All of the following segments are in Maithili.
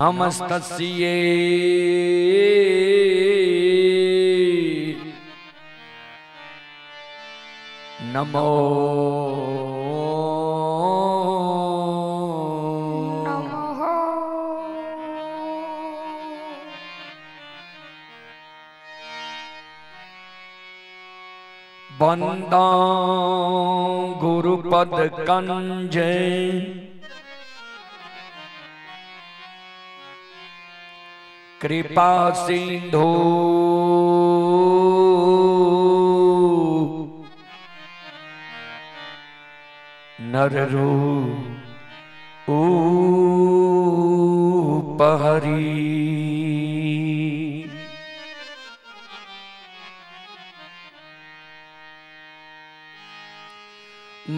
नमस्तस्यै नमो नमः। वंदा गुरुपद कंज कृपा सिंधु नर रूप हरि।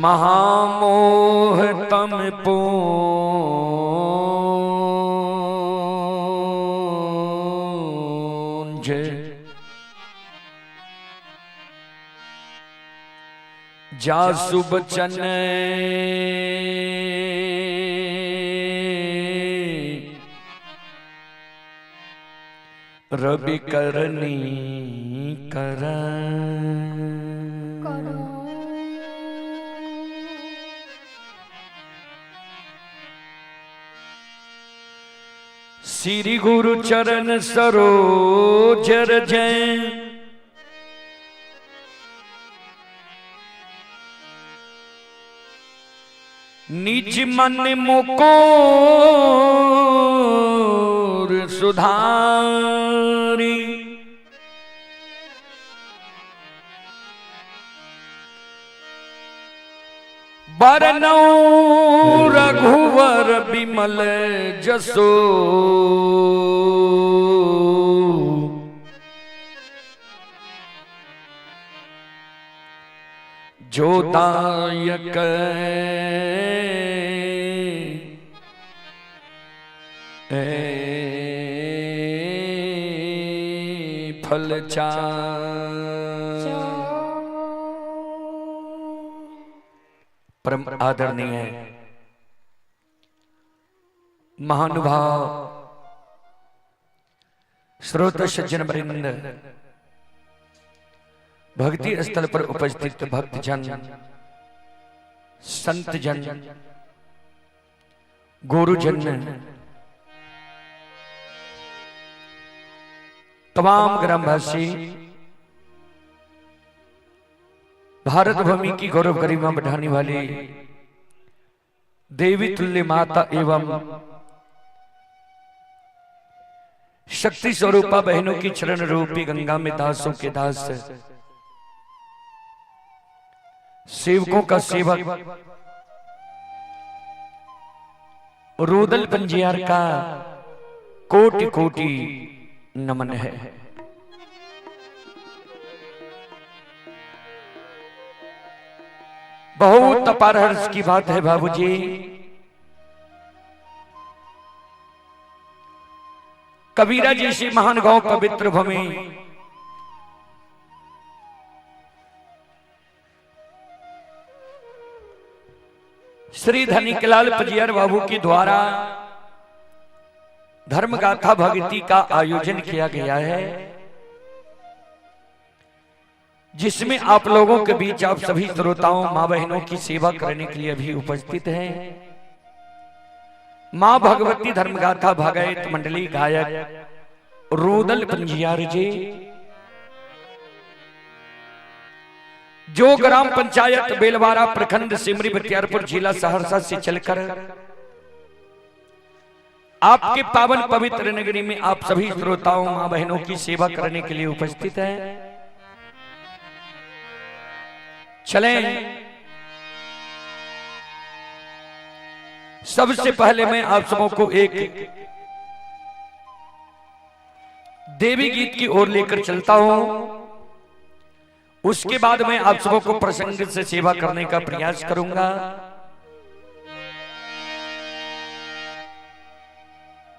महामोह तम पूंज जासु बचन रवि करनी कर करो। श्री गुरु चरण सरोज रज निज मन मुकुर सुधारी। बरनौ रघुवर बिमल जसो जो दायक फल चार। परम आदरणीय महानुभाव श्रोत सज्जन वृंद, भक्ति स्थल पर उपस्थित भक्तजन, संतजन, गुरुजन, तमाम ग्रामवासी, भारत भूमि की गौरव गरिमा बढ़ाने वाली देवी तुल्य माता एवं शक्ति स्वरूपा बहनों की चरण रूपी गंगा में दासों के दास, सेवकों का सेवक, रुदल पंजियार का कोटि कोटि नमन है। बहुत अपार हर्ष की बात है बाबूजी, कबीरा जैसी महान गांव पवित्र भूमि श्री धनिकलाल पजियार बाबू के द्वारा धर्म गाथा भक्ति का आयोजन किया गया है, जिसमें आप लोगों के बीच आप सभी श्रोताओं माँ बहनों की सेवा करने के लिए अभी उपस्थित हैं। माँ भगवती धर्मगाथा भागवत मंडली गायक रुदल पंजियार जी, जो ग्राम पंचायत बेलवारा प्रखंड सिमरी बख्तियारपुर जिला सहरसा से चलकर आपके पावन पवित्र नगरी में आप सभी श्रोताओं माँ बहनों की सेवा करने के लिए उपस्थित हैं। चलें, सबसे पहले मैं आप सबों को एक देवी गीत की ओर लेकर चलता हूं। उसके बाद मैं आप सबों को प्रसंग से सेवा करने का प्रयास करूंगा।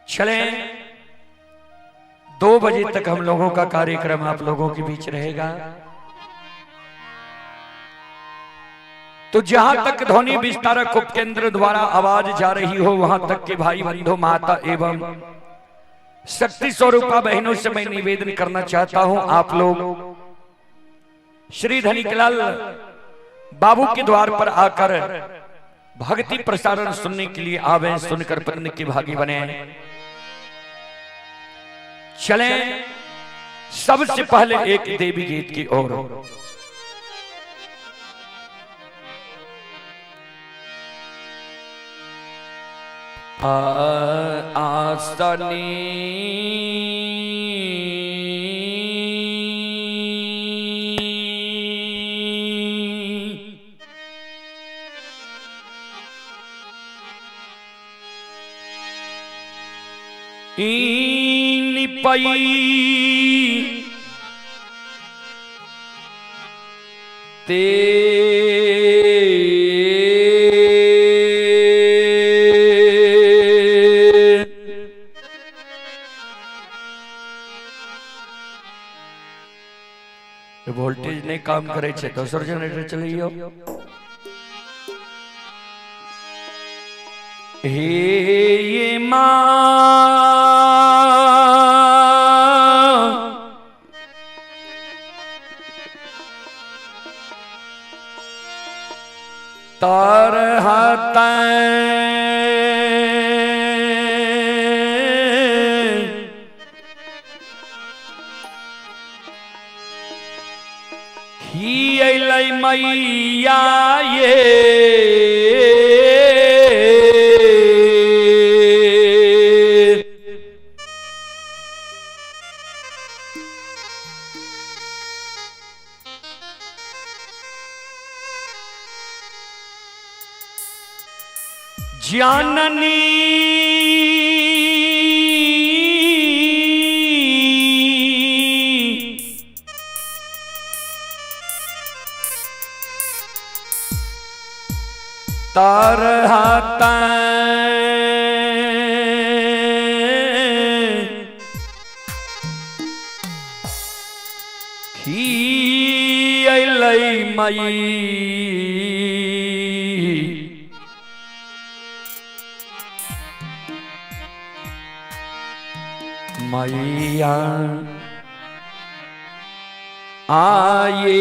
चलें, 2 बजे तक हम लोगों का कार्यक्रम आप लोगों के बीच रहेगा। तो जहां तक ध्वनि विस्तारक उपकेंद्र द्वारा आवाज जा रही हो वहां तक के भाई बंधु, माता एवं शक्ति स्वरूपा बहनों से मैं निवेदन करना चाहता हूं, आप लोग श्री धनिकलाल बाबू के द्वार पर आकर भक्ति प्रसारण सुनने के लिए आवे, सुनकर पुण्य के भागी बने। चलें सबसे पहले एक देवी गीत की ओर। आसनी निपई ते वोल्टेज नहीं काम करे छे, दोसर जनरेटर चलैयो। हे ये मां तरहत ही अलै मैया ये जाननी तरहत ही अलै मई मैया आए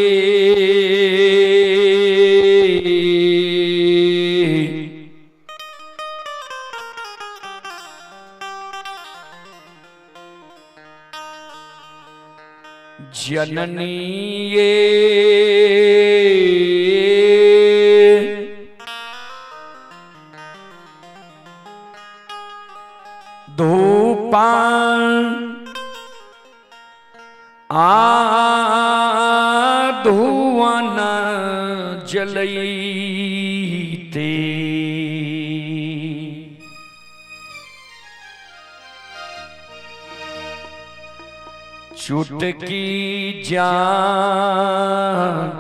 जननी ये धूपान आ धुआन जलईते चुटकी जान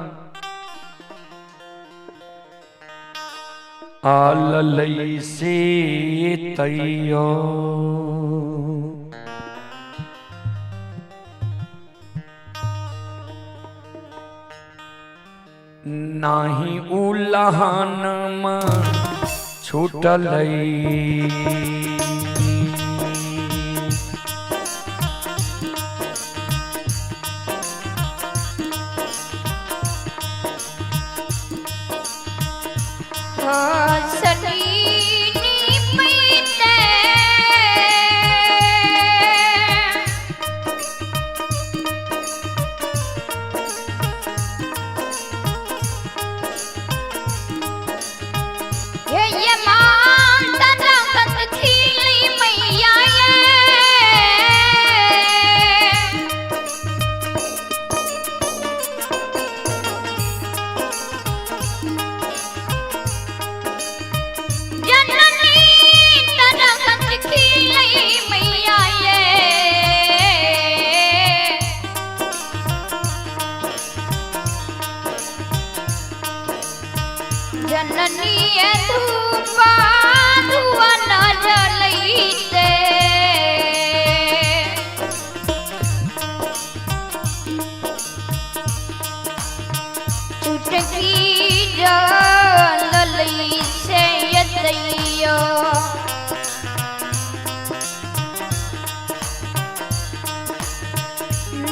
आललई से तैयो। नाही उलहन छूटलई ये मान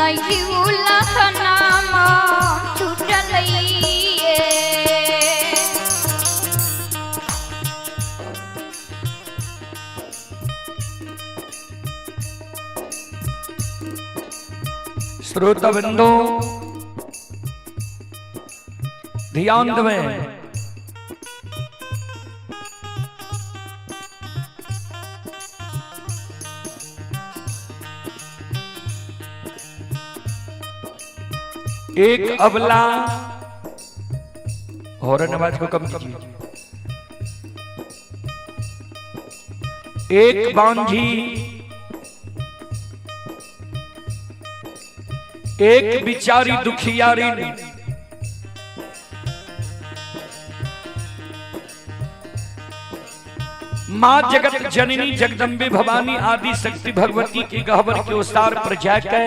नहीं उलहनामा छूटलैये। श्रोता बंधु ध्यान दें। एक अबला हॉर्न आवाज को कम कीजिए। एक बांझी, एक बिचारी दुखियारी मां जगत जननी जगदम्बे भवानी आदि शक्ति भगवती के गहवर के ओसार पर जाकर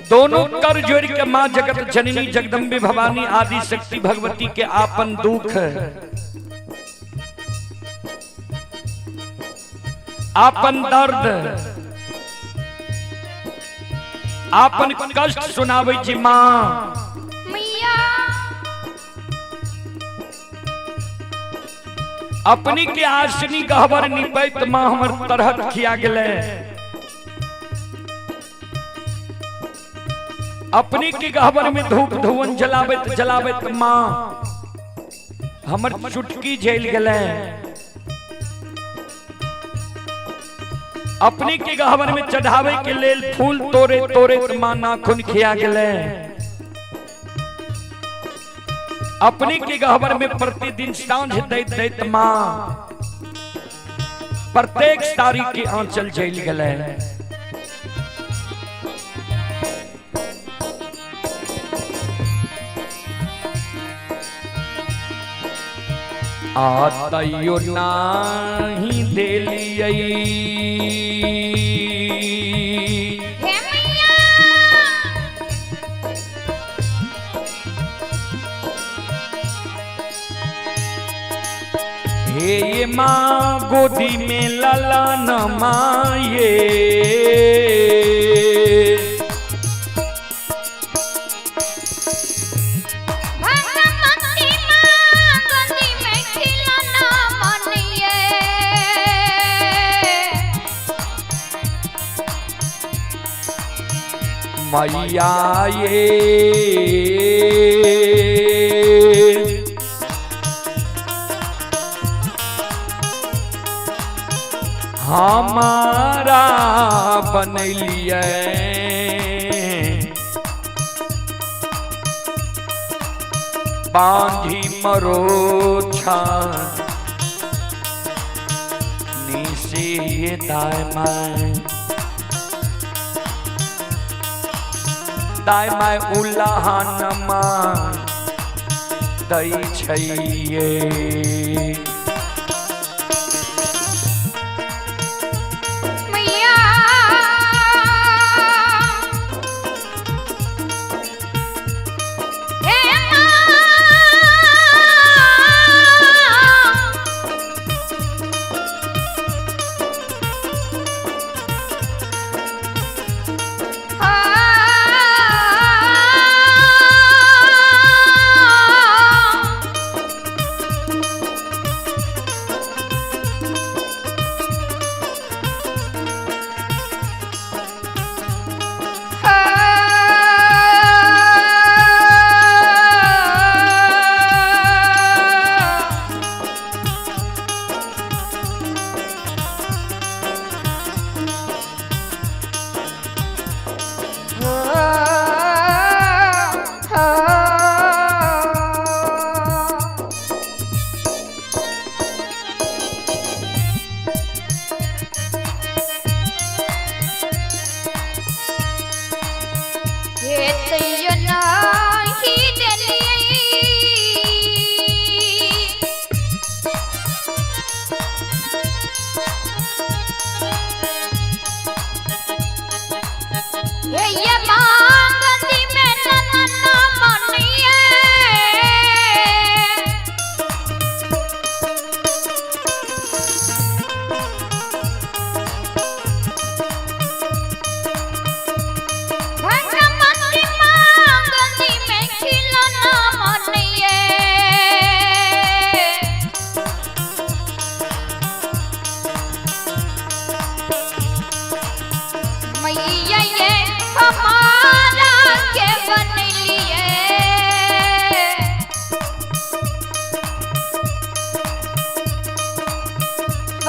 दोनों कर जोड़ के मां जगत जननी जगदम्बे भवानी आदि शक्ति भगवती के आपन दुख, आपन दर्द, आपन कष्ट सुनावे छी मां। मैया अपनी के आसनी गहबर निपैत मां हमर तरहत खिया गेलै। अपनी के गहबर में धूप धुवन जलाबैत जलाबैत मां हमर चुटकी जल गेलै। अपनी के गहबर में चढ़ावे के लेल फूल तोड़े तोड़े मां नाखून खिया गेलै। अपनी के गहबर में प्रतिदिन सांझ दैत दैत मां प्रत्येक साड़ी के आंचल जल गेलै। आ तैयो नाही देलियै हे मैया हे ये माँ गोदी में लला न माये। भगवती माँ गोदी में खिलौना मनिए। मैया ये हमारा बनैलियै बांझी मरोछा निसे दाय my दाय my उलाहन मा दै छैये। मैया हे माँ आ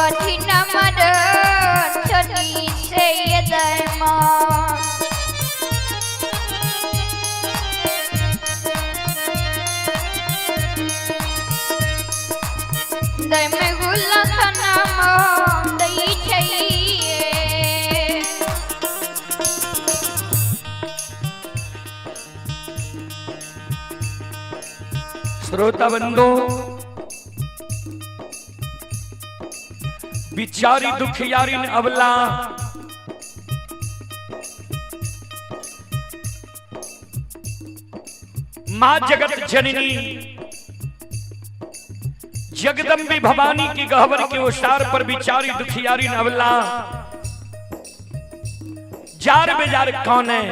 कठिन मरण छली से दैमा। दैमे गुलखनमा दै छै। श्रोता बंधु, बिचारी दुखियारी ने अबला मां जगत जननी जगदम्बी भवानी की गहवर के ओसार पर बिचारी दुखियारी ने अबला जार बेजार कौन है?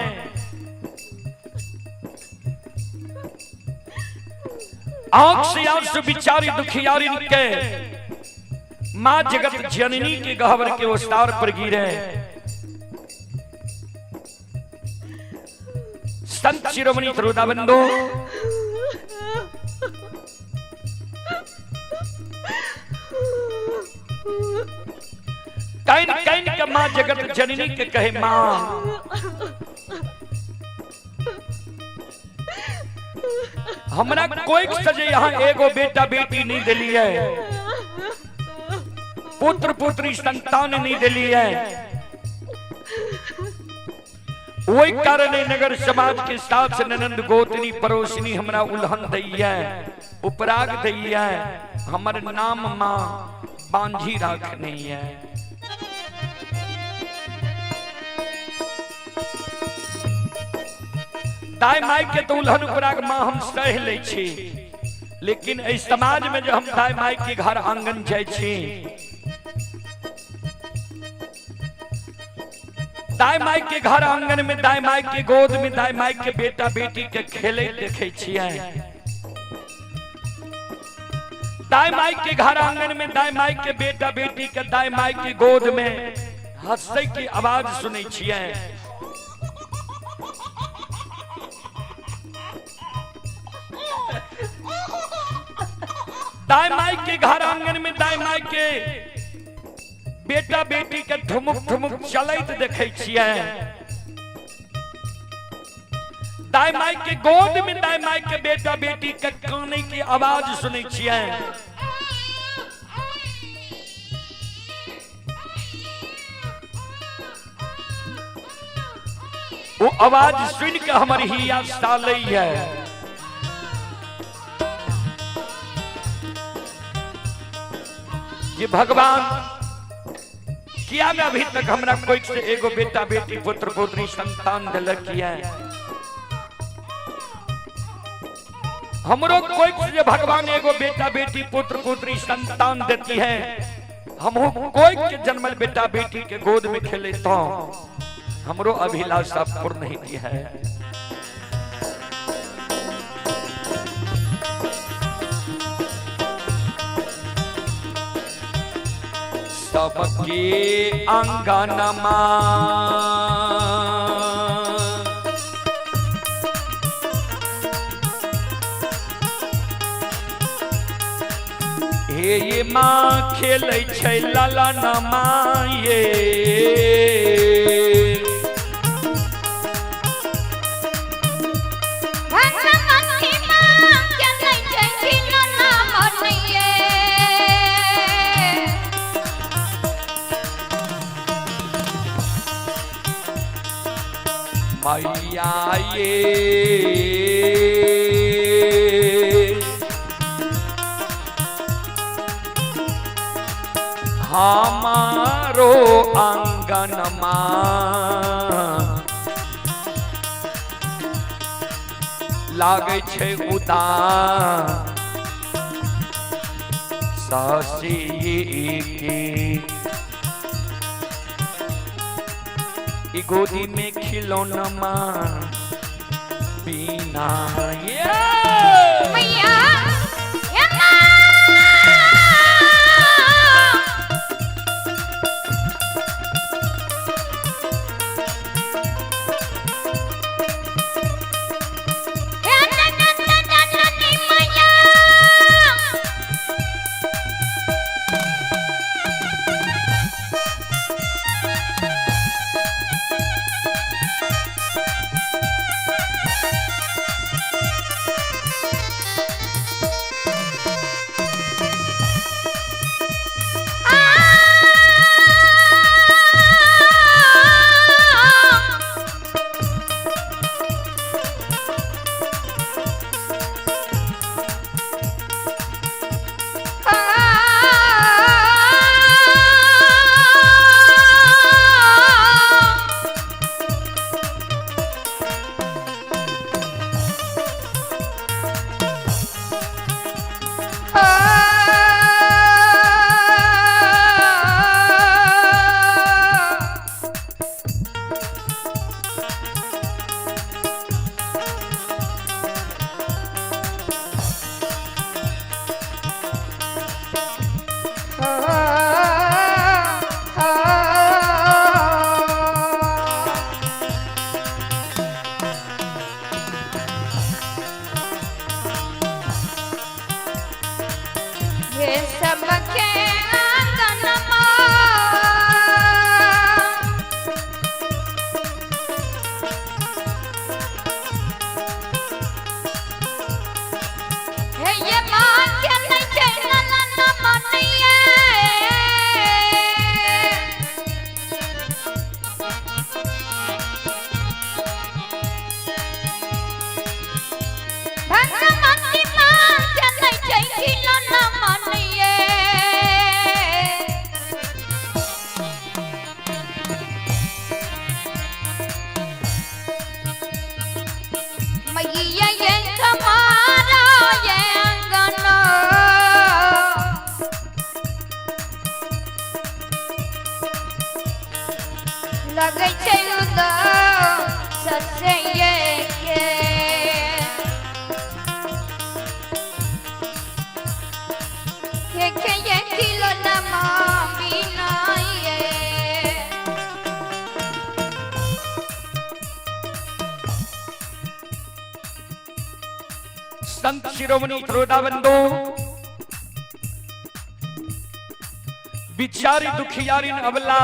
आंख से आंसू बिचारी दुखियारी के मां जगत जननी के गहवर के ओसार पर गिरे। संत शिरोमणि श्रोता बंधु, can can के मां जगत जननी के कहे, मां हमरा कोई सजे यहाँ एगो बेटा बेटी नहीं दिली है, पुत्र पुत्री संतान नहीं दिली है, वही कारण नगर समाज के साथ ननंद गोतनी पड़ोसनी हमरा उल्हन दैया, उपराग दैया, हमर नाम मां बांझी राखनी है। दाई माई के तो उल्हन उपराग मां हम सह लै छी, लेकिन एहि समाज में जो हम दाई माई के घर आंगन जाइ छी, दाई माई के घर आंगन में, दाई माई के गोद में, दाई माई के बेटा बेटी के खेले देखे छियै, दाई माई के घर आंगन में, दाई माई के बेटा बेटी के दाई माई के गोद में हंसै के आवाज सुनै छियै। दाई माई के घर आंगन में दाई माई के बेटा बेटी के ठुमुक ठुमुक चलैत देखै छियै, दाई माई के गोद में दाई माई के बेटा बेटी के कानै के आवाज सुनै छियै। वो आवाज सुन के हमर हिया सालै है। ये भगवान किया में अभी तक हमरा कोई से एगो बेटा बेटी पुत्र पुत्री संतान दिलक किया, हमरो कोई से भगवान एगो बेटा बेटी पुत्र पुत्री संतान देती है, हम कोई के जन्मल बेटा बेटी के गोद में खेले तो हमरो अभिलाषा पूर्ण ही है। सबके अंगनमा हे ये माँ खेलै छै ललनमा ये, मैया ये हमारो आंगनमा लागै छै उदास शशि के गोदी में खिलौना बिना ये मैया। संत शिरोमणि श्रोता बंधु, बिचारी दुखियारी अबला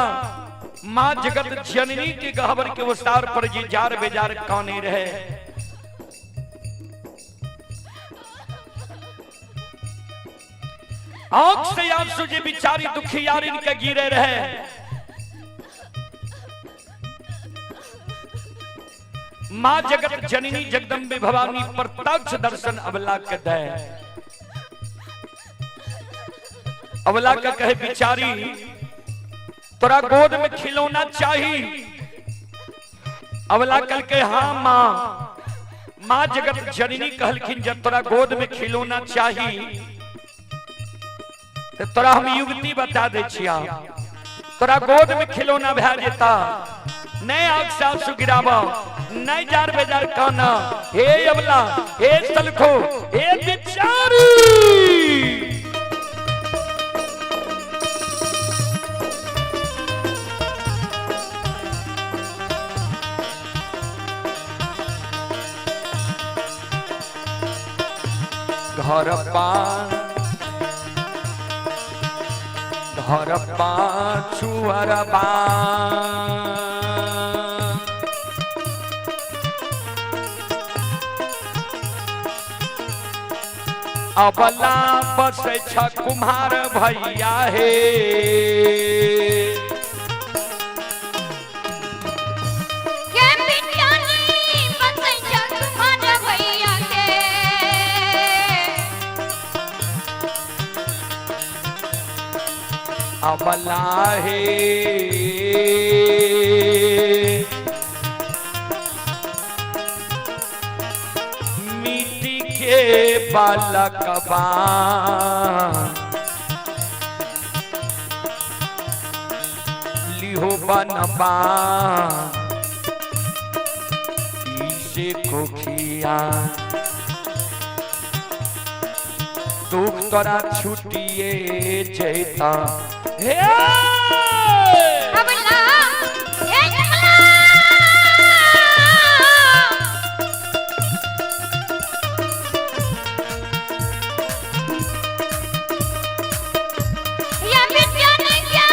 माँ जगत जननी के गहबर के उसार पर जी जार बेजार काने रहे। आंख से आंसू जी बिचारी दुखियारी के गिरे रहे। माँ जगत जननी जगदम्बे भवानी प्रत्यक्ष दर्शन अबला के दे। अबला का कहे बिचारी तोरा गोद में खिलौना चाहिए। अबला कल के हाँ माँ। माँ जगत जननी कहलखिन जब तोरा गोद में खिलौना चाहिए तो तोरा हम युवती बता दे छिया, तोरा गोद में खिलौना भै जेता, नहीं आग से आंसू गिरावा, नहीं जार बेजार काना। हे अबला, हे सलखो, हे बिचारी, घर पा घर पाछुअरबा अबला बस छ कुम्हार भैया हे। के बिचारी बसै छ कुम्हार भैया के। अबला हे मिट्टी के बालकबा लिहो बनबा इसे कोखिया दुख तोरा छुटिए जैता। हे अबला, हे अबला, या बिचारी क्या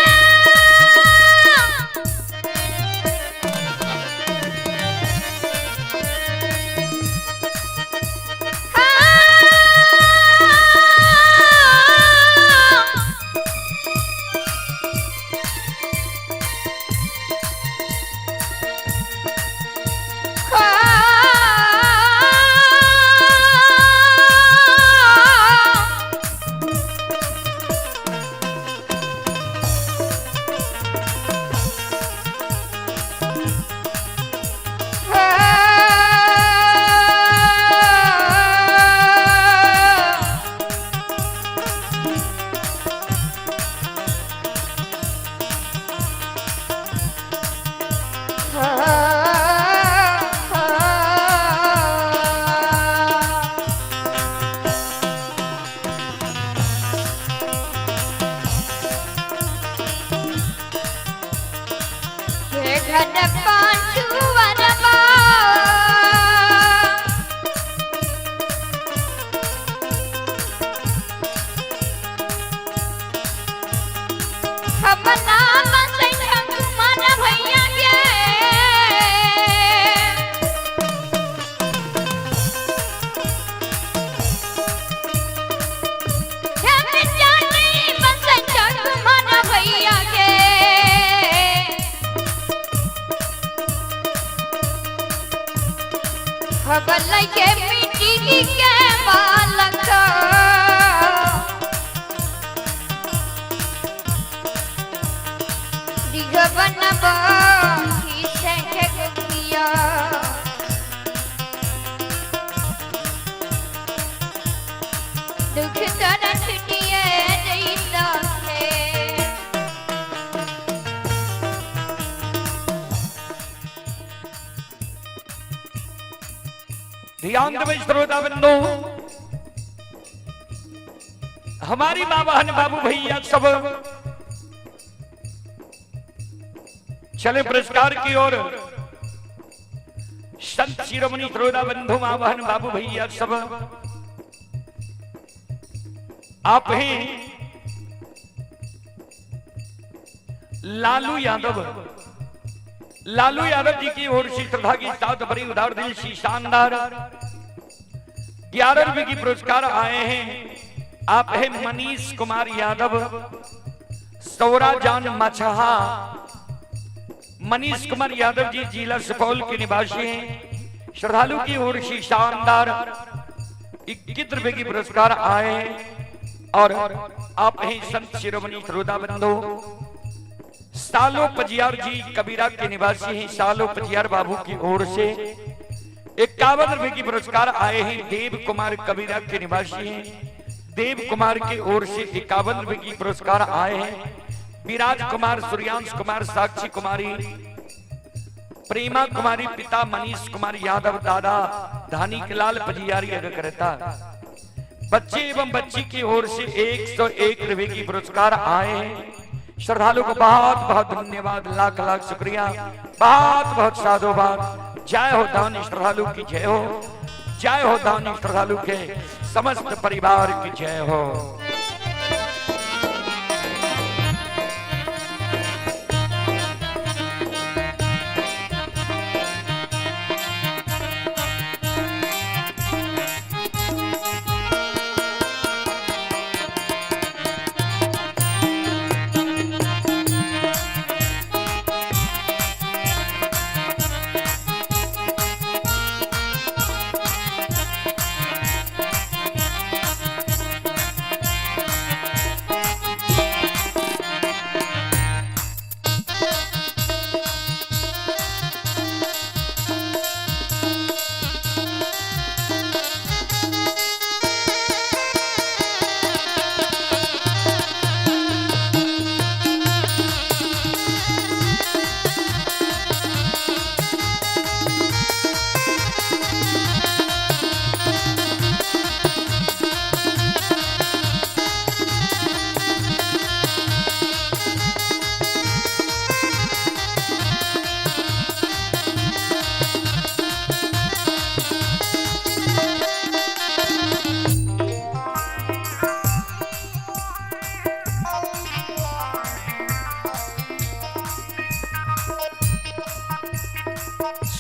हाँ। घर पाछुअरबा अपना बसै छ कुमार भैया के। हे बिचारी बसै छ कुमार भैया के। खबर के मिट्टी के बालक दिगवन बाखी से किया दुख तोरा छुटिए जैता है। ध्यान देवे श्रोता बंधु, हमारी माँ बहन बाबू भैया सब चले पुरस्कार की ओर। संत शिरोमणि श्रोता बंधु माँ बहन बाबू भैया सब आप हैं लालू यादव, लालू यादव जी की ओर से श्रद्धा की साथ बड़ी उदार दिल सी शानदार 11 रुपए की पुरस्कार आए हैं। आप हैं मनीष कुमार यादव, सौराजान मछहा। मनीष कुमार यादव जी जिला सुपौल के निवासी हैं। श्रद्धालु की ओर से शानदार 21 रुपए की पुरस्कार आए हैं। और आप हैं संत शिरोमणि श्रोता बंधु सालो पजियार जी कबीरा के निवासी हैं। सालो पजियार बाबू की ओर से 51 रुपए की पुरस्कार आए हैं। देव कुमार कबीरा के निवासी हैं। देव कुमार की ओर से 51 रुपए की पुरस्कार आए हैं। विराज कुमार, सूर्यांश कुमार, साक्षी कुमारी, प्रेमा कुमारी, पिता मनीष कुमार यादव, दादा धानी लाल पजियारी अगर करता। बच्चे एवं बच्ची की ओर से 101 रुपए की पुरस्कार आए हैं। श्रद्धालु को बहुत बहुत धन्यवाद, लाख लाख शुक्रिया, बहुत बहुत साधुवाद। जय हो दानी श्रद्धालु की जय हो, जय हो दानी श्रद्धालु के समस्त परिवार की जय हो।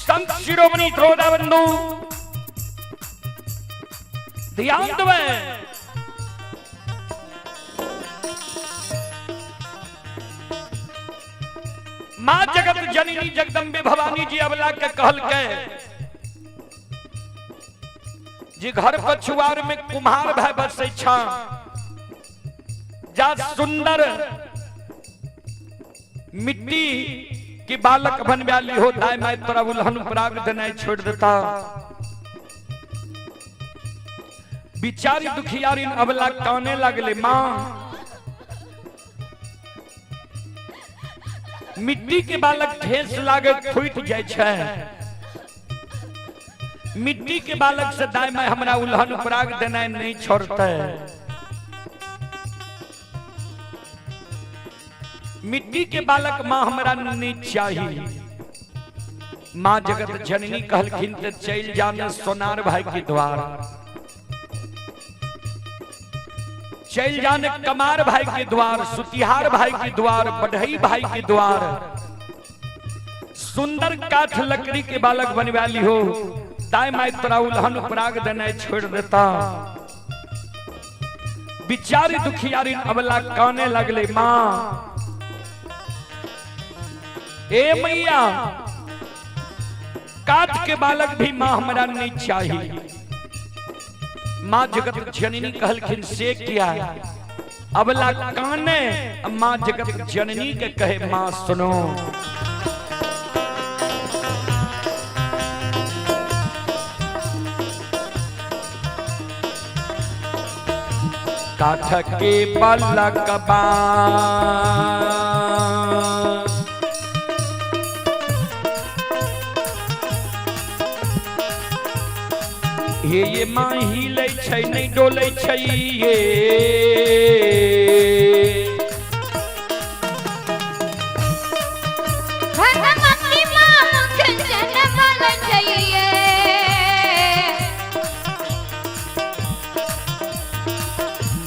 संत शिरोमणि श्रोता बंधु ध्यान दवे, मां जगत जननी जगदम्बे भवानी जी अबला के कहल के जे घर पछुआर में कुम्हार भाई बसै छा, जा सुंदर मिट्टी की बालक बनवाली हो, दाय my तोरा उल्हन पराग देनाइ छोड़ देता। बिचारी दुखियारी अबला काने लगले, मां मिट्टी के बालक ठेस लागे फूट जाय छै, मिट्टी के बालक से दाय my हमरा उल्हन पराग देनाइ नहीं छोड़ते। मिट्टी के बालक मां हमरा नहीं चाहिए। मां जगत जननी कहलखिन ते चल जाने सोनार भाई के द्वार, चल जाने कमार भाई के द्वार, सुतिहार भाई के द्वार, बढ़ई भाई के द्वार, सुंदर काठ लकड़ी के बालक बनवाली हो, दाय my तोरा उल्हन पराग देनाइ छोड़ देता। बिचारी दुखियारी अबला काने लगले, मां ए मैया काठ के बालक भी मां हमरा नहीं चाहिए। मां जगत जननी कहलखिन से किया, अबला काने मां जगत जननी के कहे मां सुनो, काठ के बालक बा हे ये मां हिले छै नहीं डोले छै ये, भगवती मां मुख जन बोलै छैये।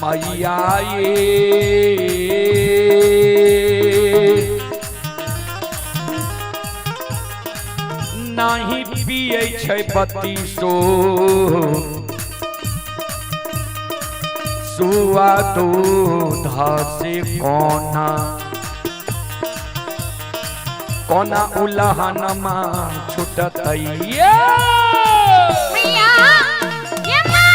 मैया ये नाही पिए छै बत्तीसो सुआ दूध से कोना कोना उलहनमा छुटतैया। मैया ये माँ।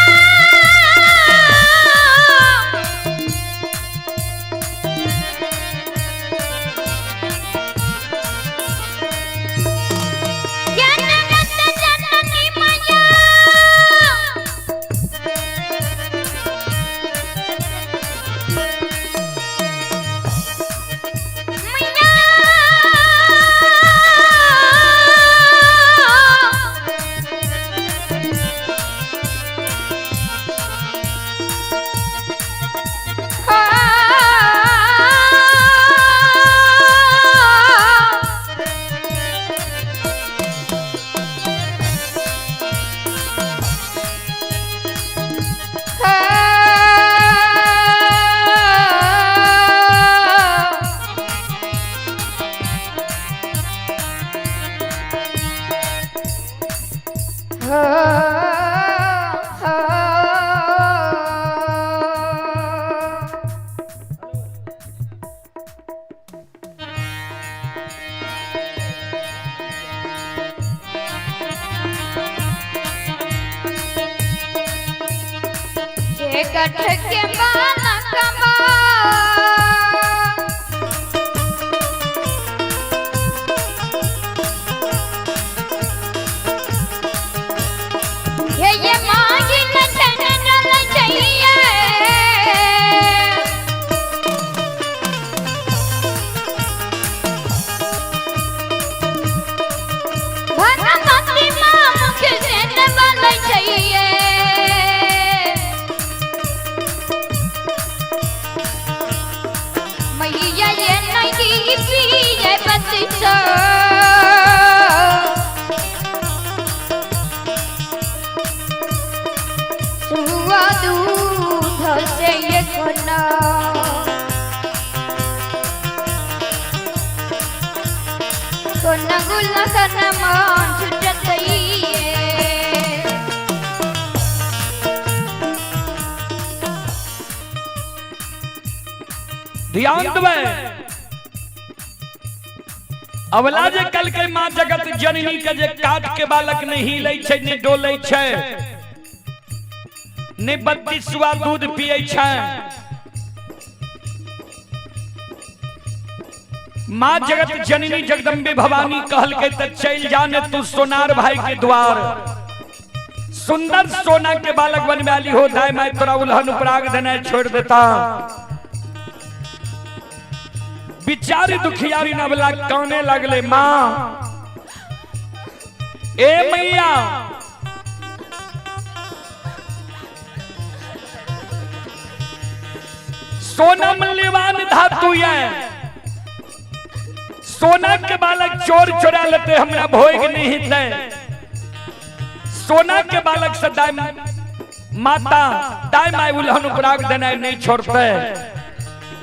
जनरत जननी मैया। मैया। ये गठ के बालकवा ये मांगी लटन डल चाहिए। भगवती माँ मुख देने वाला चाहिए। मैया ये नहीं पिए बत्तीसो सुआ दूध से ये कोना कोना गुला मान छुटतइए। ध्यान देबै अवला जे कल के माँ जगत जननी के जे काट के बालक नहीं हिलै छै नहीं डोलै छै नहीं बत्तीसवा दूध पियै छै। माँ जगत जननी जगदम्बे भवानी कहलकै त चलि जा ने तू सोनार भाई के द्वार, सुंदर सोना के बालक बनबे आली हो दाय my तोरा उल्हन उपराग देनाइ छोड़ देता। बिचारी दुखियारी नवला काने लगले, माँ ए मैया सोना मूल्यवान धातु है, सोना के बालक चोर चोरा लेते हमरा भोग नहीं हिते। सोना के बालक से दाय माता दाय my उल्हन उपराग देनाइ नहीं छोड़ते,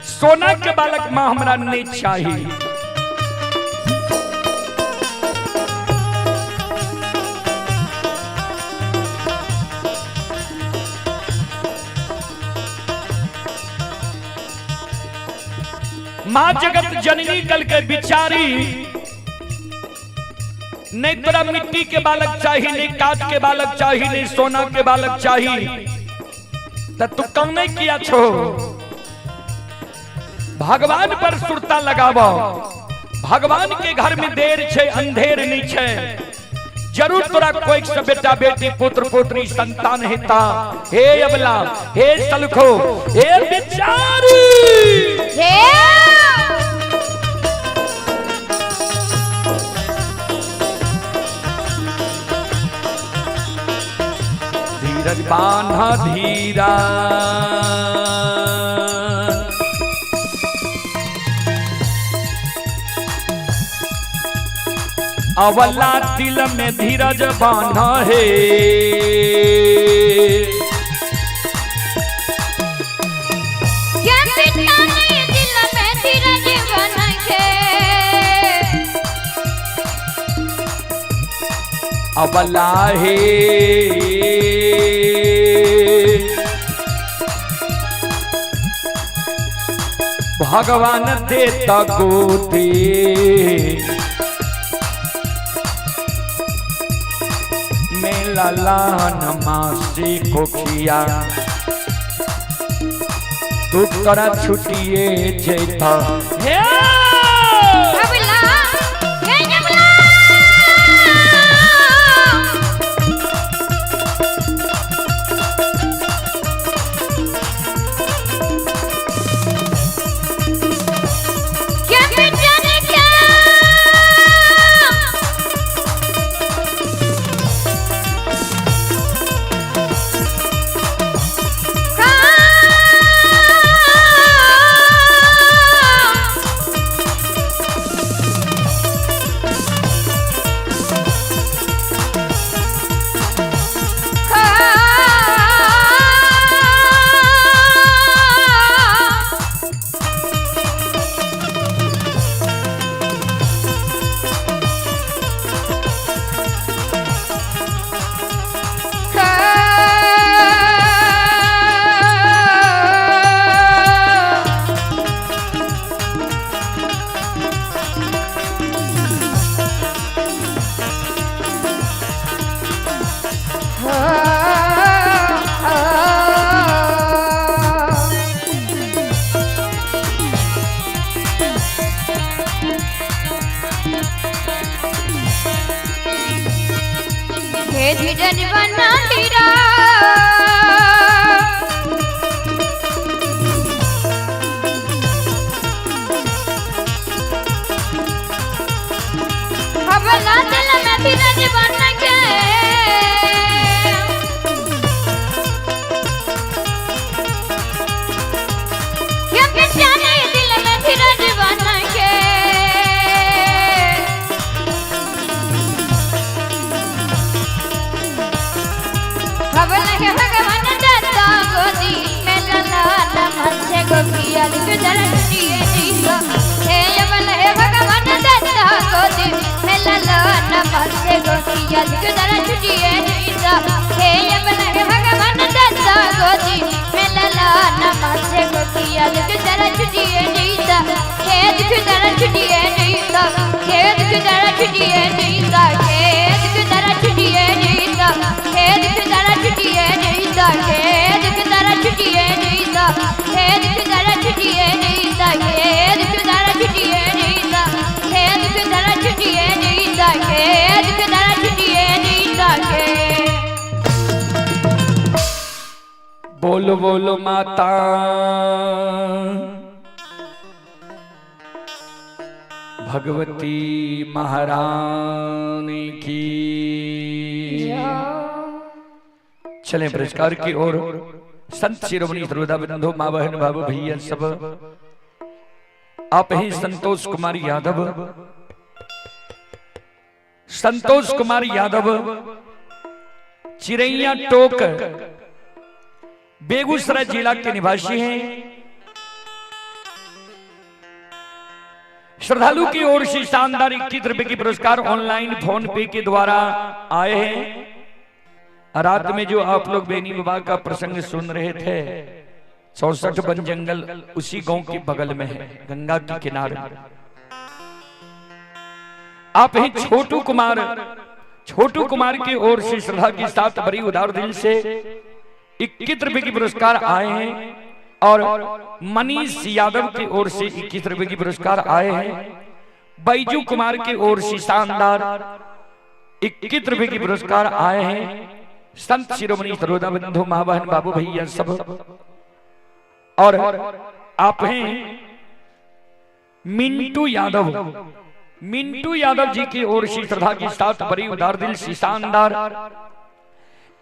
सोना के बालक मां हमरा नहीं चाहिए। मां जगत जननी कल के बिचारी नहीं तोरा मिट्टी के बालक चाहिए, नहीं काट के बालक चाहिए, नहीं सोना के बालक चाहिए, त तू कम नहीं किया छो। भगवान पर सुरता लगावो, भगवान के घर में देर छे अंधेर नहीं छे, जरूर तोरा कोई से बेटा बेटी पुत्र पुत्री संतान हेता। हे अबला, हे सलखो, हे बिचारी, हे धीरज बान्हा धीरा, अवला दिल में धीरज बान्हा है। अबला हे भगवान देता गोदी मेला लान मासी कोखिया तू तोरा छुटिए जैता हे अबला हे अबला क्या बेटा ने क्या का हे धीरज बना धीरा हवला दिल में धीरज बन के ये बेचारे दिल में धीरज बन के हवल हे भगवान दत्ता गोदी में लला मन से गोपिया लिख दर्शनिए जीसा हे यमन हे भगवान दत्ता गोदी में लला मन से गोपिया लिख दर्शनिए जीसा हे यमन हे भगवान दत्ता गोदी में लला मन से गोपिया लिख दर्शनिए जीसा हे दुख दर्शनिए जीसा हे दुख दर्शनिए जीसा हे दुख दर्शनिए जीसा हे दुख दर्शनिए जीसा हे दुख दर्शनिए जीसा हे दुख दर्शनिए जीसा हे दुख दर्शनिए जीसा हे दुख दर्शनिए जीसा हे दुख दर्शनिए जीसा हे बोलो बोलो माता भगवती महारानी की। चले पुरस्कार की ओर। संत शिरोमणि श्रोता बंधु, माँ बहन बाबू भैया सब, आप ही संतोष कुमार यादव, संतोष कुमार यादव चिरैया टोक बेगूसराय जिला के निवासी हैं। श्रद्धालु की ओर से शानदार 21 रुपए की पुरस्कार ऑनलाइन फोन पे के द्वारा आए हैं। रात में जो आप लोग बेनी बाबा का प्रसंग सुन रहे थे, 64 वन जंगल उसी गांव के बगल में है, गंगा के किनारे। आप ही छोटू कुमार, छोटू कुमार की ओर से श्रद्धा के साथ बड़ी उदार दिल से 21 रुपए की पुरस्कार आए हैं और मनीष यादव की ओर से 21 रुपए की पुरस्कार आए हैं। बैजू कुमार की ओर से शानदार 21 रुपए की पुरस्कार आए हैं। संत शिरोमणि सरोदा बंधु, माँ बहन बाबू भैया सब, और आप हैं मिंटू यादव, मिंटू यादव जी की ओर से श्रद्धा के साथ बड़ी उदार दिल से शानदार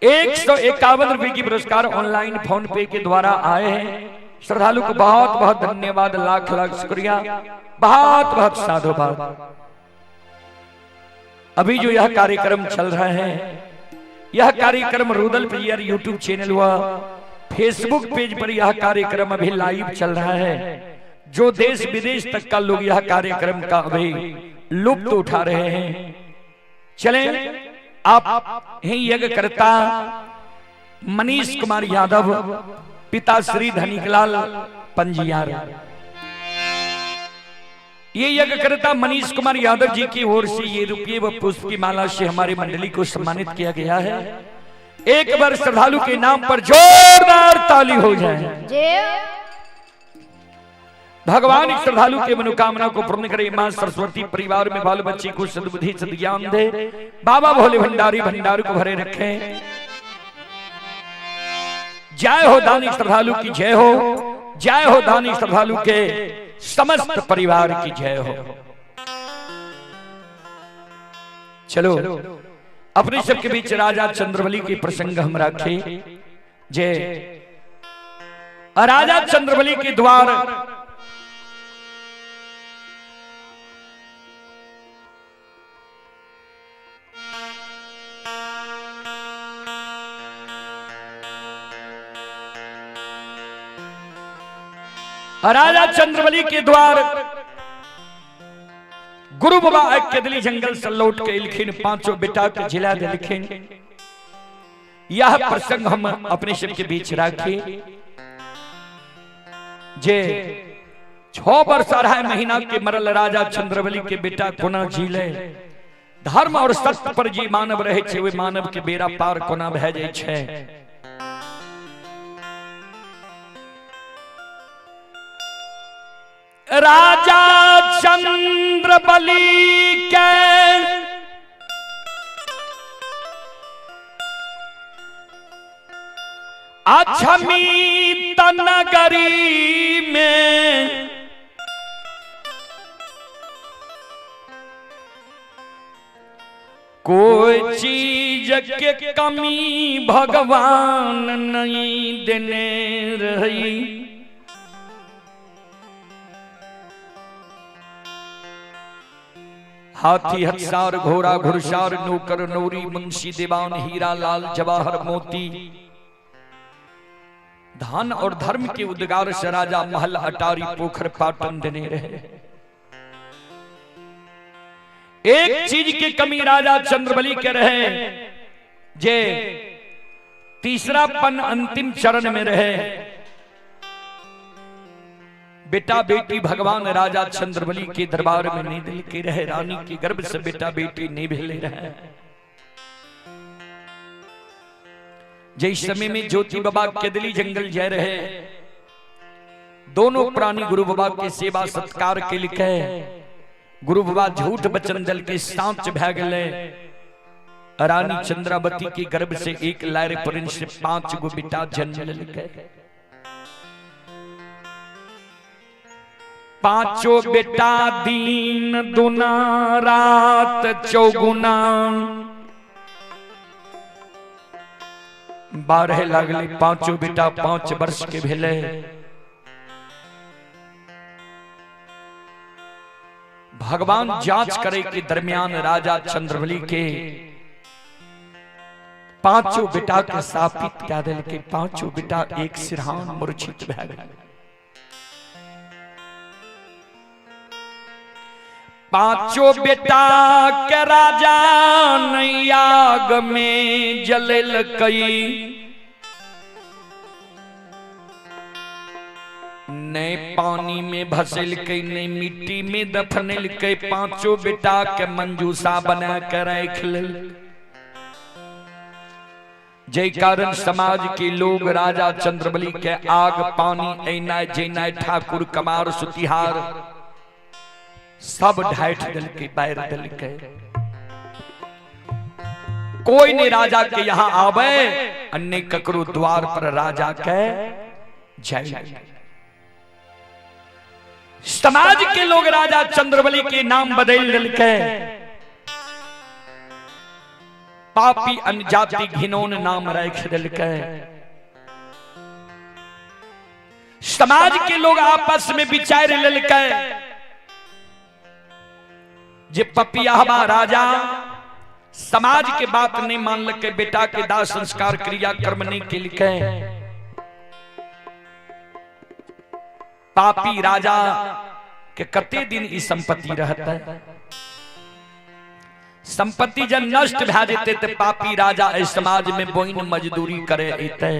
151 रुपए की पुरस्कार ऑनलाइन फोन पे के द्वारा आए हैं। श्रद्धालु को बहुत बहुत धन्यवाद, लाख लाख शुक्रिया, बहुत बहुत साधुवाद। अभी जो यह कार्यक्रम चल रहा है, यह कार्यक्रम रुदल प्रियर यूट्यूब चैनल हुआ, फेसबुक पेज पर यह कार्यक्रम अभी लाइव चल रहा है। जो देश विदेश तक का लोग यह कार्यक्रम का अभी लुत्फ उठा रहे हैं। चलें, आप ही यज्ञ करता मनीष कुमार यादव, पिता श्री धनिकलाल पंजियार। ये यज्ञ करता मनीष कुमार यादव जी की ओर से ये रुपये व पुष्प की माला से हमारी मंडली को सम्मानित किया गया है। एक बार श्रद्धालु के नाम पर जोरदार ताली हो जाए। भगवान श्रद्धालु के मनोकामना को पूर्ण करे। मां सरस्वती परिवार में बाल बच्चे को सद्बुद्धि सद्ज्ञान दे। बाबा भोले भंडारी भंडार को भरे रखे। जय हो दानी श्रद्धालु की जय हो। जय हो दानी श्रद्धालु के समस्त परिवार की जय हो। चलो अपने सबके बीच राजा चंद्रबली के प्रसंग हम रखे। जय राजा चंद्रबली के द्वार राजा चंद्रबली के द्वार गुरु बाबा केदली जंगल से लौट के एलखिन, पांचों बेटा के जिला दिलखिन। यह प्रसंग हम अपने सब के बीच राखी। जे 6 वर्ष 2.5 महीना के मरल राजा चंद्रबली के बेटा कोना जीले। धर्म और सत्य पर जी मानव रहे छे, वे मानव के बेड़ा पार कोना भए जाय छे। राजा चंद्रबली के अछमी नगरी में कोई चीज के कमी भगवान नहीं देने रही। हाथी हथसार घोड़ा घुड़सार नौकर नौरी मुंशी दीवान हीरा लाल जवाहर मोती धन और धर्म के उद्गार से राजा महल अटारी पोखर पाटन देने रहे। एक चीज की कमी राजा चंद्रबली के रहे, जे तीसरा पन अंतिम चरण में रहे। बेटा बेटी भगवान राजा चंद्रबली के दरबार में नहीं दिल के रहे। रानी के गर्भ से बेटा बेटी नहीं भेले रहे। जिस समय में ज्योति बाबा केदली जंगल जा रहे, दोनों प्राणी गुरु बाबा के सेवा सत्कार के लिखे। गुरु बाबा झूठ बचन दल के सांच भै गए। रानी चंद्रावती के गर्भ से एक लायर पर से 5 गो बेटा जन्म ललके। पांचों बेटा दीन दुना रात चौगुना 12 लागले। पांचों बेटा 5 वर्ष के भेले। भगवान जांच करे के दरमियान राजा चंद्रबली के पांचों बेटा के सापित कह दिल के पांचों बेटा एक सिरहान मूर्छित भै गए। पांचों बेटा के राजा नैयाग में जलल कई, नहीं पानी में भसल के, नहीं मिट्टी में दफनल के। पांचों बेटा के मंजूसा बना के रख लेल। जय कारण समाज के लोग राजा चंद्रबली के आग पानी ऐना जैना ठाकुर कमार सुतिहार सब ढाठ दल के बैर दल के। कोई नहीं राजा के यहां आवे, अन्य ककरो द्वार पर राजा के जय। समाज के लोग राजा चंद्रबली के नाम बदल दल के पापी अनजाति घिनौन नाम रख दल के। समाज के लोग आपस में विचार ललके जे पपियाहबा राजा समाज के बात नहीं मान लके, बेटा के दाह संस्कार क्रिया कर्म नहीं के लिखे। पापी राजा के कते दिन ई संपत्ति रहता है। संपत्ति जब नष्ट भए जेतै तऽ पापी राजा एहि समाज में बोइन मजदूरी करे अयतै।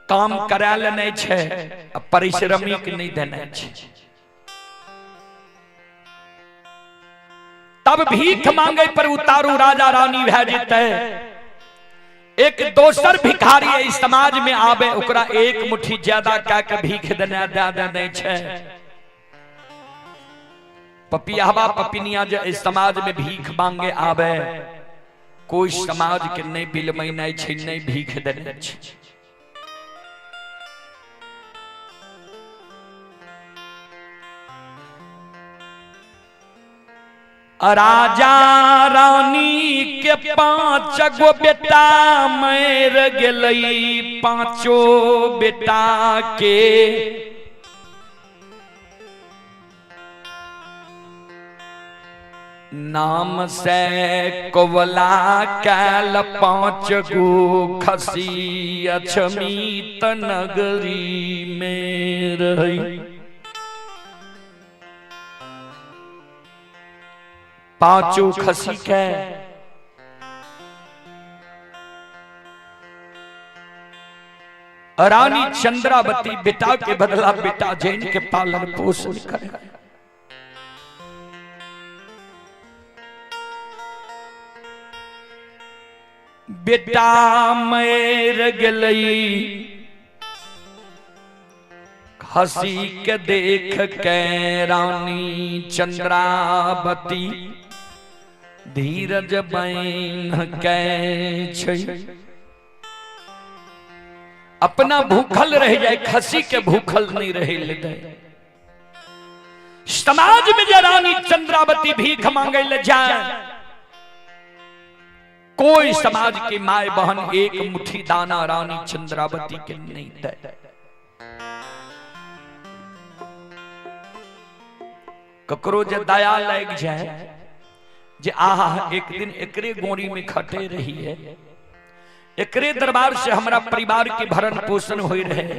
काम करा लेने छै आ परिश्रमिक नहीं देने छै। तब भीख मांगे पर उतारू राजा रानी भए जेतै। एक दोसर भिखारी एहि समाज में आवे, ओकरा एक मुट्ठी ज्यादा कए के भीख देने दए देने छै। पपियावा पपिनिया जे एहि समाज में भीख मांगे आवे, कोई समाज के नहीं बिलमैनाइ छै, नहीं भीख देने छै। राजा रानी के 5 गो बेटा मर गेलै, 5 बेटा के नाम से कोवला कैल 5 गो खसी अछमीत नगरी में रही। 5 खसी के रानी चंद्रावती बेटा के बदला बेटा जैन के पालन पोषण करे। बेटा मर गेलै, खसी के देख के रानी चंद्रावती धीरज बन के छै। अपना भूखल रह जाए, खसी के भूखल नहीं रहे ले दे। समाज में जे रानी चंद्रावती भीख मांगे ले जाए, कोई समाज की my बहन एक मुट्ठी दाना रानी चंद्रावती के नहीं दे। ककरो जे दया लग जाए जे आहा एक दिन एकरे गोरी में खटे रही है, एकरे दरबार से हमरा परिवार के भरण पोषण हो रहे,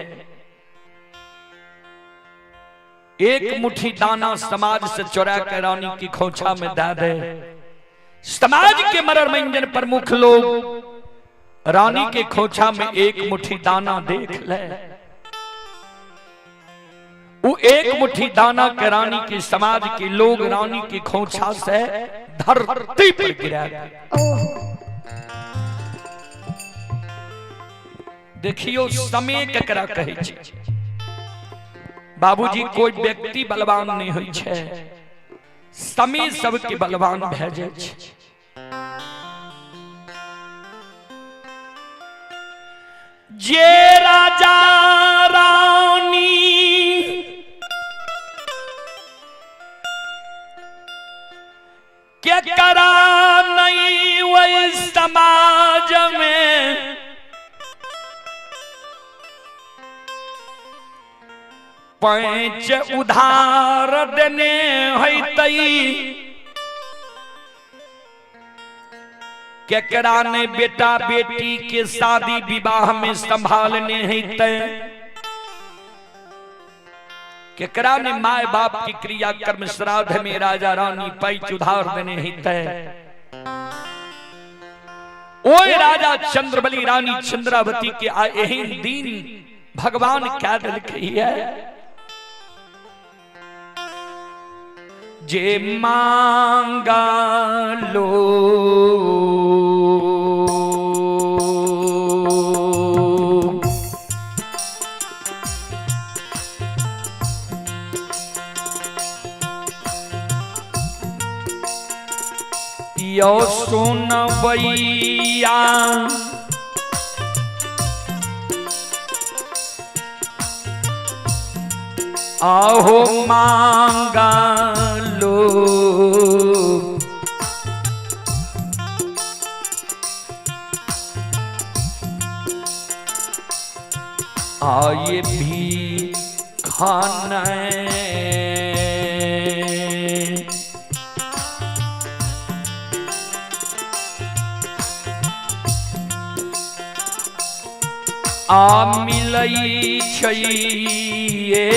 एक मुट्ठी दाना समाज से चुरा के रानी की खोछा में दे दे। समाज के मरर मंजन प्रमुख लोग रानी के खोछा में एक मुट्ठी दाना देख ले, वो एक मुट्ठी दाना के रानी की समाज के लोग रानी की खोछा से धरती पर गिरा दे। देखियो समय केकरा कहै छै। बाबूजी कोई व्यक्ति बलवान नहीं होइ छै, समय सबके बलवान भए जाइ छै। जे राजा रानी के करा नहीं वही समाज में पैंच उधार देने होतई, केकरा ने बेटा बेटी के शादी विवाह में संभालने होतई, केकरा ने my बाप की क्रिया कर्म श्राद्ध में राजा रानी पैंच उधार देने होतई। ओए राजा चंद्रबली रानी चंद्रावती के आ एहन दिन भगवान क्या देलकै है जे मांगा लो यो सुनबैया आहो मांगा लो आए भी खाना आ मिलई छैये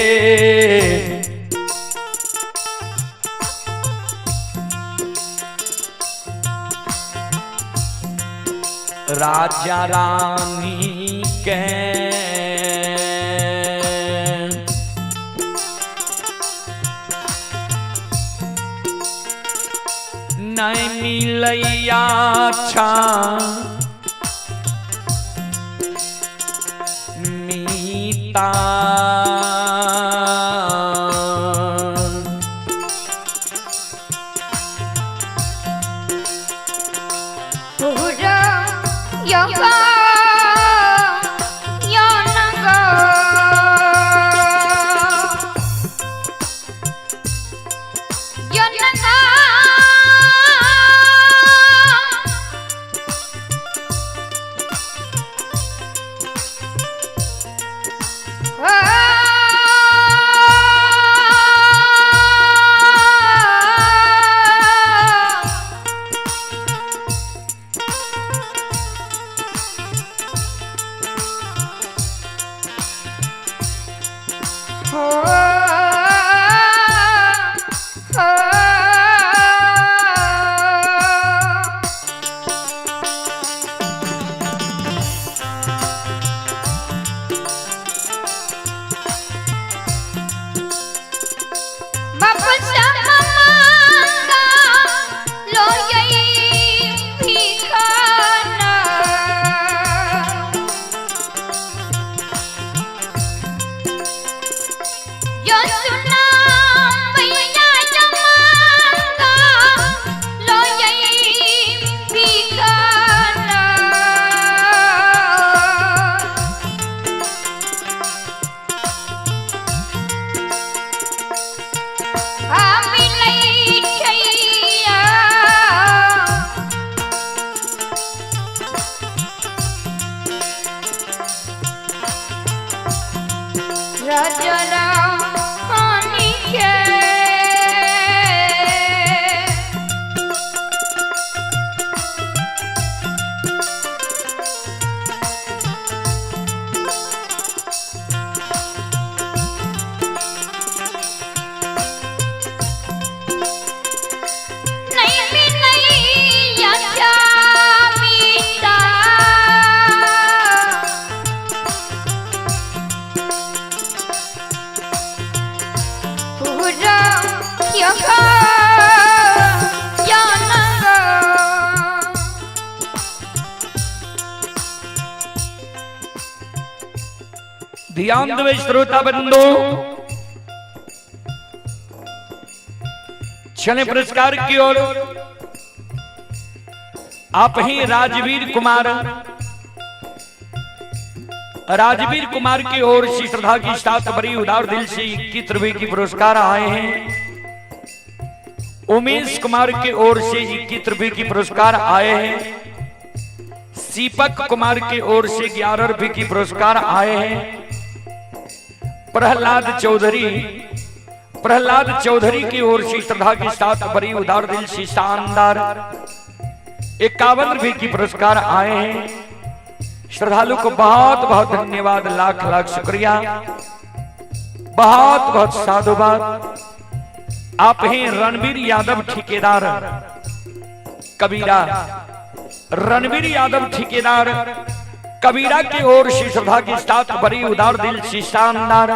राजा रानी के नहीं मिलैया अच्छा मीता। ध्यान देवे श्रोता बंधु, चले पुरस्कार की ओर। आप ही राजवीर कुमार, राजवीर कुमार की ओर से श्रद्धा की साथ बड़ी उदार दिल से 21 रुपए की पुरस्कार आए हैं। उमेश कुमार की ओर से 21 रुपए की पुरस्कार आए हैं। दीपक कुमार की ओर से 11 रुपए की पुरस्कार आए हैं। प्रहलाद चौधरी, प्रहलाद चौधरी की ओर से श्रद्धा के साथ बड़ी उदार दिल से शानदार 51 रुपए की पुरस्कार आए हैं। श्रद्धालु को बहुत बहुत धन्यवाद, लाख लाख शुक्रिया, बहुत बहुत साधुवाद। आप हैं रणवीर यादव ठेकेदार कबीरा, रणवीर यादव ठेकेदार कबीरा की ओर से श्रद्धा के साथ बड़ी उदार दिल से शानदार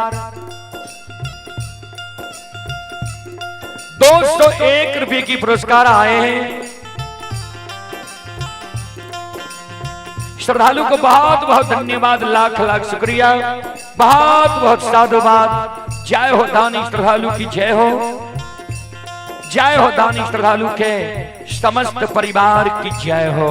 201 रुपए की पुरस्कार आए हैं। श्रद्धालु को बहुत बहुत धन्यवाद, लाख लाख शुक्रिया, बहुत बहुत साधुवाद। जय हो दानी श्रद्धालु की जय हो, जय हो दानी श्रद्धालु के समस्त परिवार की जय हो।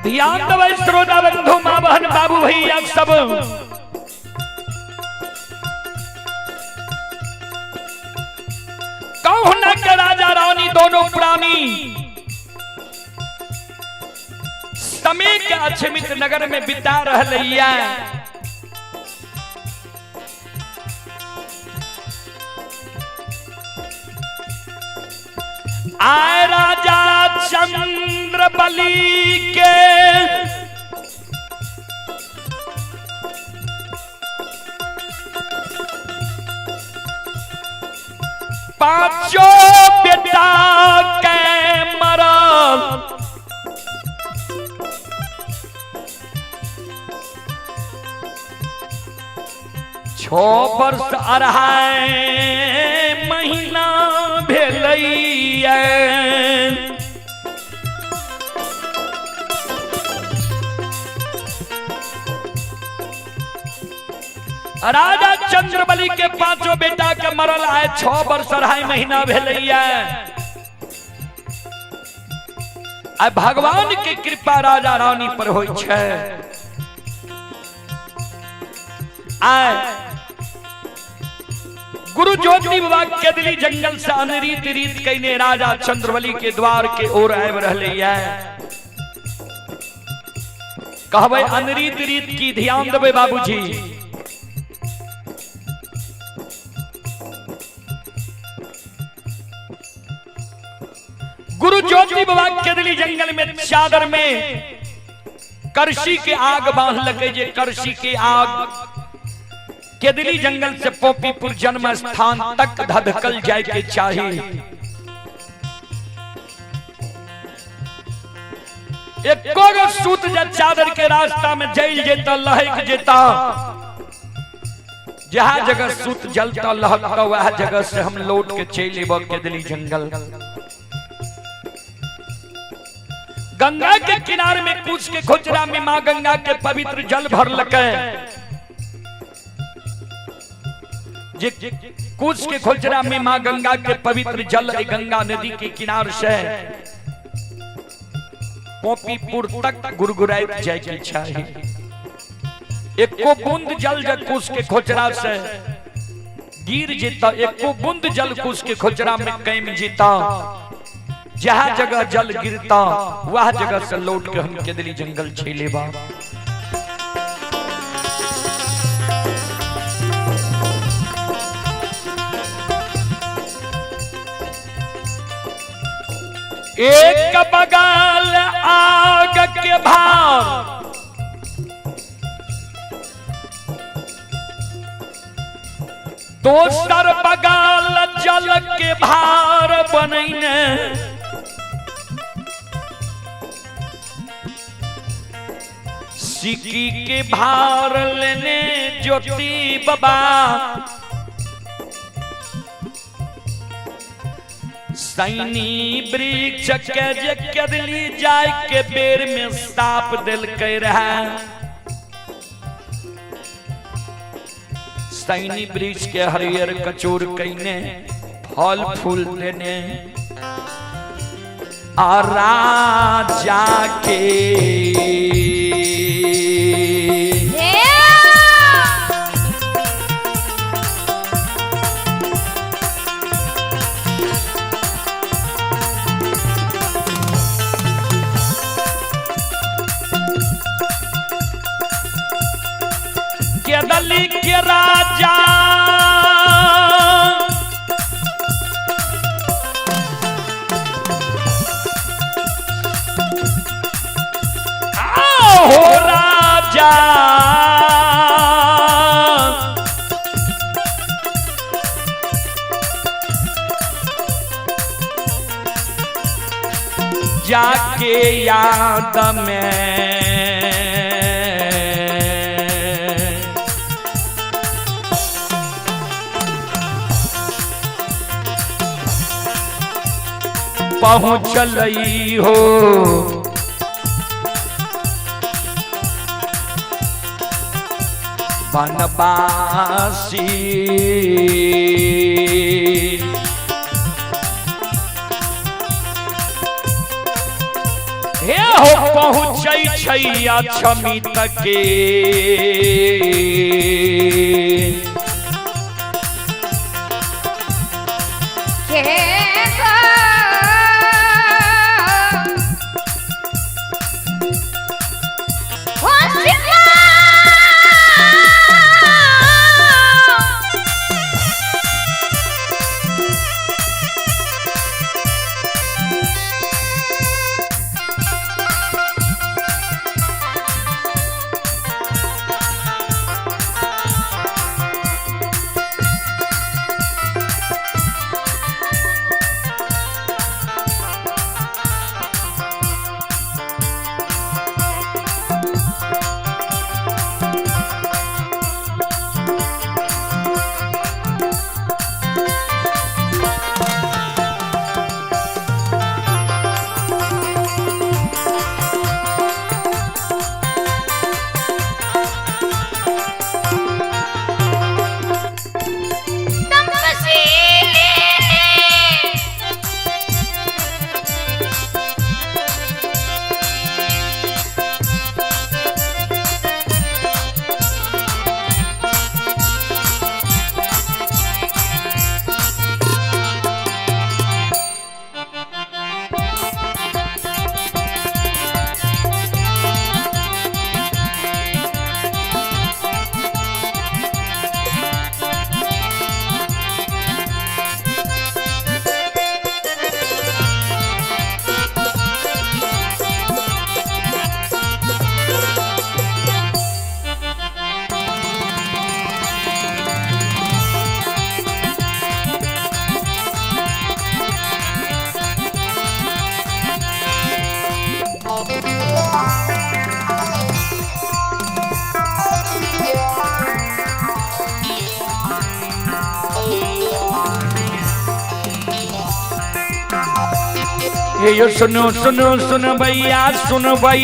ध्यान देबै श्रोता बंधु, माँ बहन, बाबू भैया सब। कहुना के राजा रानी दोनों प्राणी समय के अछमित नगर में बिता रहलैया। आए राजा चंद्र बलि के पांचों बेटा के मरल, 6 वर्ष 2.5 महीना भेलैया। राजा चंद्रबली के पांचों बेटा के मरल आए 6 वर्ष 2.5 महीना भेलैया। आ भगवान के कृपा राजा रानी पर होई छै। आए गुरु ज्योति बाबा केदली जंगल से अनरीत रीत कईने राजा चंद्रबली के द्वार के ओर आबि रहलैया। कहबै अनरीत रीत की, ध्यान देबै बाबूजी। गुरु ज्योति बाबा केदली जंगल में चादर में करसी के आग बांधलकै, जे करसी के आग केदली जंगल से पोपीपुर जन्म स्थान तक धधकल जाए के चाही। एको गो सूत जे चादर के रास्ता में जल जेता, लहक जेता, जहाँ जगह सूत जलता लहकता वह जगह से हम लौट के चल अबो केदली जंगल। गंगा के किनारे में कुछ के खोचरा में मां गंगा के पवित्र जल भरलकै, जे कुछ के खोचरा में मां गंगा के पवित्र जल गंगा नदी के किनार से पोपीपुर तक गुरगुराइत जाए के चाही। एको बूंद जल जे कुश के खोचरा से गिर जेता, एको बूंद जल कुश के खोचरा में कम जेता, जहाँ जगह जल गिरता वह जगह से लौट के हम केदली जंगल छेलेबा। एक बगल आग के भार, दोसर बगल जल के भार बनैने, सिक्की के भार लेने ज्योति बाबा, सैनी वृक्ष के जे केदली जाय के बेर में साप दिलकै रहे। सैनी वृक्ष के हरियर कचोर कईने फल फूल देने, आ राजा के केदली के राजा हो राजा जाके याद में पहुँचलई हो। बनवासी हे हो पहुँचै छै अक्षमी तके। के गो ओ शिवा तमसी हे यो सुनो सुनो सुन भैया सुन भई।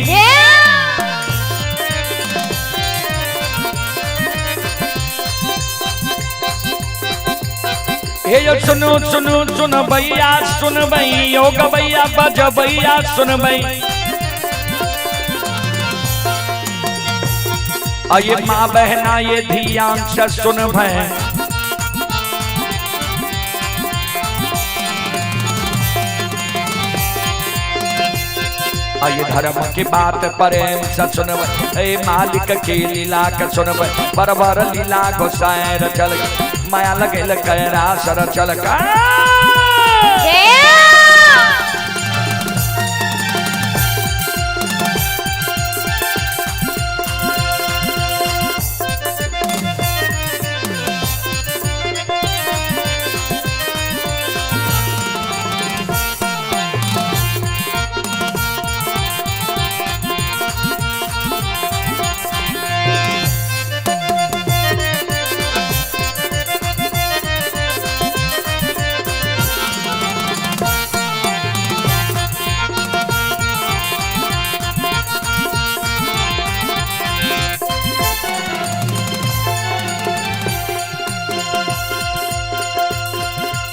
हे हे यो सुनो सुनो सुन भैया सुन भई, योग भैया बज भैया सुन भई। अये माँ बहना ये धियान से सुन भई। अये धर्म की बात प्रेम से सुनब, ए मालिक के लीला के सुनब। बरबर लीला गोसाई रचल, माया लगेल कैरा सर चल। हे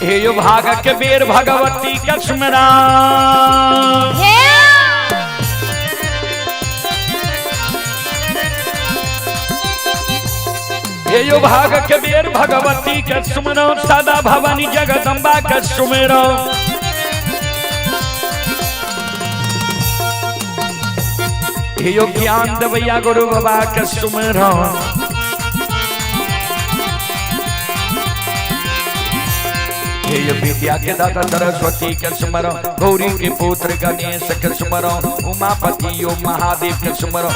हे यो भाग के बेर भगवती के सुमरा। हे हे यो भाग के बेर भगवती के सुमरो, सदा भवानी जगदम्बा के सुमरो। हे यो ज्ञान देवैया गुरु बाबा के सुमरो। हे यो विद्या के दाता सरस्वती के सुमरो, गौरी के पुत्र गणेश के सुमरो, उमापति यो महादेव के सुमरो,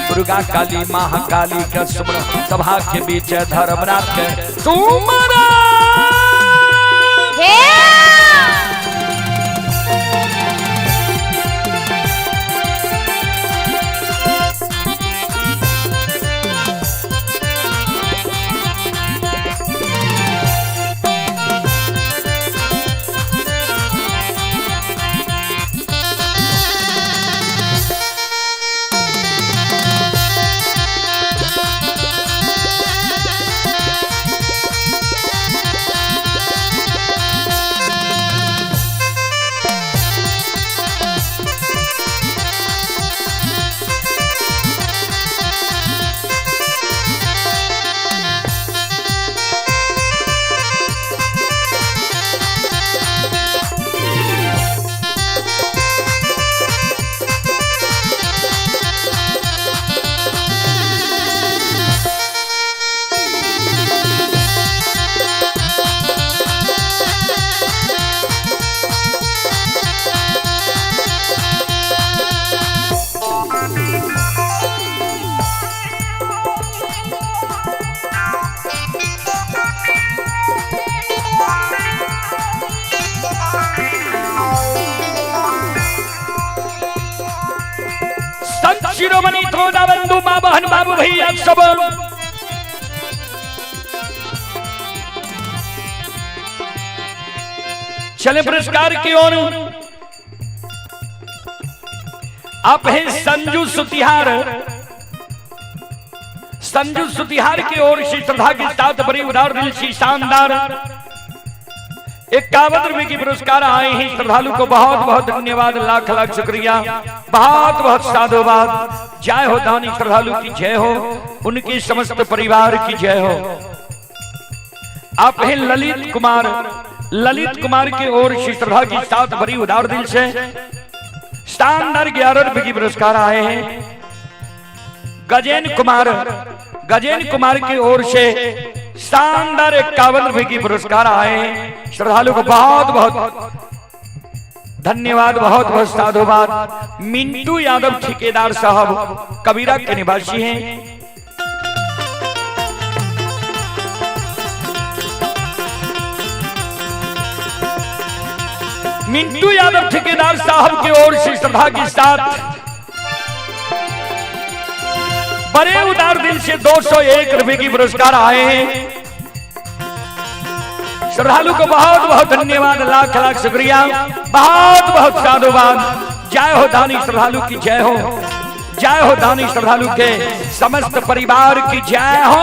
दुर्गा काली महाकाली के सुमरो, सभा के बीच धर्मराज के सुमरो। हे माँ बहन बाबू भैया सब चले पुरस्कार की ओर। आप हैं संजू सुतिहार, संजू सुतिहार की ओर से श्रद्धा के साथ बड़ी उदार दिल से शानदार 51 रुपए की पुरस्कार आए हैं। श्रद्धालु को बहुत बहुत धन्यवाद, लाख लाख शुक्रिया, बहुत बहुत साधुवाद। जय हो दानी श्रद्धालु की जय हो, उनके समस्त परिवार की जय हो। आप हैं ललित कुमार, ललित कुमार की ओर से श्रद्धा के साथ भरी उदार दिल से शानदार 11 रुपए की पुरस्कार आए हैं। गजेन कुमार, गजेन कुमार की ओर से शानदार 51 रुपए की पुरस्कार आए हैं। श्रद्धालु को बहुत बहुत धन्यवाद, बहुत बहुत साधुवाद। मिंटू यादव ठेकेदार साहब कबीरा के निवासी हैं। मिंटू यादव ठेकेदार साहब की ओर से श्रद्धा के साथ बड़े उदार दिल से 201 रुपए की पुरस्कार आए हैं। श्रद्धालु को बहुत बहुत धन्यवाद, लाख लाख शुक्रिया, बहुत बहुत साधुवाद। जय हो दानी श्रद्धालु की जय हो, जय हो दानी श्रद्धालु के समस्त परिवार की जय हो।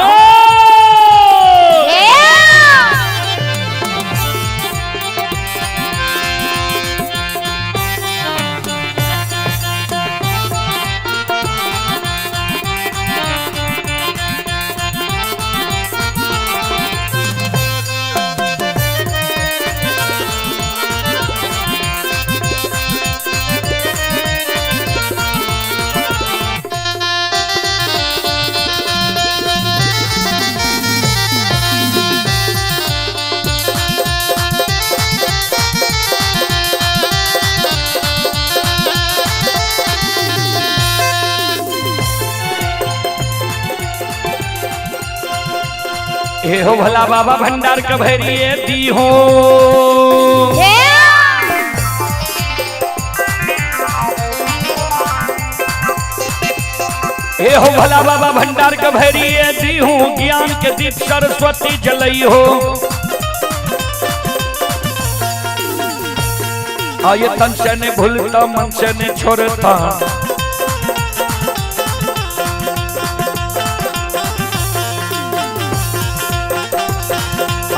हे हो भला बाबा भंडार के भैरिए दी हो। हे हो भला बाबा भंडार के भैरिए दी हूँ, ज्ञान के दीप सरस्वती जलई हो। आये तन से ने भूलता मन से ने छोड़ता,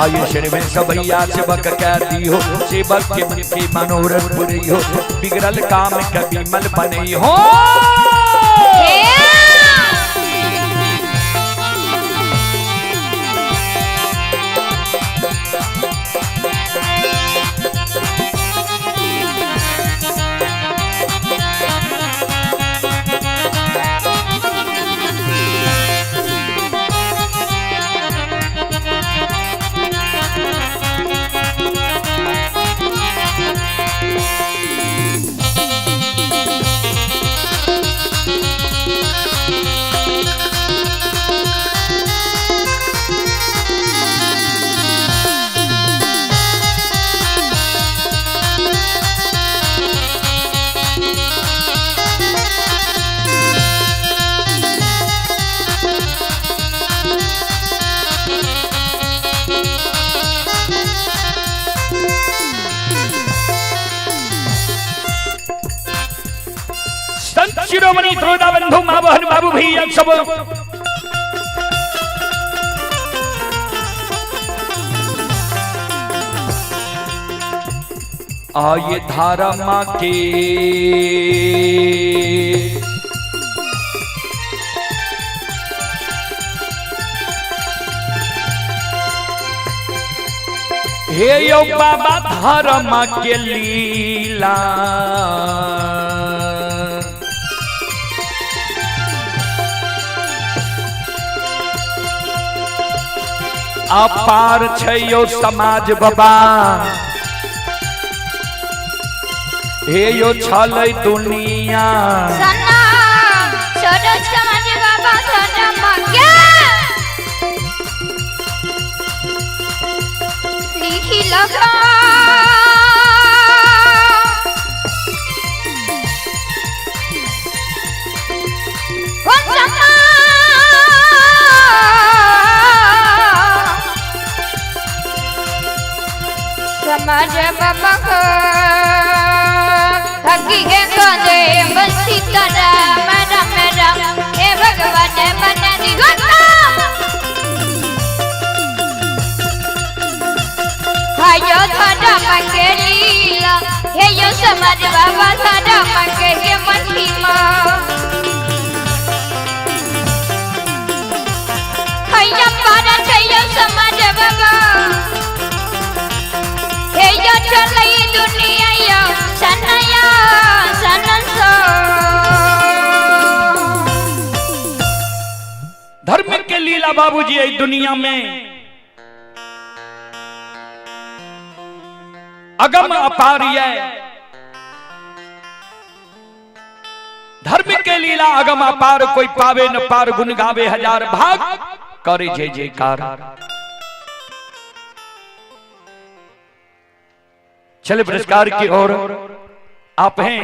आये श्री में सबैया सेवक कह दी हो, सेवक के मन के मनोरथ पुरई हो, बिगड़ल काम कभी मल बनई हो। शिरोमणि त्रोदा बंधु माँ बहन बाबू भैया सब आये धारा माँ के हे यो बाबा धारा माँ के लीला, अपार छै यो समाज बाबा, हे यो छलै दुनिया। समाज बाबा धर्म के लिखी लगा हो। समाज बाबा हकी के कोने सीता राम राम राम हे भगवान बना दी हायो धर्म के लीला हे यो समाज बाबा धर्म के हे महिमा हैया पारा छैयो समाज बाबा हे यो चलई दुनिया यो सनया सनसो। धर्म के लीला बाबूजी आई दुनिया में अगम अपार है। धर्म के लीला अगम अपार, कोई पावे न पार, गुण गावे हजार भाग, करे जय जयकार। चले पुरस्कार की ओर आप हैं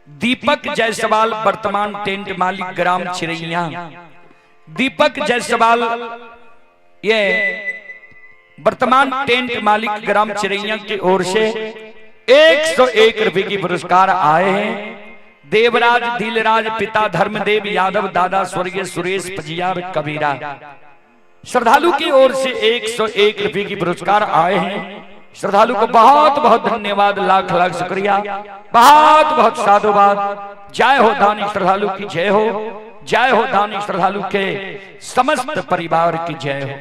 दीपक जायसवाल, वर्तमान टेंट मालिक, ग्राम चिरैया। दीपक जायसवाल ये वर्तमान टेंट मालिक ग्राम चिरैया की ओर से 101 रुपए की पुरस्कार आए हैं। देवराज दिलराज पिता धर्मदेव यादव, दादा स्वर्गीय सुरेश पजियार कबीरा श्रद्धालु की ओर से 101 रुपए की पुरस्कार आए हैं। श्रद्धालु को बहुत बहुत धन्यवाद, लाख लाख शुक्रिया, बहुत बहुत साधुवाद। जय हो दानी श्रद्धालु की जय हो, जय हो दानी श्रद्धालु के समस्त परिवार की जय हो।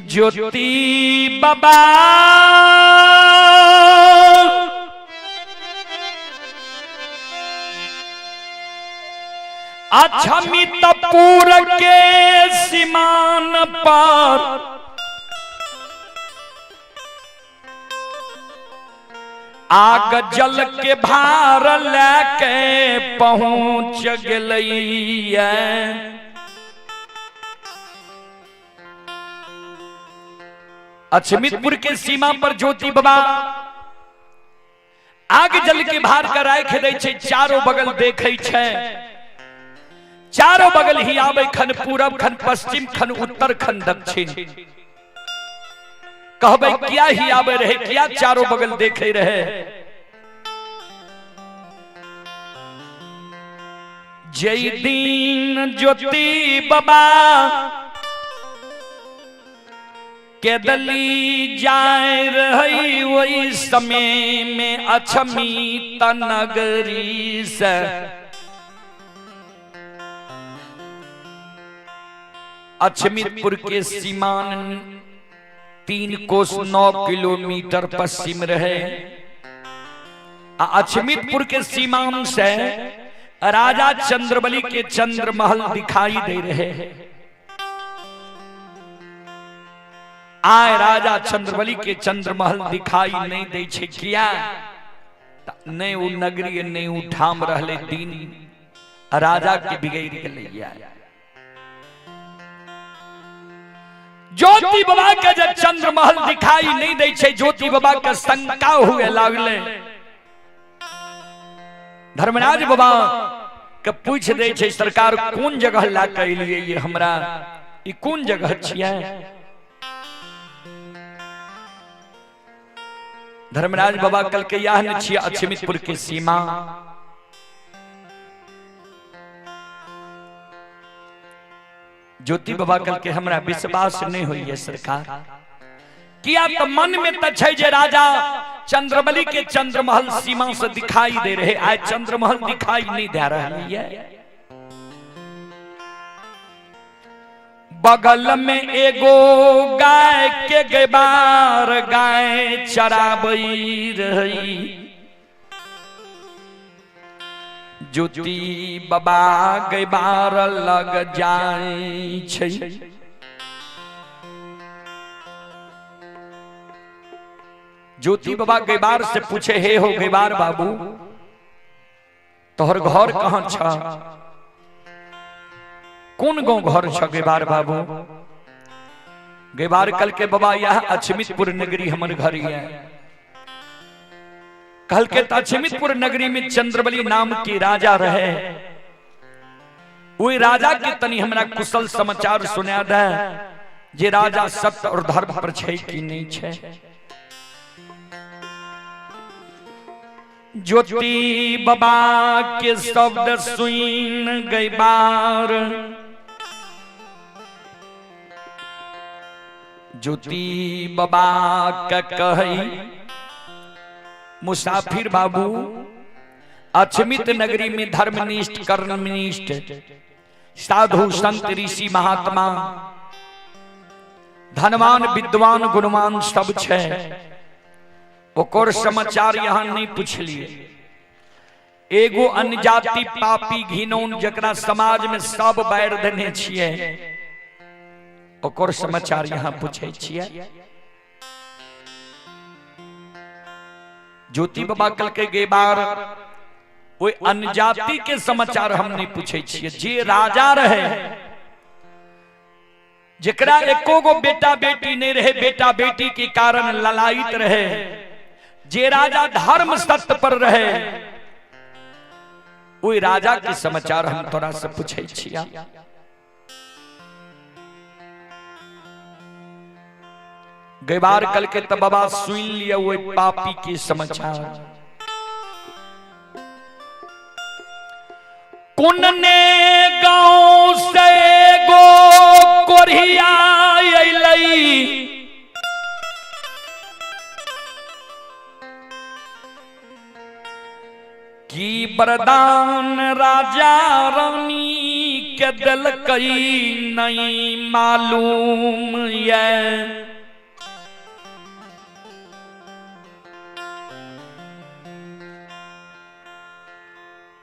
ज्योति बाबा अक्षमितपुर के सीमान पर आग जल के भार लेके पहुंच गेलैया। अक्षमितपुर के सीमा पर ज्योति बाबा आग जल के भार का राख दै छै, चारों बगल देखै छै, चारों बगल ही आवे, खन पूरब खन पश्चिम खन उत्तर खन दक्षिण। कहबे क्या ही आवे रहे, क्या चारों बगल देखे रहे। जय दीन ज्योति बाबा के दली जाए रही वही समय में अक्षमित नगरी से अक्षमितपुर के सीमान 3 कोस 9 किलोमीटर पश्चिम रहे। अक्षमितपुर के सीमान से राजा चंद्रबली के चंद्रमहल दिखाई दे रहे हैं। आए राजा चंद्रबली के चंद्रमहल दिखाई नहीं दे छे, किया नहीं वो नगरी नहीं वो ठाम रहले दिन राजा के बिगड़ गेलैया। ज्योति बाबा के जब चंद्रमहल दिखाई नहीं दे छे, ज्योति बाबा के शंका हुए लागले। धर्मराज बाबा के पूछ दे छे, सरकार कोन जगह ला के एलियै ये हमरा, ई कोन जगह छियै? धर्मराज बाबा कल के यह न छियै अक्षमितपुर के सीमा। ज्योति बाबा कल के हमरा विश्वास नहीं हुई है सरकार, किया तो मन में तो छै जे राजा चंद्रबली के चंद्रमहल सीमा से दिखाई दे रहे, आज चंद्रमहल दिखाई नहीं दे रहा है। बगल में एगो गाय के गबार गाय चराबई रही, ज्योति बाबा गबार लग जाय छै। ज्योति बाबा गबार से पूछे, हे हो गबार बाबू, तोहर घर कहाँ छ? कोन गांव घर छ गबार बाबू? गबार कल के बाबा यह अक्षमितपुर नगरी हमर घर है। कल के अक्षमितपुर नगरी में चंद्रबली नाम के राजा रहे, ओहि राजा के तनी हमरा कुशल समाचार सुना दे जे राजा सत्य और धर्म पर छै कि नहीं छै। ज्योति बाबा के शब्द सुन गई बार, ज्योति बाबा के कही मुसाफिर बाबू अछमित नगरी में धर्मनिष्ठ कर्मनिष्ठ साधु संत ऋषि महात्मा धनवान विद्वान गुणवान सब छै, ओकर समाचार यहाँ नहीं पूछलिए। एगो अनजाति पापी घिनौन जकरा समाज में सब बैर देने छिए ओकर समाचार यहाँ पूछे छिए। ज्योति बाबा कल के गे बार ओहि अनजाति के समाचार हम नहीं पूछे छिए, जे राजा रहे जकरा एको गो बेटा बेटी नहीं रहे, बेटा बेटी के कारण ललायित रहे, जे राजा धर्म सत्य पर रहे ओहि राजा के समाचार हम तोरा से पूछे छिया। गैबार कल के तब बाबा सुन लिया ओहि पापी के समाचार। कुन ने गांव से गो कोरिया अइलई, की वरदान राजा रानी के दिलकई नहीं मालूम ये।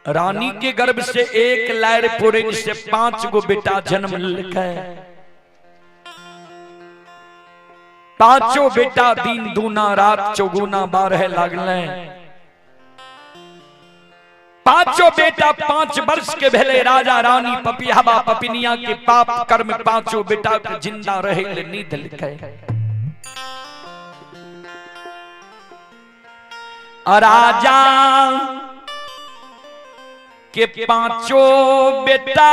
रानी के गर्भ से एक लायर पुरन से 5 गो बेटा जन्म लेलकै, पांचों बेटा दिन दूना रात चौगुना बारह लागलै। पांचों बेटा 5 वर्ष के भेले, राजा रानी पपियाबा पपिनिया के पाप कर्म पांचों बेटा के जिंदा रहे ले नहीं देलकै। राजा के पांचों बेटा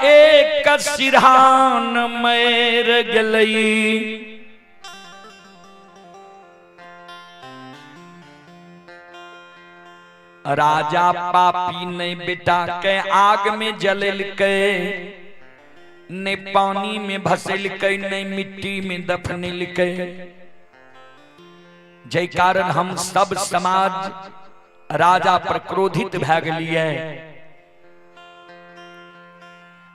एक सिरहान मर गलई। राजा पापी ने बेटा के आग में जलेलकै, ने पानी में भसेलकै, ने मिट्टी में दफनेलकै। जै कारण हम सब समाज राजा पर क्रोधित भए गेलियै।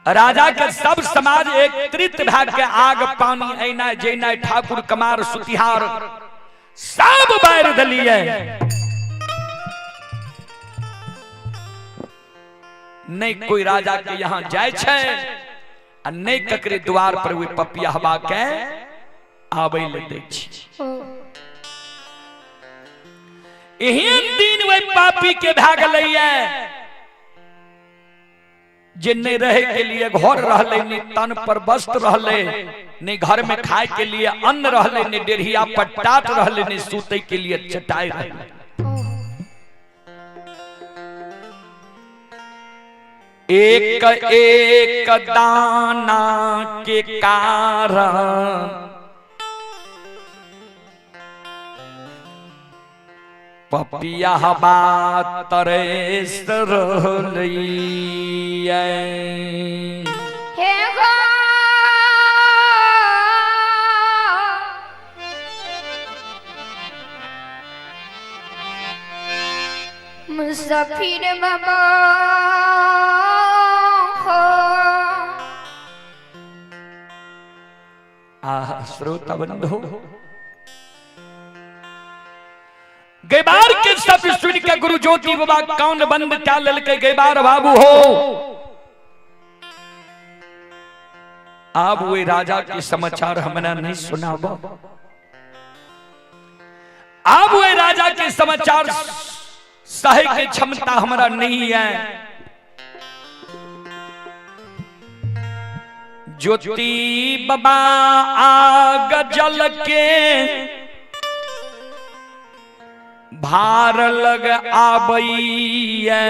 राजा के सब समाज एकत्रित भए के आग पानी ऐना जैना ठाकुर कमार सुतिहार सब बारि देलियै। नहीं कोई राजा के यहाँ जाय छै आ नहीं ककरे द्वार पर वे पपियाहबा के आबै ले दै छै। एहन दिन वह पापी के भए गेलैया जे नहीं रहे के लिए घर रहले, नहीं तन पर वस्त्र रहले, नहीं घर में खाए के लिए अन्न रहले, नहीं डेढ़िया पर टाट रहले, नहीं सूते के लिए चटाई रहले। एक एक दाना के कारण पपियाहबा तरस रहलैया। हे गो मुसाफिर बाबा हो। आह श्रोता बंधु, गैबार के सब सुन के गुरु ज्योति बाबा कान बंद क्या ललके गैबार बाबू हो। आब वे राजा के समाचार हमरा नहीं सुनाबो, आब वे राजा के समाचार सहे के क्षमता हमरा नहीं है। ज्योति बाबा आग जल के भार लग आबैया,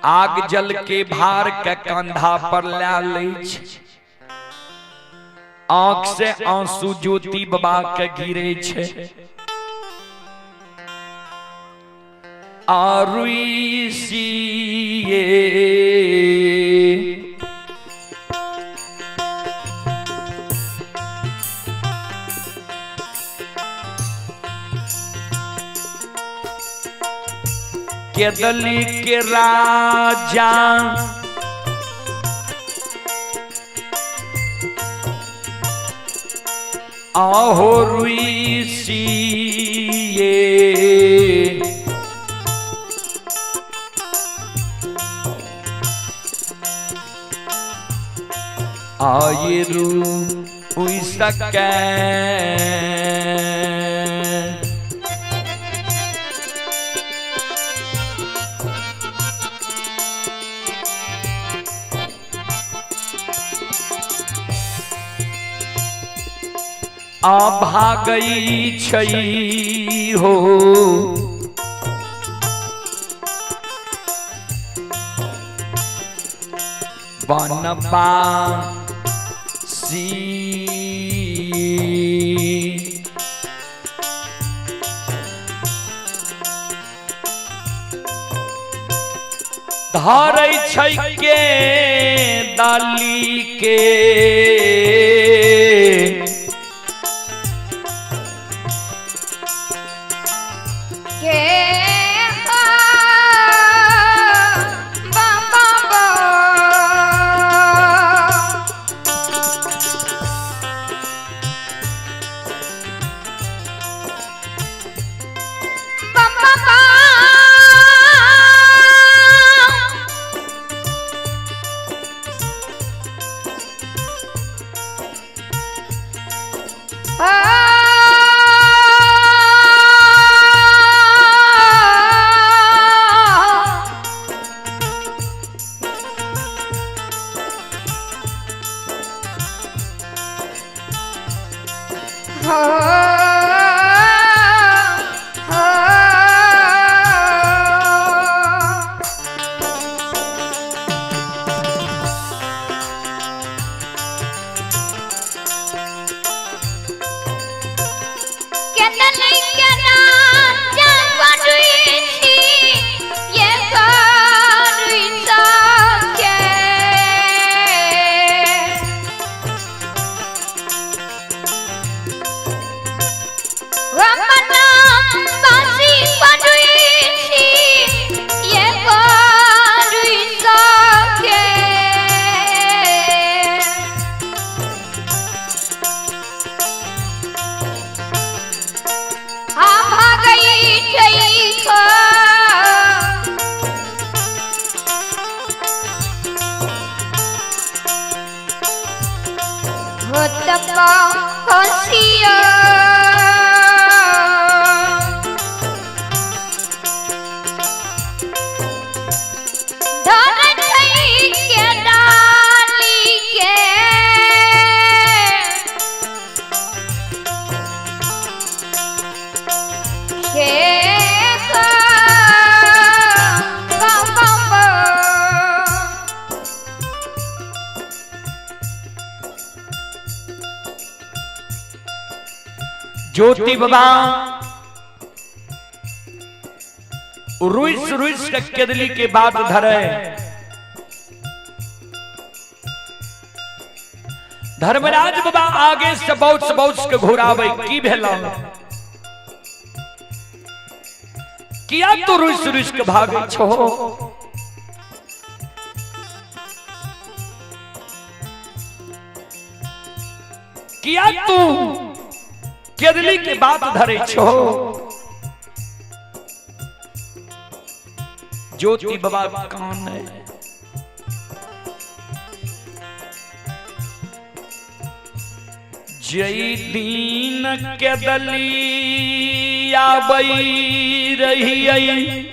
आग जल के भार के कंधा पर ला लै छै। आंख से आंसू ज्योति बाबा के गिरे छै। आरुषिए केदली के राजा आहो रुषिए आये रू हुई सके। आ भागई छई हो बनबा सी। धरै छै के डाली के के हो बाबा बो। बाबा बा। ज्योति बाबा रुइस रुइस के केदली के बात धरे। धर्मराज बाबा आगे से बहुत बहुत के घुरावे की भेला किया तो रुइस रुइस के भागे छो। किया तू केदली के बात धरे छो। ज्योति बाबा कौन है? जय दीन केदली आबई रही आई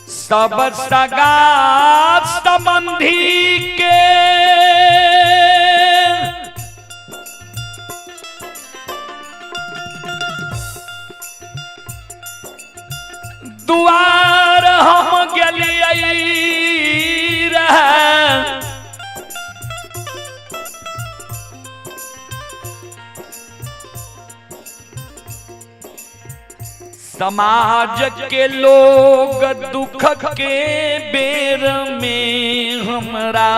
सब सगा संबंधी के दुआर हम गेलियै रहे। समाज के लोग दुख के बेर में हमरा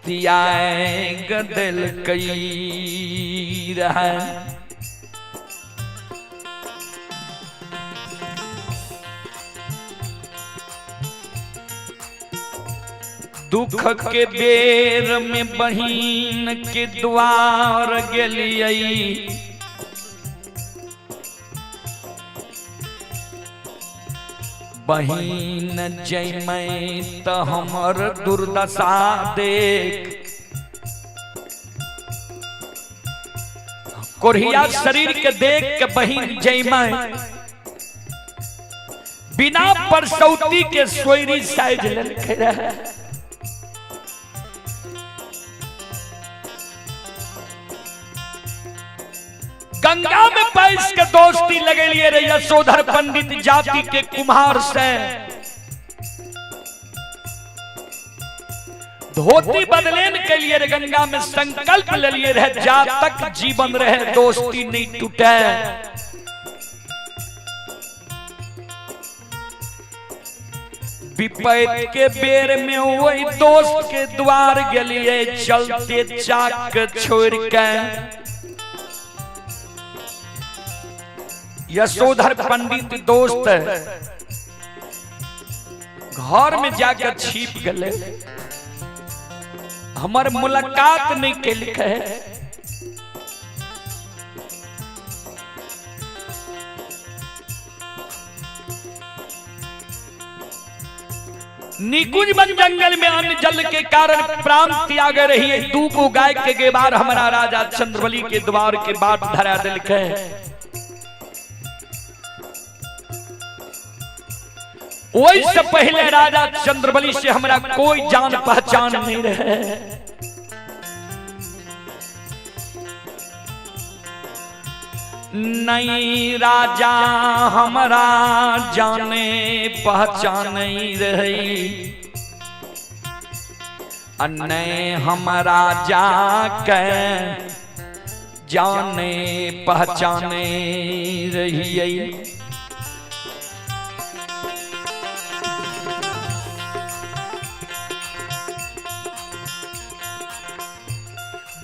त्याग देलकै रहे। दुख के बेर में बहिन के द्वार गेलियै, बहिन जैमै त हमर दुर्दशा देख कोढ़िया शरीर के देख के बहिन जैमै बिना परसौती के सोयरी साइज लेलकै रहे। गंगा में पैस के दोस्ती लगेलिए रे यशोधर पंडित जाति के कुम्हार से, धोती बदलेन के लिए रे गंगा में संकल्प ले लिए रहे जा तक जीवन रहे दोस्ती नहीं टूटे। विपैत के बेर में वही दोस्त के द्वार गेलिए चलते चाक छोड़ के। यशोधर पंडित दोस्त घर में जाकर छिप गए, हमर मुलाकात नहीं केलकै। निकुंज वन जंगल में अन्न जल के कारण प्राण त्याग रही है। दू गो गाय के गेबार हमारा राजा चंद्रबली के द्वार के बाट धरा दिलकै। ओहि से पहले राजा चंद्रबली से हमरा कोई जान पहचान नहीं रहे। नहीं राजा हमरा जाने पहचान रही, नहीं हमरा जाके जाने पहचाने रही।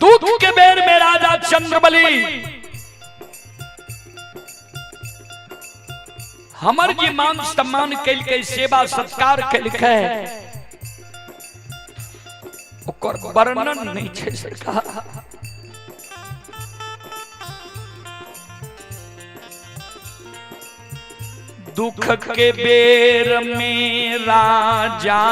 दुख के बेर में राजा चंद्रबली हमर जे मान सम्मान कैलकै, सेवा सत्कार कैलकै, ओकर वर्णन नहीं छै सरकार। दुख के बेर में राजा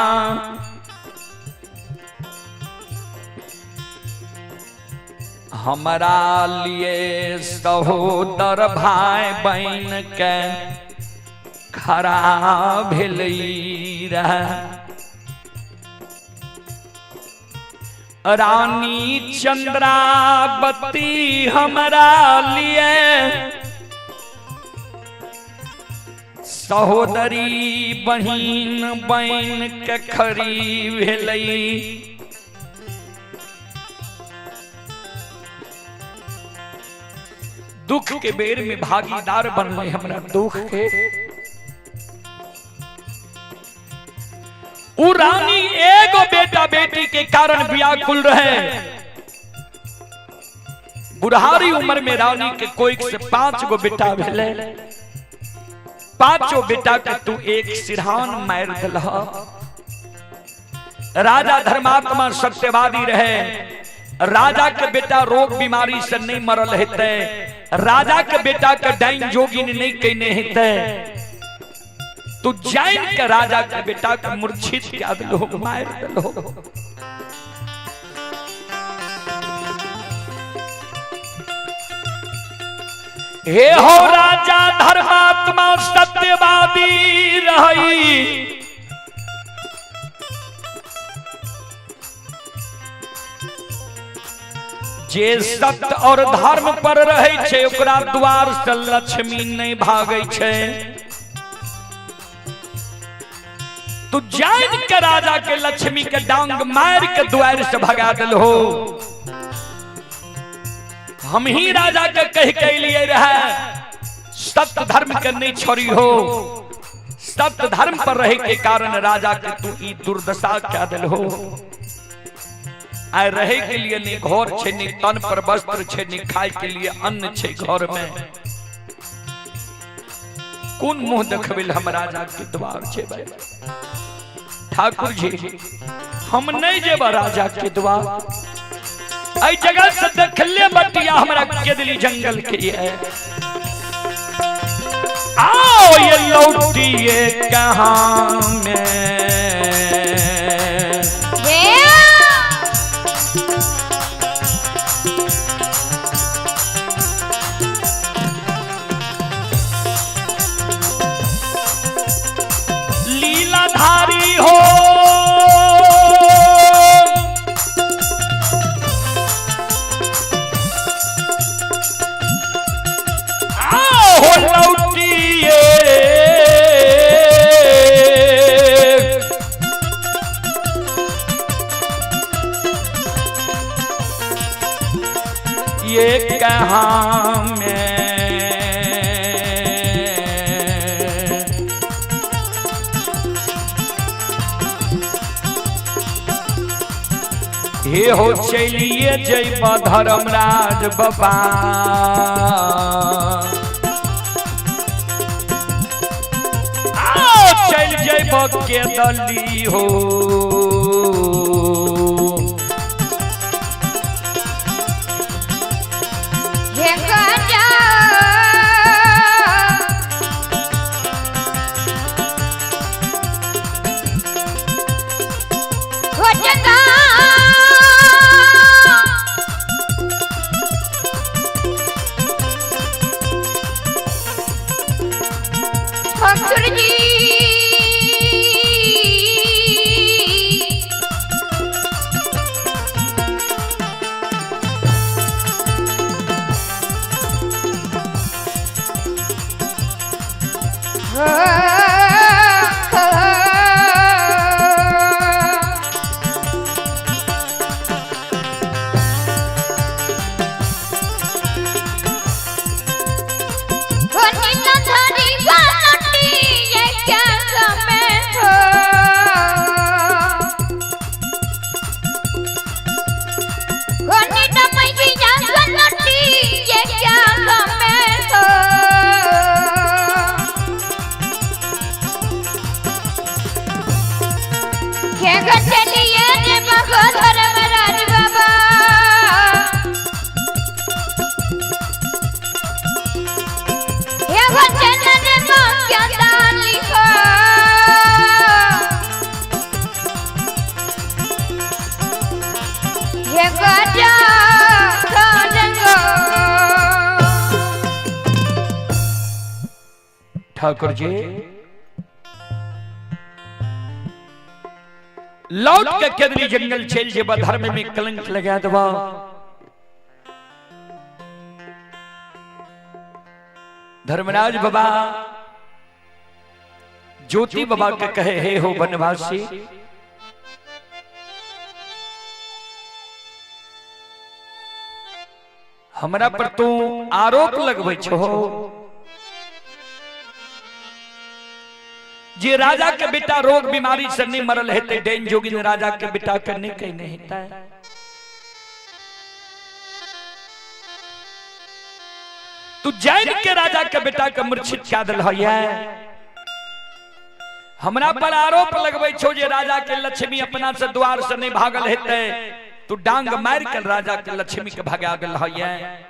हमरा लिए सहोदर भाई बहन के खड़ा भेलै रहे। रानी चंद्रावती हमरा लिए सहोदरी बहिन बहन के खड़ी भेलै। दुख के बेर में भागीदार बनलै हमरा दुख के। उ रानी एगो बेटा बेटी के कारण व्याकुल रहे। बुढ़ारी उम्र में रानी के कोई से 5 गो बेटा भेले, पांचों बेटा के तू एक सिरहान मार दिलह। राजा धर्मात्मा सत्यवादी रहे। राजा के बेटा रोग बीमारी से नहीं मरल हेते, राजा के बेटा के डाइन जोगिन नहीं कहने हेते, तू जान के राजा के बेटा के मूर्छित कह दिलो, मार दिलो। हे हो राजा धर्मात्मा सत्यवादी रही, जे सत्य और धर्म पर रहे छै ओकरा द्वार से लक्ष्मी नहीं भागे छै। तू जान के राजा के लक्ष्मी के डांग मार के द्वार से भगा दिल हो। हम ही राजा के कह के लिए रहे सत्य धर्म के नहीं छोड़ी हो। सत्य धर्म पर रहे के कारण राजा के तू ई दुर्दशा क्या दिल हो। आय रहे के लिए नहीं घर छे, नहीं तन पर वस्त्र छे, नहीं खाए के लिए अन्न छे घर में। कोन मुंह देखबे हम राजा के द्वार छे भाई? ठाकुर जी हम नहीं जेब राजा के द्वार। एहि जगह से देखले बटिया हमरा केदली जंगल के है। आओ ये लौटिए कहाँ में। लीलाधारी हो आओ लौटिए ये कहाँ में। हे हो चलिए जय धर्मराज बाबा। आओ चल जय के दली हो। ठाकुर जी लौट के केदरी जंगल चल जेबा, धर्म में कलंक लगा देबा। धर्मराज बाबा ज्योति बाबा के कहे हे हो वनवासी, हमरा पर तू आरोप लगबै छो जे राजा के बेटा रोग बीमारी से नहीं मरल हेतै, डेन जोगिन राजा के बेटा के नहीं कहने हेतै। तू जैन के राजा के बेटा के मूर्छित क्या दिल है। हमरा पर आरोप लगबै छो जे राजा के लक्ष्मी अपना से द्वार से नहीं भागल हेतै, तू डांग मार के राजा के लक्ष्मी के भगा गेल है।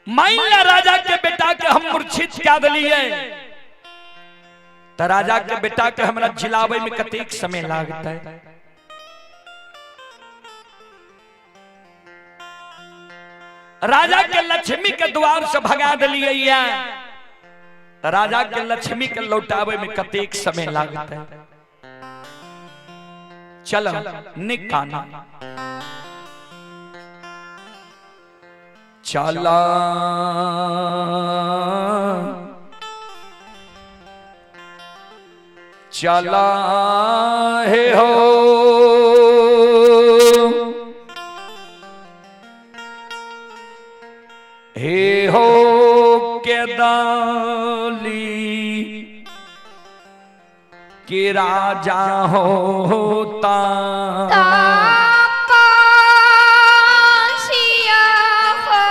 मान राजा के बेटा के हम मूर्छित क्या दिलिए त राजा के बेटा के हमरा जिलावे में कतेक समय लागतै। राजा के लक्ष्मी के द्वार से भगा दिलिए, त राजा के लक्ष्मी के लौटावे में कतेक समय लागतै। चल निकाना चला चला हे हो हे हो के दाली के राजा होता तापसिया हो।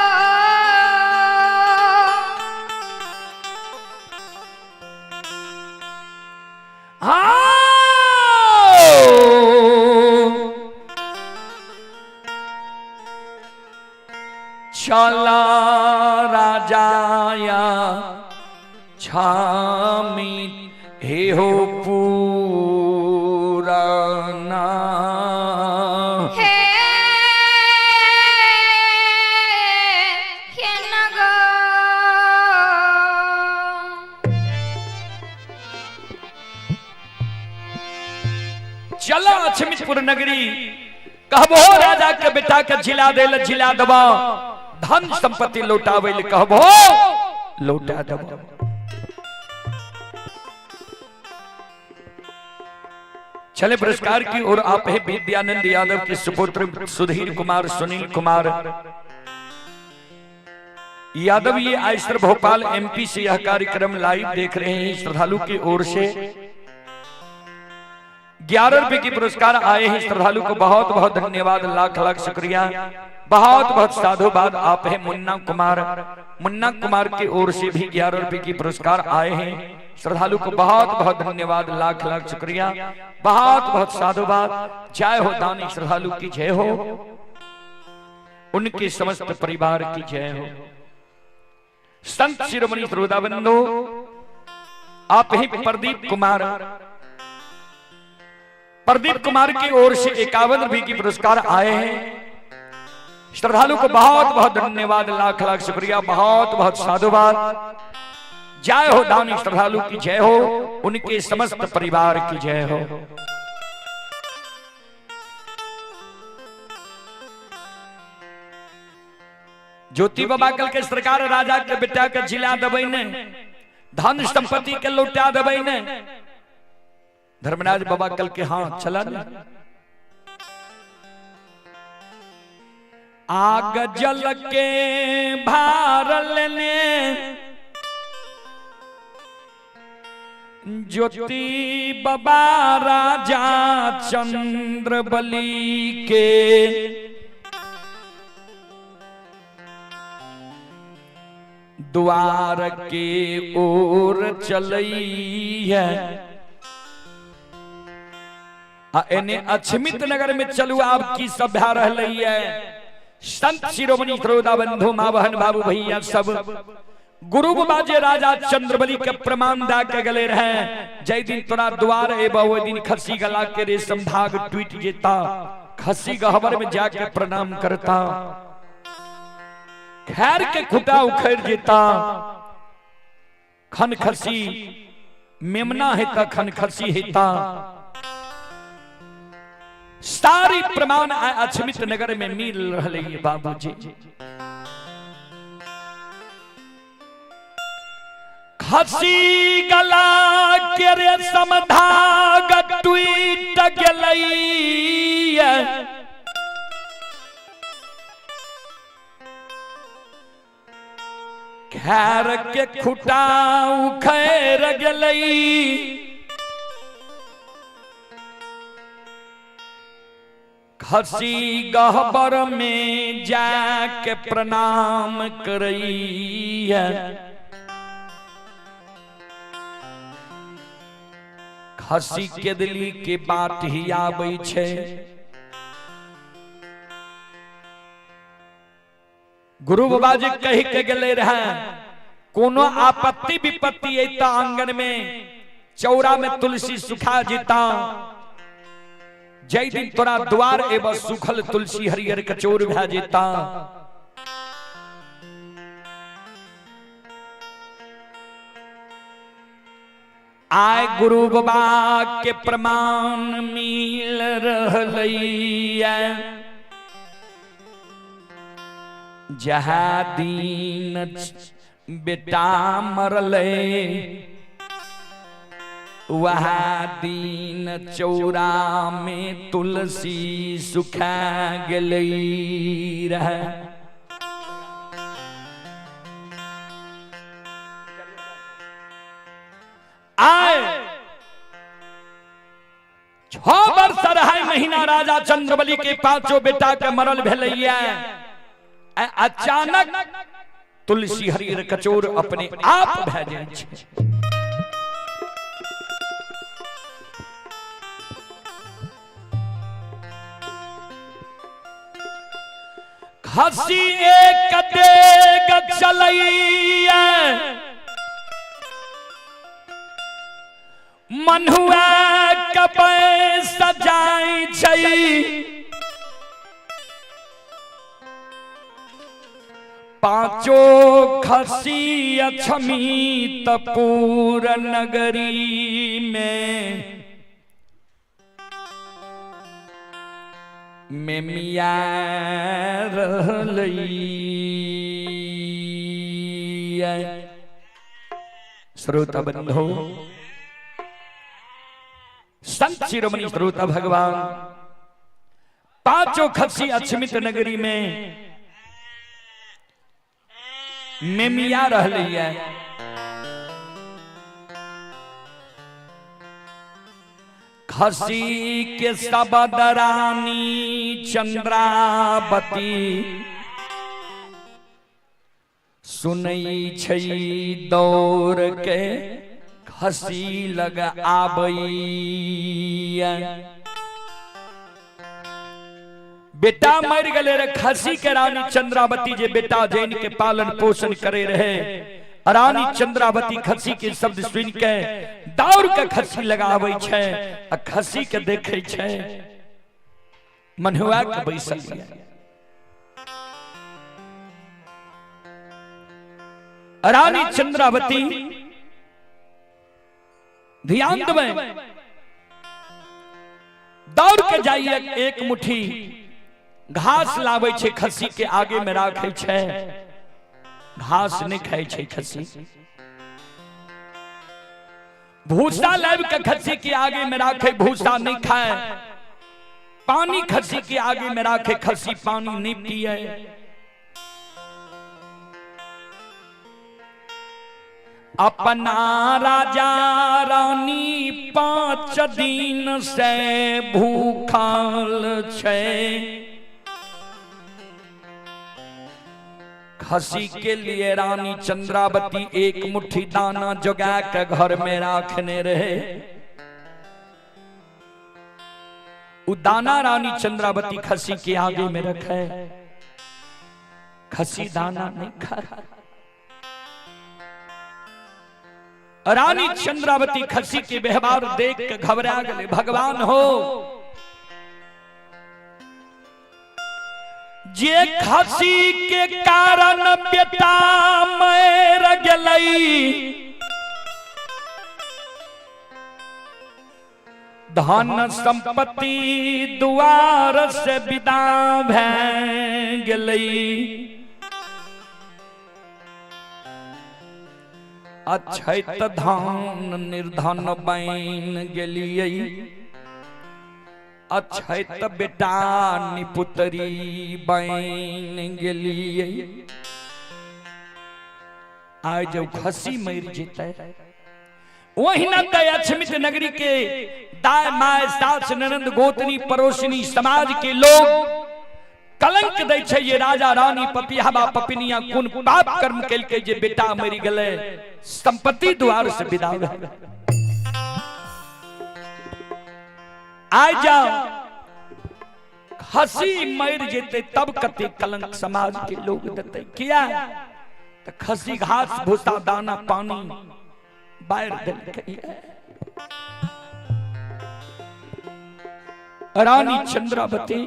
हाँ चला राजाया छामी हे हो पूराना हे हे नगर। चला लक्ष्मीपुर नगरी कहबो राजा के बेटा के झिला दे झिला दबा, धन संपत्ति लौटावे ले कहबो लौटा दबा। चले पुरस्कार की ओर आप है विद्यानंद यादव के सुपुत्र सुधीर कुमार सुनील कुमार यादव, ये आयसर भोपाल एमपी से यह कार्यक्रम लाइव देख रहे हैं। श्रद्धालु की ओर से 11 रुपए की पुरस्कार आए हैं। श्रद्धालु को बहुत बहुत धन्यवाद, लाख लाख शुक्रिया, बहुत बहुत साधुवाद। आप है मुन्ना कुमार, मुन्ना कुमार की ओर से भी 11 रुपए की पुरस्कार आए हैं। श्रद्धालु को बहुत बहुत धन्यवाद, लाख लाख शुक्रिया, बहुत बहुत साधुवाद। जय हो दानी श्रद्धालु की जय हो, उनके समस्त परिवार की जय हो। संत शिरोमणि श्रोता बंधु, आप ही प्रदीप कुमार, प्रदीप कुमार की ओर से 51 रुपए की पुरस्कार आए हैं। श्रद्धालु को बहुत बहुत धन्यवाद, लाख लाख शुक्रिया, बहुत बहुत साधुवाद। जय हो दानी श्रद्धालु की जय हो, उनके समस्त परिवार की जय हो। ज्योति बाबा कल के सरकार राजा के बेटा के जिला दबै ने, धन संपत्ति के लौटा दबै ने। धर्मराज बाबा कल के हाँ चला ने। आग जल के भारल ने ज्योति बाबा राजा चंद्र बलि के द्वार के ओर चलई है। आ एने अछमित नगर में चलू आप की सभ्या रहलई है। संत शिरोमणि श्रोता बंधु माँ बहन बाबू भैया सब गुरु बाबा जे राजा चंद्रबली के प्रमाण दा के गले रहे, जय दिन तोरा द्वार एबा ओहि दिन खसी गला के रेशम धाग टूट जेता, खसी गहबर में जाके प्रणाम करता, खैर के खुटा उखड़ जेता, खन खसी मेमना हेता खन खसी हेता। सारी प्रमाण अछमित नगर में मिल रहे बाबूजी। खसी गला के रेशम धाग टूट गेलई, खैर के खुटा उखड़ गेलई, खसी गहबर में जाके प्रणाम करई है। खसी के दिली के बात ही आबै छै। गुरु बाबा जी कह के गेले रहे, कोनो आपत्ति विपत्ति अयता आंगन में चौरा में तुलसी सुखा जेता, जय दिन तोरा द्वार एब सुखल तुलसी हरियर कचोर भा जेता। आय गुरु बाबा के प्रमाण मिल रहलैया। जहाँ दिन बेटा मरलै वहाँ दिन चौरा में तुलसी सुखा गेलै रहे। आय 6 वर्ष 2.5 महीना राजा चंद्रबली के पांचों बेटा के मरल भेलैया। अचानक तुलसी हरियर कचोर अपने आप भए जाइ छै। खसी एक डेग चलैया मनुआ कपै सजाइ छै। पांचो खसी अछमी तपूर नगरी में मेमिया रहलैया। श्रोता बंधु, संत शिरोमणि श्रोता भगवान, पांचों खसी अछमित नगरी में मेमिया रहलैया। खसी के सबद रानी चंद्रावती सुनई छै दौड़ के खसी लग आबैया। बेटा मर गए रे खसी के रानी चंद्रावती जे बेटा जैन के पालन पोषण करे रहे, रानी चंद्रावती खसी के शब्द सुन के दौड़ के खसी लगावे छै आ खसी के देखे छै मनुआ के बैसल। रानी चंद्रावती ध्यान देबै, दौड़ के जाइए एक मुट्ठी घास लाबै छै खसी के आगे में राखै छै, घास नहीं खाइ छै खसी। भूसा लाबि के खसी के आगे में राखे, भूसा नहीं खाए। पानी खसी के आगे में राखे, खसी पानी नहीं पिए। अपना राजा रानी 5 दिन से भूखल छै। खसी के लिए रानी चंद्रावती एक मुट्ठी दाना जोगा के घर में राखने रहे। उ दाना रानी चंद्रावती खसी के आगे में रखे, खसी दाना नहीं खा। रानी चंद्रावती खसी के व्यवहार देख के घबरा गए। भगवान हो, जे खसी के कारण बेटा मर गेलै, धन संपत्ति दुआर से विदा भए गेलै। अछैत धन निर्धन बन गेलियै, अछैत बेटा निपुतरी बन गेलियै। आइ जब खसी मरि जेतै, ओहिना तऽ अछमित नगरी के दाय my सास ननंद गोतनी पड़ोसनी समाज के लोग कलंक दै छै, ये राजा रानी पपियाबा पपिनिया कोन पाप कर्म केलकै जे बेटा मरि गेलै, संपत्ति द्वार से विदा भेल। आइ जाओ खसी मरि जेतै तब कते कलंक समाज के लोग देतै। किया तऽ खसी घास भूसा दाना पानी बाहर देलकै। रानी चंद्रावती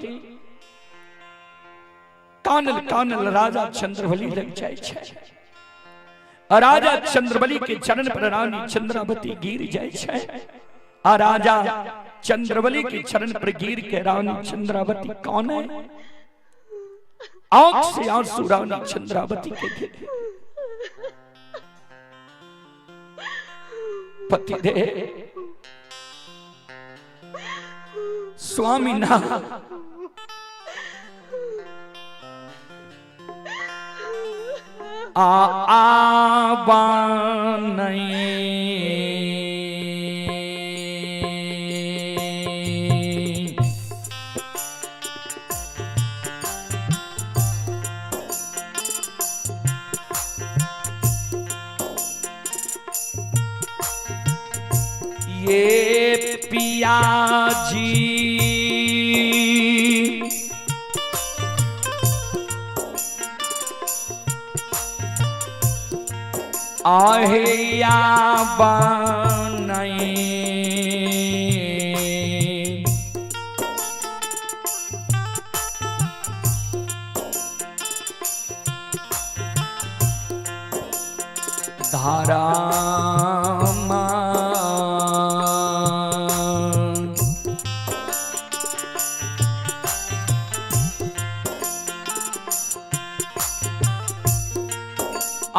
कानल कानल राजा चंद्रबली लग जाइ छै। राजा चंद्रबली के चरण पर रानी चंद्रावती गिर जाय छै आ राजा चंद्रबली के चरण पर गिर के रानी चंद्रावती कौन है? आंख से आंसू रानी चंद्रावती के गिरे। पति दे स्वामी ना आ आबा नहीं। ये पिया जी आहे या नहीं। धारा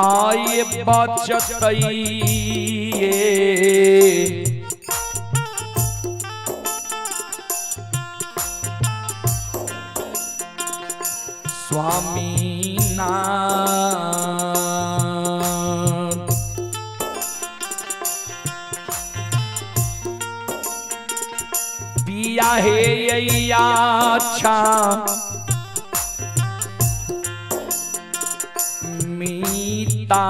आए बचतइए स्वामी नाथ। पिया हे अच्छा मीता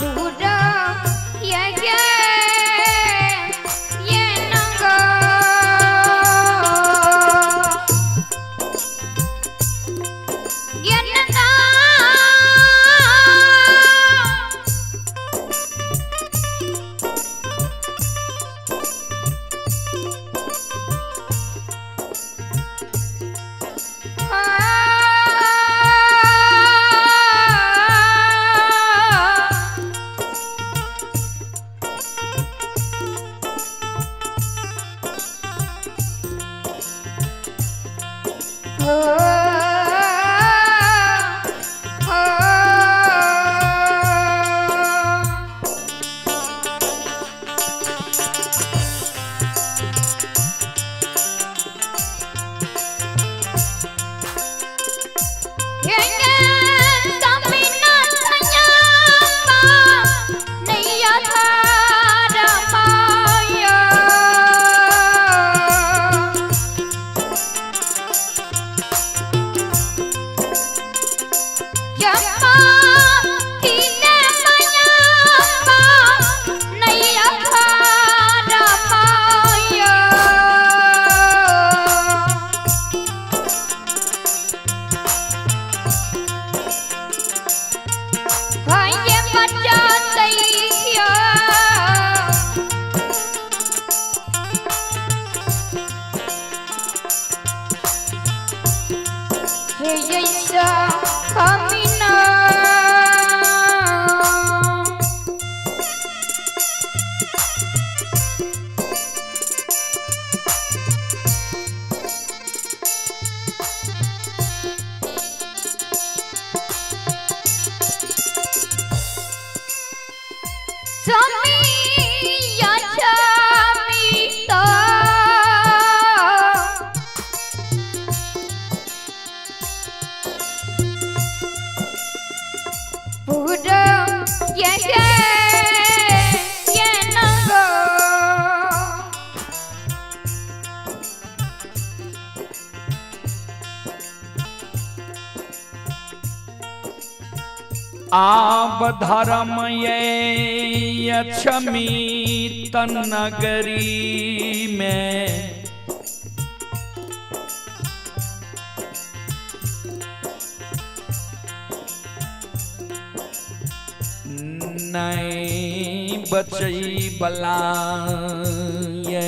पूरा ये ये ये नंगा ये नंगा आब धर्म ये क्षमी नगरी में नहीं बचई बला ये।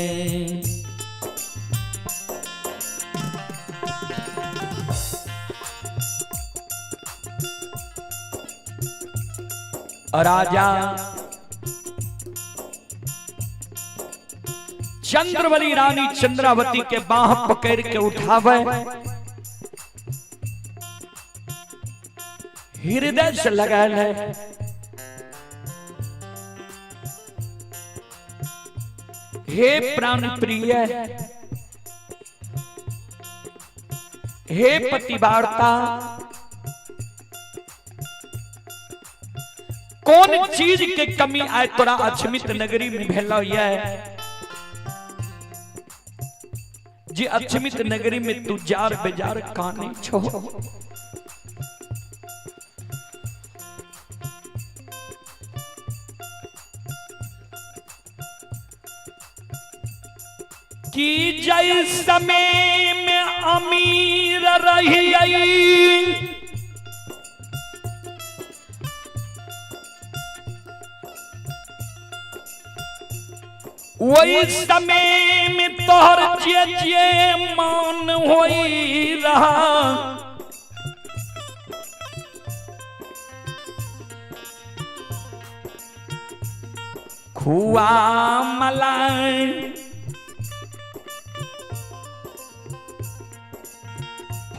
राजा चंद्रवली रानी चंद्रावती के बाह पकड़ के उठावे, हृदय से लगाल है। हे प्राण प्रिय, हे पतिवार्ता, कौन चीज के कमी आए तोरा अछमित नगरी में भेलो ये जे अछमित नगरी में तू जार बेजार काने छो। कि जय समय में अमीर रही आई, वही समय में तोहर जे जे मान होई रहा, खुआ मलाई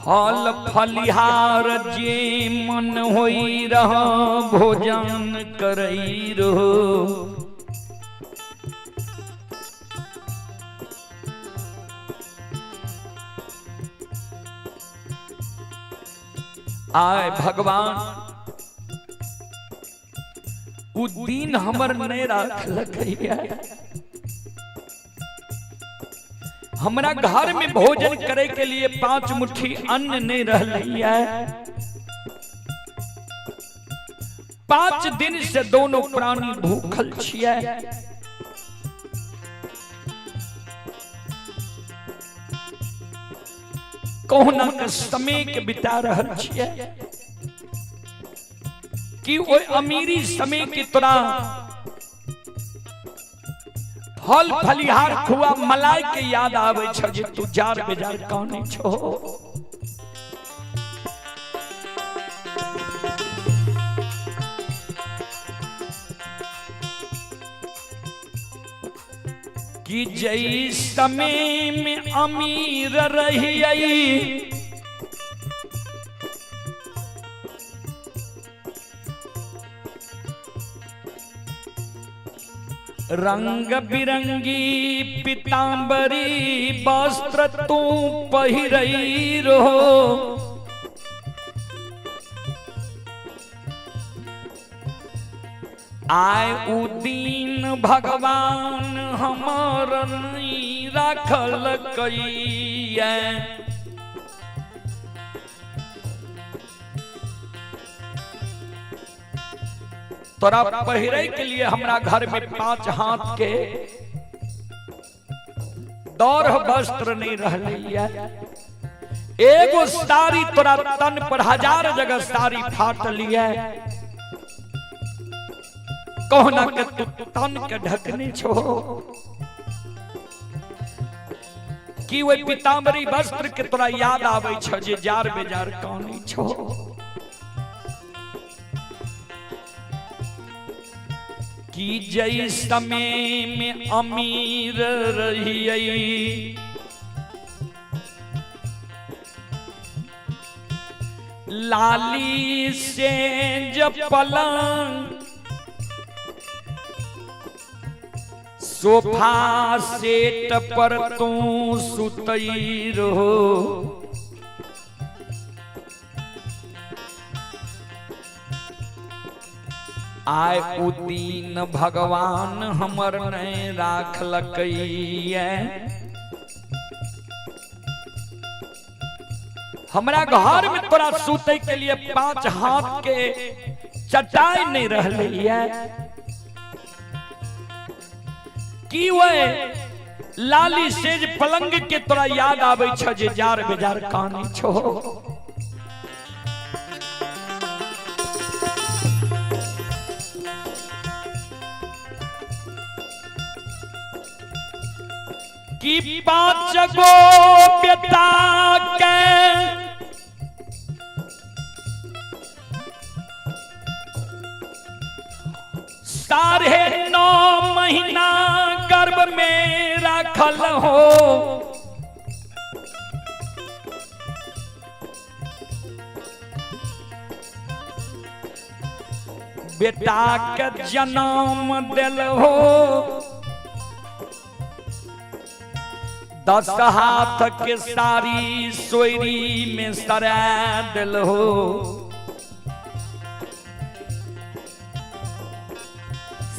फल फलिहार जे मन होई रहा भोजन करई रहो। आए भगवान उ दिन हमर नहीं राखलकैया, हमरा घर में भोजन करे के लिए 5 मुट्ठी अन्न नहीं रहलैया। 5 दिन से दोनों प्राणी भूखल छियै। कहुना के समय के बिता रहल छियै कि ओइ अमीरी समय के तोरा फल फलिहार खुआ मलाई के याद आवे छ जे तू जार बेजार काने छो। कि जई समय में अमीर रही आई, रंग बिरंगी पीतांबरी वस्त्र तू पहिरई रहो, आए उ दीन भगवान हमर नहीं राखल कैया। तोरा पहिरे के लिए हमरा घर में 5 हाथ के दौर वस्त्र नहीं रहलैया। एगो साड़ी तोरा तन पर 1000 जगह साड़ी फाटलिया, कहना के तू तन के ढकने छो कि वही पीताम्बरी वस्त्र के तोरा याद आवे छ जे जार बेजार काने छो। कि जई समय में अमीर रहियई, लाली से जब पलंग सोफा सेट पर तू सुतई रहो, आए उ दीन भगवान हमर नहीं राखलकैया। हमरा घर में तोरा सुतै के लिए 5 हाथ के चटाई नहीं रहलैया कि वह लाली सेज पलंग के तोरा याद आवे छ जे जार बेजार काने छो। कि 5 गो बेटा के 9.5 महीना गर्भ में रखल हो। बेटा के जन्म दिल हो, 10 हाथ के सारी सोयरी में सरा दिल हो।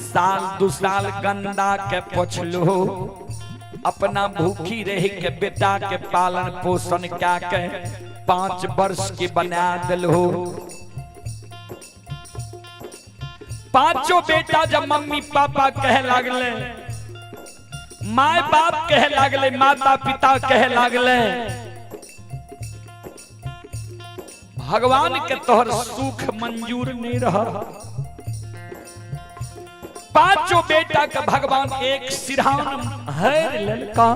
साल 2 साल गंदा के पोछलो, अपना भूखी रह के बेटा के पालन पोषण क्या के 5 वर्ष के बना दिल हो। 5 बेटा जब मम्मी पापा कहे लागले, my बाप कहे लागले, माता पिता कहे लागले, भगवान के तोहर सुख मंजूर नहीं रहा। 5 बेटा का भगवान एक सिरहान हर ललका,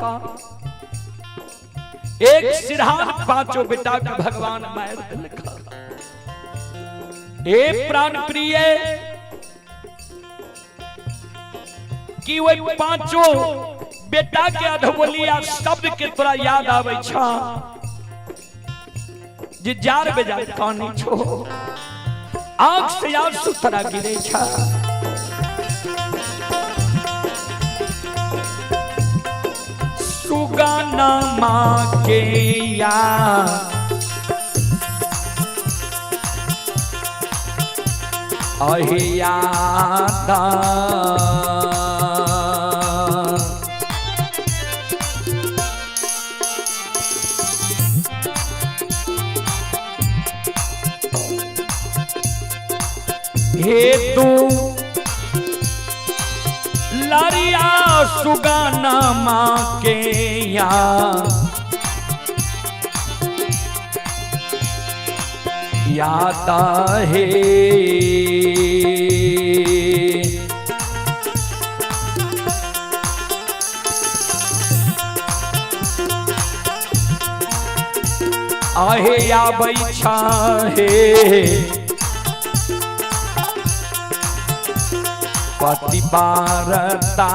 एक सिरहान 5 बेटा का भगवान मार दिलका। ए प्राण प्रिय कि वही 5 बेटा के अधबोलिया शब्द के तोरा याद आवे छा जे जार बेजार कानी छो, आंख से आंसू तोरा गिरे छा। सुगाना माँ के या अहियादा हे तू लारिया सुगाना माँ के या याद है। आहे आबै छे पति बारता,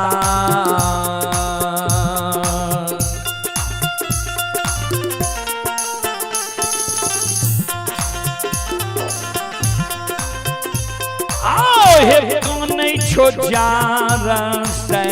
आहे कानै छो जार से।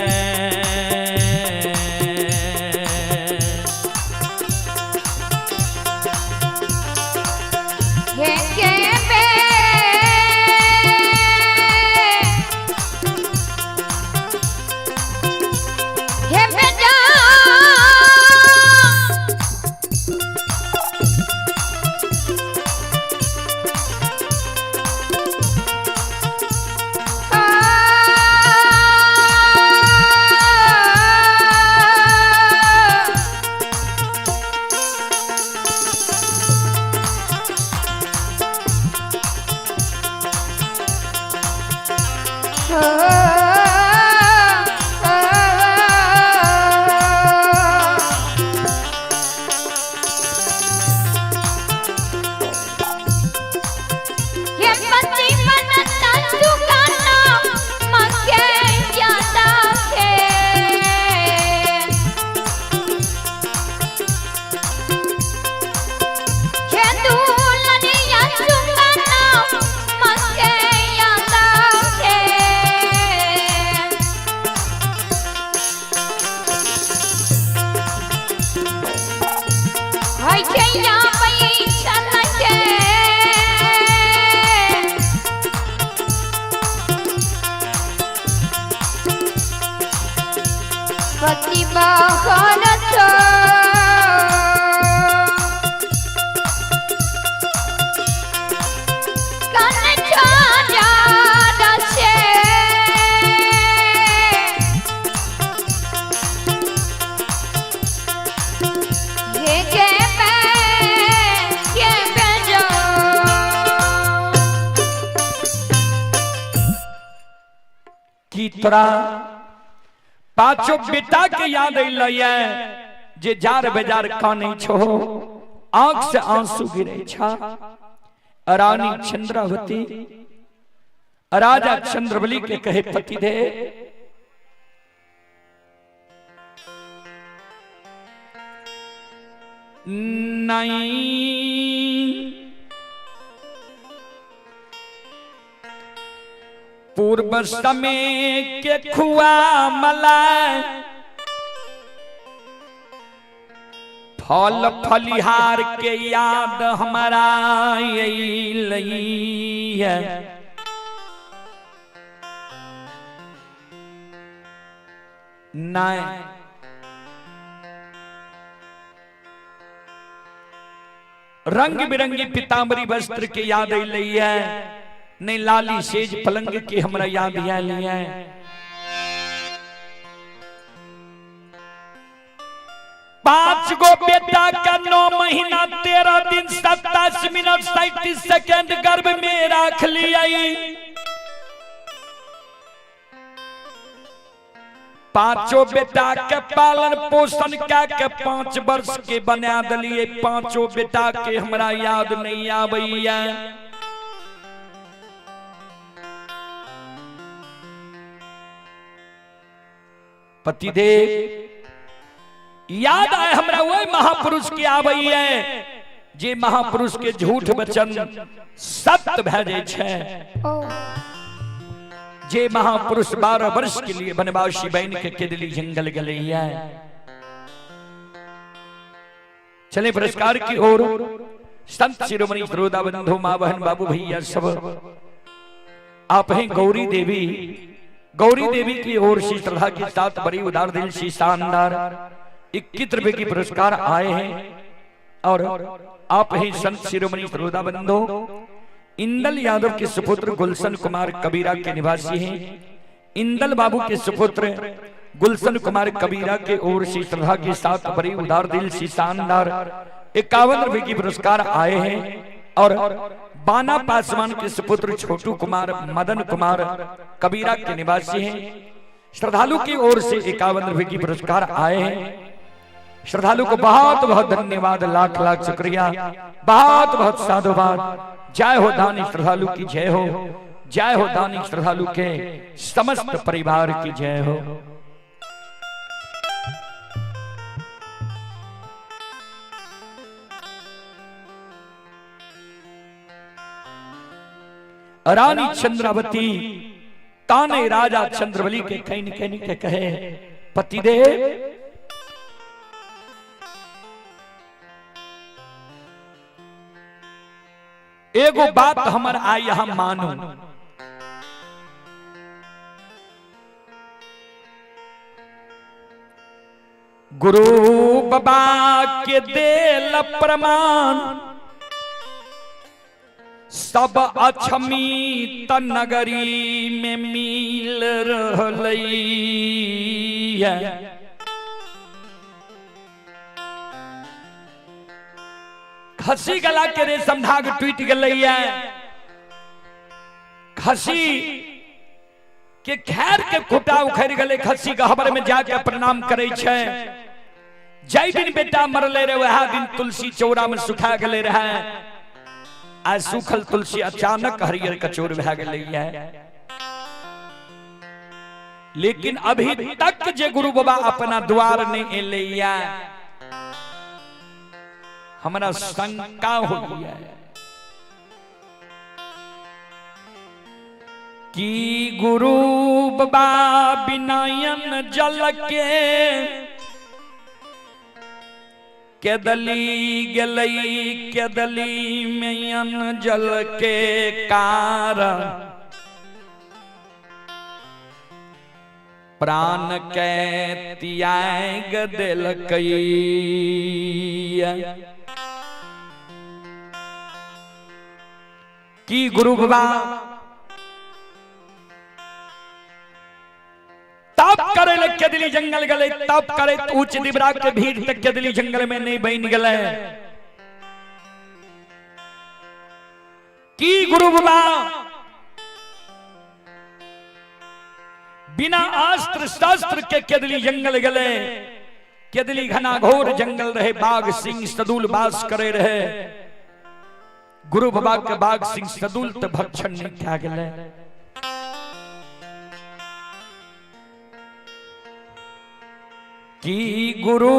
तोरा पांचों बेटा के याद अइलैया जे जार बेजार कानै छो, आंख से आंसू गिरे छा। रानी चंद्रावती राजा चंद्रबली के कहे पति दे नहीं पूर्व समय के खुआ मला फल फलिहार के याद हमारा अइलैया। नहीं रंग बिरंगी पीताम्बरी वस्त्र के याद अइलैया, नहीं लाली सेज पलंग के हमरा याद आयल है। पांच गो बेटा का 9 महीना 13 दिन 27 मिनट 37 सेकेंड गर्भ में रख लिया। पांचों बेटा के पालन पोषण क्या के 5 वर्ष के बना दिलिए। पांचों बेटा के हमरा याद नहीं आबैया। पतिदेव याद आए हमरा वही महापुरुष के आबैया जे महापुरुष के झूठ वचन सत्य भए जाइ छै। जे महापुरुष 12 वर्ष के लिए वनवासी बन के केदली जंगल गलैया। चले पुरस्कार की ओर। संत शिरोमणि श्रोता बंधु माँ बहन बाबू भैया सब आप हैं गौरी देवी। गौरी देवी की ओर से श्रद्धा के साथ बड़ी उदार दिल से शानदार 21 रुपए की पुरस्कार आए हैं। और आप हैं संत शिरोमणि श्रोता बंधु इंदल यादव के सुपुत्र गुलशन कुमार कबीरा के निवासी हैं। इंदल बाबू के सुपुत्र गुलशन कुमार कबीरा के ओर से श्रद्धा के साथ बड़ी उदार दिल से शानदार 51 रुपए की पुरस्कार आए हैं। और बाना पासवान के सुपुत्र छोटू कुमार मदन कुमार कबीरा के निवासी हैं। श्रद्धालु की ओर से 51 रुपए की पुरस्कार आए हैं। श्रद्धालु को बहुत बहुत धन्यवाद, लाख लाख शुक्रिया, बहुत बहुत साधुवाद। जय हो दानी श्रद्धालु की जय हो, जय हो दानी श्रद्धालु के समस्त परिवार की जय हो। रानी चंद्रावती ताने राजा चंद्रबली के कहीं कहीं के कहे पतिदेव एगो बात हमर आई हम मानू। गुरु बाबा के देल प्रमाण सब अछमी त नगरी में मिल रहलैया। खसी गला के रेशम धाग टूट गलैया। खसी के खैर के खुटा उखड़ गले। खसी गहबर में जाके प्रणाम करे छै। जै दिन बेटा मरले रहे वह दिन तुलसी चौरा में सुखा गले रहे। आज सूखल तुलसी अचानक हरियर कचोर भए गलैया। लेकिन अभी तक जे गुरु बाबा अपना द्वार नहीं एलैया, हमरा शंका हो गया कि गुरु बाबा बिनायन जल के केदली गेलई केदली में जल के कारण प्राण के त्याग देलकै। की गुरु बाबा तप करे ले केदली जंगल गले, तप करे ऊंच दिबरा के भीड़ तक केदली जंगल में नहीं बन गले। की गुरु बाबा बिना बिना अस्त्र शस्त्र के केदली जंगल गले। केदली घना घोर जंगल रहे, बाघ सिंह सदुल बास करे रहे। गुरु बाबा के बाघ सिंह सदुल तो भक्षण नहीं क्या गले। की गुरु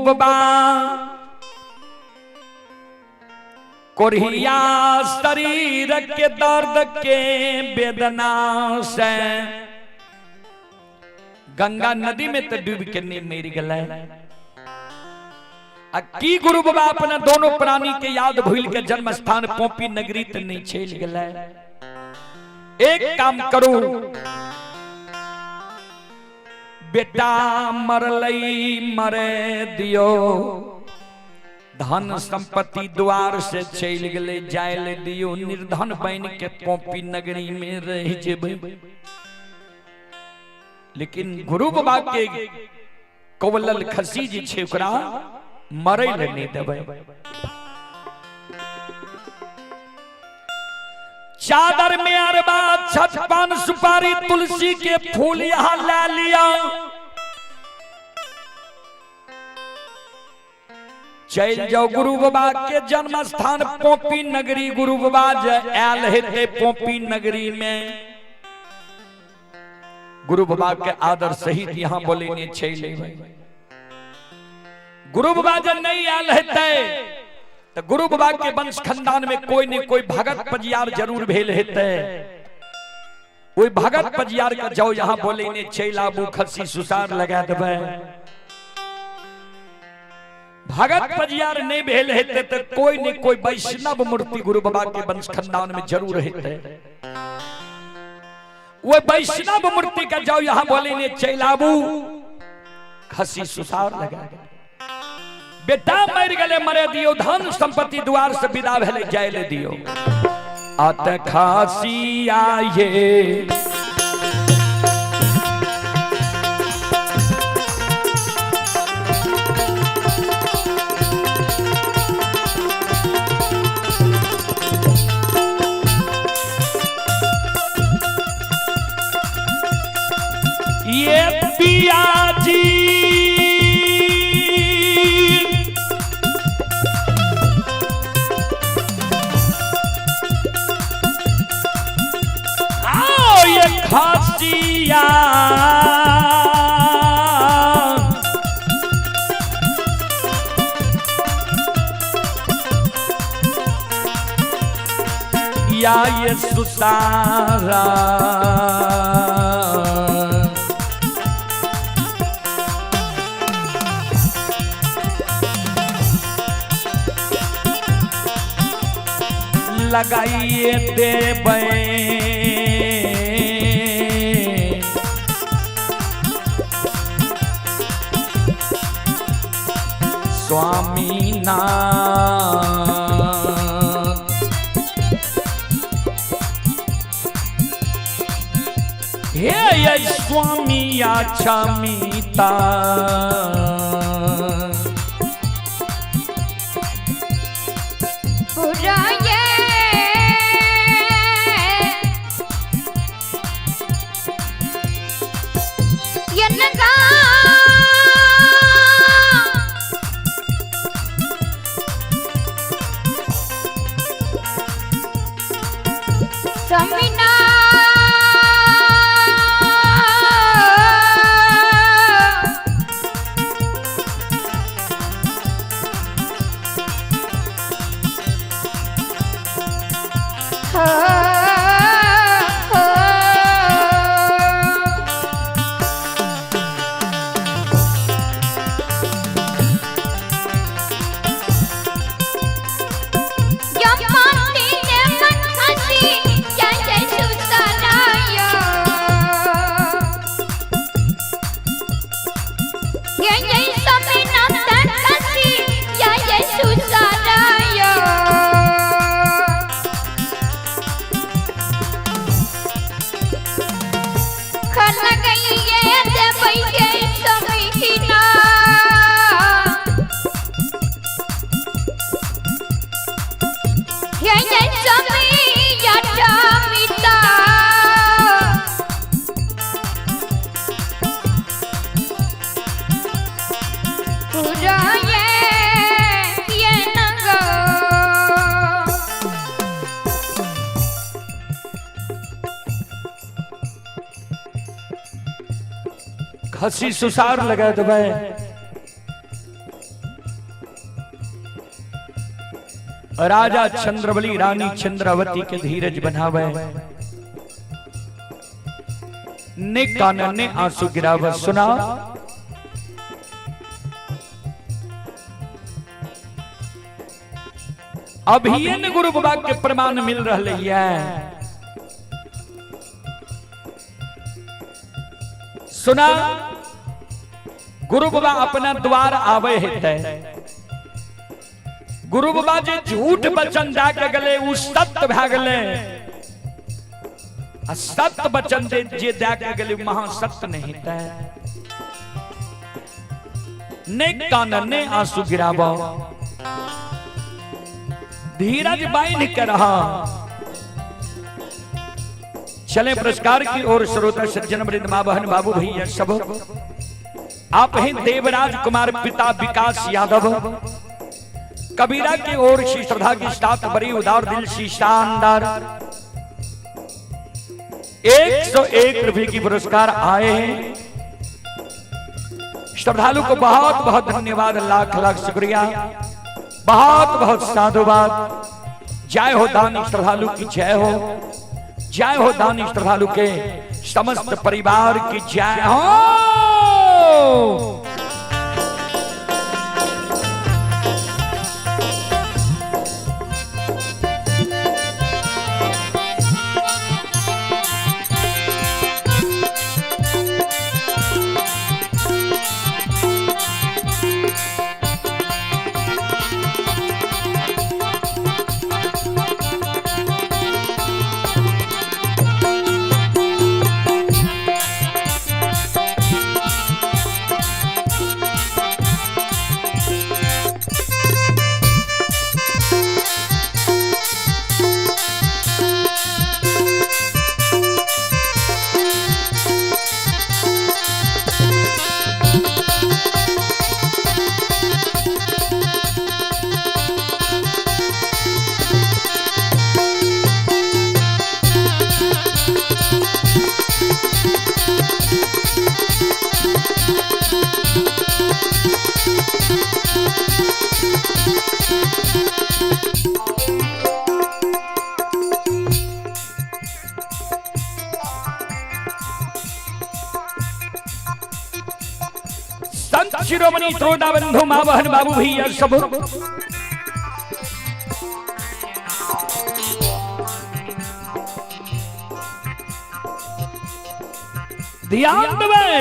बाबा कोरिया शरीर के दर्द के वेदना से गंगा नदी में तो डूब के नहीं मर गए। आ की गुरु बाबा अपना दोनों प्राणी के याद भूल के जन्म स्थान पोपी नगरी तो नहीं चल गए। एक काम करू, बेटा मरलई मरे दियो, धन संपत्ति द्वार से चल गए जाय ले दियो, निर्धन बन के पोपी नगरी में रह जेबै। लेकिन गुरु बाबा के कवलल खसी जे छै ओकरा मरै ले नहीं देबै। चादर में अरबा छत पान सुपारी तुलसी के फूल यहाँ ला लिया, चल जाओ गुरु बाबा के जन्म स्थान पोपी नगरी। गुरु बाबा जे आयल हेते पोपी नगरी में, गुरु बाबा के आदर सहित यहाँ बोले ने चल। गुरु बाबा जब नहीं आयल हेते तो गुरु बाबा के वंश खानदान में कोई ने कोई भगत पजियार जरूर भेल हेते। ओई भगत पजियार के जाओ यहाँ बोले ने चल आबू, खसी सुसार लगा देबै। भगत पजियार नहीं भेल हेते तो कोई ने कोई वैष्णव मूर्ति गुरु बाबा के वंश खानदान में जरूर हेते। वो वैष्णव मूर्ति का जाओ यहाँ बोले ने चल आबू, खसी सुसार लगा दे। बेटा मर गले मरे दियो, धन संपत्ति द्वार से विदा भेले जाय ले दियो। अत खासी आये ये पिया जी आओ ये खासिया या ये सुसारा लगाइए देबै। स्वामीनाथ हे ये स्वामी क्षमिता हंसी सुसार लगा देबै। राजा चंद्रबली रानी चंद्रावती के धीरज बनावे, ने कान ने आंसू गिराव। सुना अभी ने गुरु बाबा के प्रमाण मिल रहे है। सुना गुरु बाबा अपना द्वार आवे हेतै, गुरु बाबा जे झूठ वचन दए के गेलै उ सत्य भए गेलै, आ सत्य वचन जे जे दए के गेलै महासत्य नहीं हेतै। ने कान ने आंसू गिराब, धीरज बांध के रहा। चले पुरस्कार की ओर। श्रोता सज्जन वृंद, माँ बहन बाबू भैया सब, आप हैं देवराज कुमार पिता विकास यादव कबीरा की ओर से श्रद्धा के साथ बड़ी उदार दिल सी शानदार 101 रुपए की पुरस्कार आए हैं। श्रद्धालु को बहुत बहुत धन्यवाद, लाख लाख शुक्रिया, बहुत बहुत साधुवाद। जय हो दानी श्रद्धालु की जय हो, जय हो दानी श्रद्धालु के समस्त परिवार की जय हो। संत शिरोमणि श्रोता बंधु माँ बहन बाबू भैया सब, ध्यान देबै।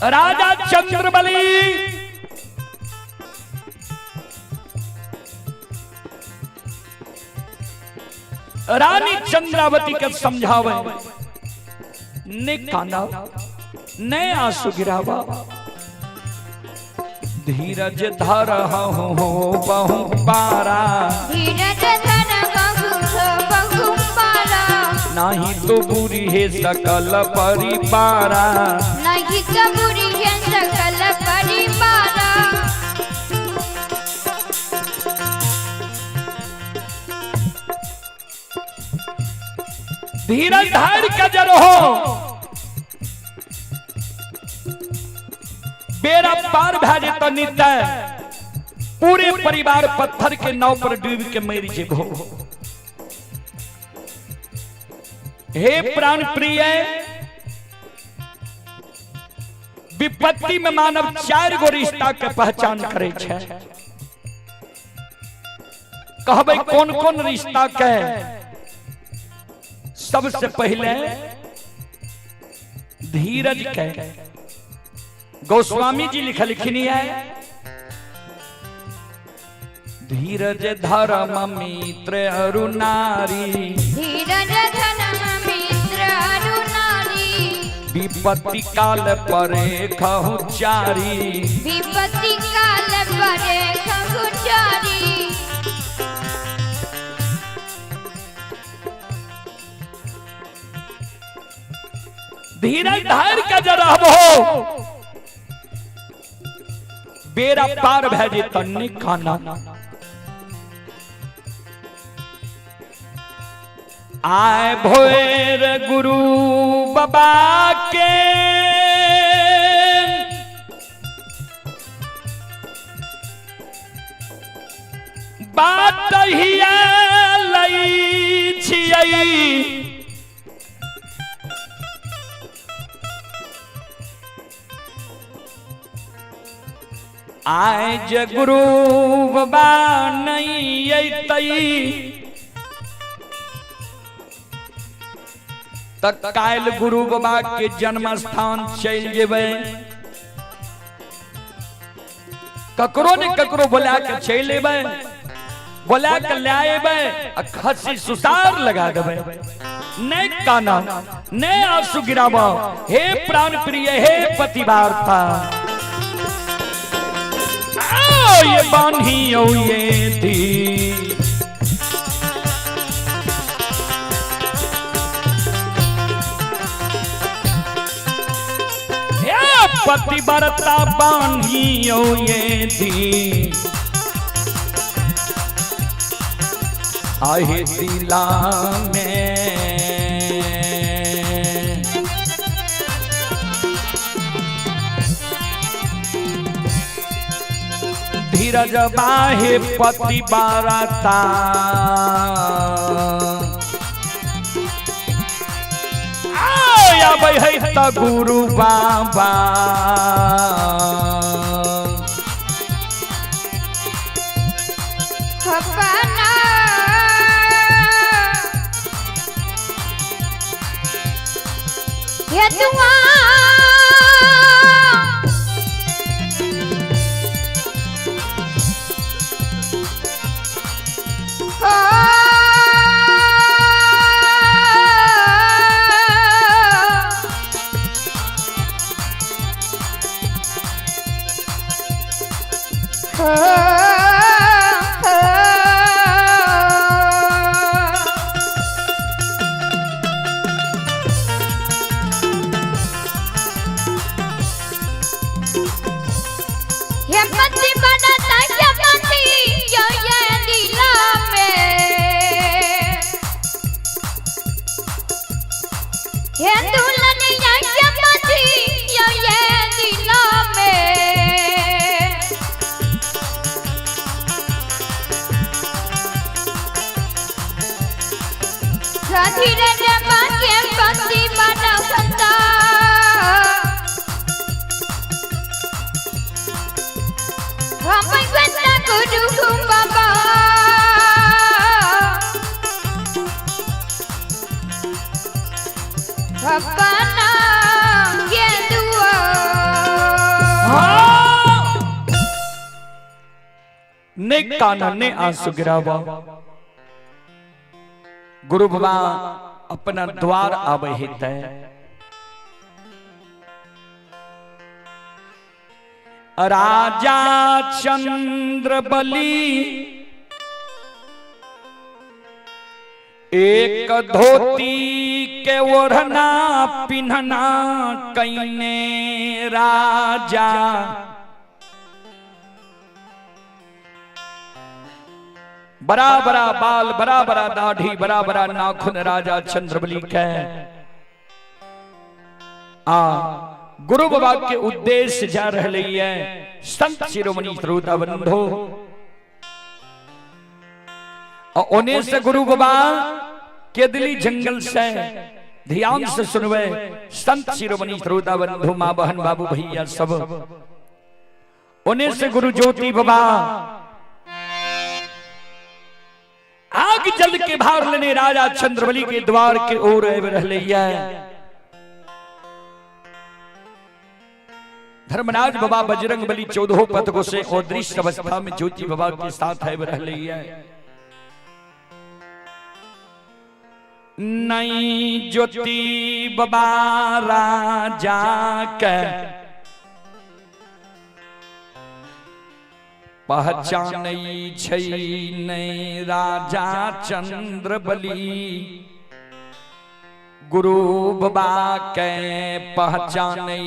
राजा चंद्रबली रानी चंद्रावती के समझावे, ने काना ने आंसू गिरावा, धीरज धर हो बहु पारा, धीरज धर बहु बहु पारा, नाही तो बुरी है सकल परिवारा, नहीं तो बुरी है सकल परिवारा। धीरज धर के जर हो बेड़ा पार भए जेतौ नित्य, पूरे परिवार पत्थर के नाव पर डूब के मरि जेबो। हे प्राण प्रिय, विपत्ति में मानव चार गो रिश्ता के पहचान करे छै। कहबै कौन कौन रिश्ता के? सबसे पहले धीरज के। गोस्वामी जी लिखलखिन है, धीरज धर्म मित्र अरु नारी, धीरज धर्म मित्र अरु नारी, विपत्ति काल परे खहु चारी, विपत्ति काल परे खहु चारी। धीरज धर के जे रहबो बेड़ा पार भए जेतौ। खाना आय भोर गुरु बाबा के बात हिया लई छियै। आय जे गुरु बाबा नहीं अयतै त काल्हि गुरु बाबा के जन्म स्थान चलि जेबै, ककरो ने ककरो बोला के चलि एबै, बोला के लए एबै आ खस्सी सुसार लगा देबै। नहीं काना नहीं आंसू गिराब, हे प्राण प्रिय, हे पतिवार्ता, आओ ये बान्हियो ये दी। पतिव्रता बान्हियो ये दी, आहे दिला में धीरज बाहे पतिव्रता, आबै है त गुरु बाबा। अपना ये दुआ हो हो हिम्मत बनाता हिम्मती यो ये दिला में हे दुल्हन या हिम्मती यो ये दिला में। धीरे के पति बना संता हम बना गुरु बाबा अपना ये दुआ। ने काना ने आंसू गिरावा, गुरु बाबा अपना द्वार आवे हेतै। राजा चंद्र बलि एक धोती के ओढ़ना पिन्हना कैने राजा, बड़ा बड़ा बाल, बड़ा बड़ा दाढ़ी, बड़ा बड़ा नाखून राजा चंद्रबली के। आ गुरु बाबा के उद्देश्य जा रहे है संत शिरोमणि श्रोता बंधो, और ओने से गुरु बाबा केदली जंगल से ध्यान से सुनवे संत शिरोमणि श्रोता बंधु, माँ बहन बाबू भैया सब। ओने से गुरु ज्योति बाबा आग जल के भार लेने राजा चंद्रबली के द्वार के ओर आबि रहले है। धर्मराज बाबा बजरंग बली चौदहो पथ को से और दृश्य अवस्था में ज्योति बाबा के साथ आबि रहले है। नई ज्योति बाबा राजा के पहचानै छै नै राजा चंद्रबली, गुरु बाबा के पहचानै।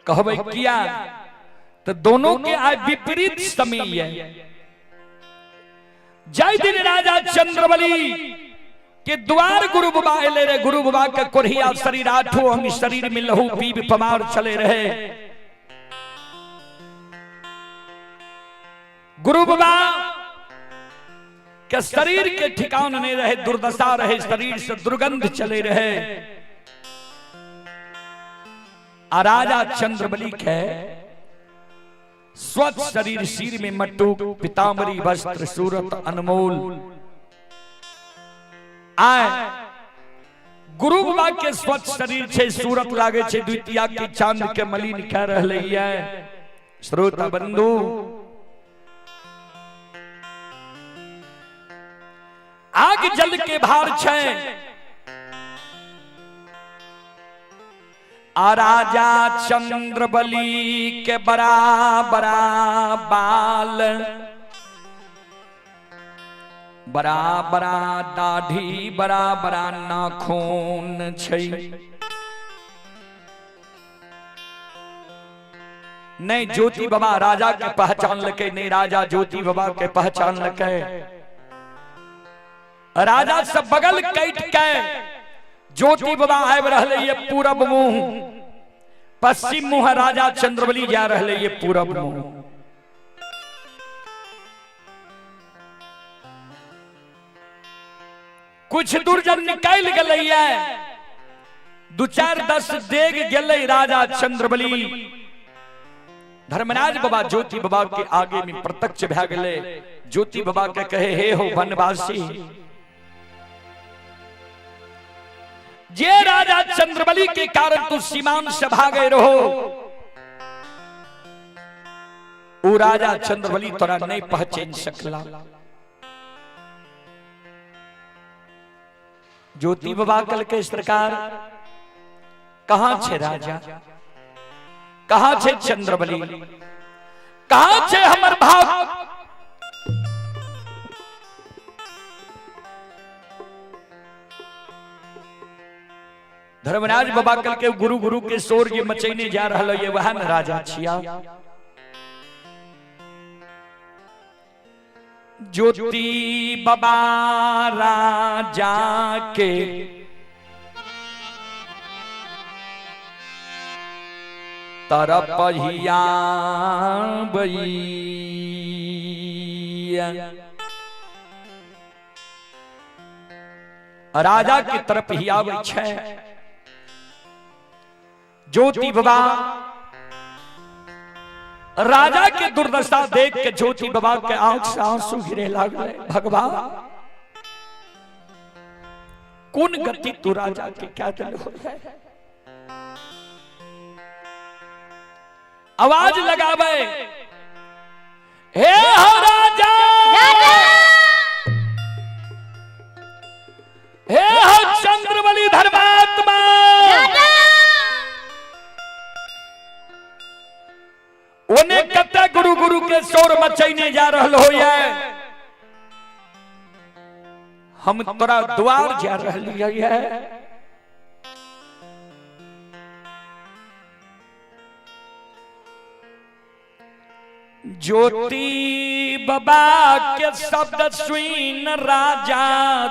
कहबै किया तो दोनों के आय विपरीत समय है। जय दिन राजा चंद्रबली के द्वार गुरु बाबा एले रे, गुरु बाबा के कोढ़िया शरीर आठो अंग शरीर में लहू पीब पमार चले रहे। गुरु बाबा के शरीर के ठिकान नहीं रहे, दुर्दशा रहे, शरीर से दुर्गंध चले रहे। आ राजा चंद्रबली के स्वच्छ शरीर, सिर में मटुक, पिताम्बरी वस्त्र, सूरत अनमोल। आय गुरु बाबा के स्वच्छ शरीर छे, सूरत लागे छे द्वितीया के चांद के मलिन कह रहले है। श्रोता बंधु, आग जल के भार छे। आ राजा चंद्रबली के बड़ा बड़ा बाल, बड़ा बड़ा दाढ़ी, बड़ा बड़ा नाखून छै। नहीं ज्योति बाबा राजा के पहचान लके, नहीं राजा ज्योति बाबा के पहचान लके। राजा सब बगल कट के ज्योति बाबा आबि रहले ये पूरब मुंह, पश्चिम मुंह राजा चंद्रबली जा रहले ये पूरब मुंह। कुछ दूर जब निकल गए, दू चार दस देग गेलै राजा चंद्रबली। धर्मराज बाबा ज्योति बाबा के आगे में प्रत्यक्ष भए गेलै। ज्योति बाबा के कहे, हे हो वनवासी, जे राजा चंद्रबली के कारण तू सीमान से भागे रहो, उ राजा चंद्रबली तोरा नहीं पहचान सकला। ज्योति बाबा कल के सरकार, कहां छे राजा, कहां छे चंद्रबली, कहां छे हमर भाग? धर्मराज बाबा कल के गुरु गुरु के शोर जे मचैने जा रहल ये वह न राजा छिया। ज्योति बाबा राजा के तरफ हिया बैया, राजा के तरफ ही आबै छै। ज्योति बाबा राजा के दुर्दशा देख के ज्योति बाबा के आंख से आंसू गिरे लागले। भगवान कौन गति तू राजा के क्या दिल हो है? आवाज लगावे, हे हो राजा, हे हो चंद्रबली धर्मात्मा। ओने कते गुरु गुरु के शोर मचैने जा रहल होय, हम तोरा द्वार जा रहलियै है। ज्योति बाबा के शब्द सुन राजा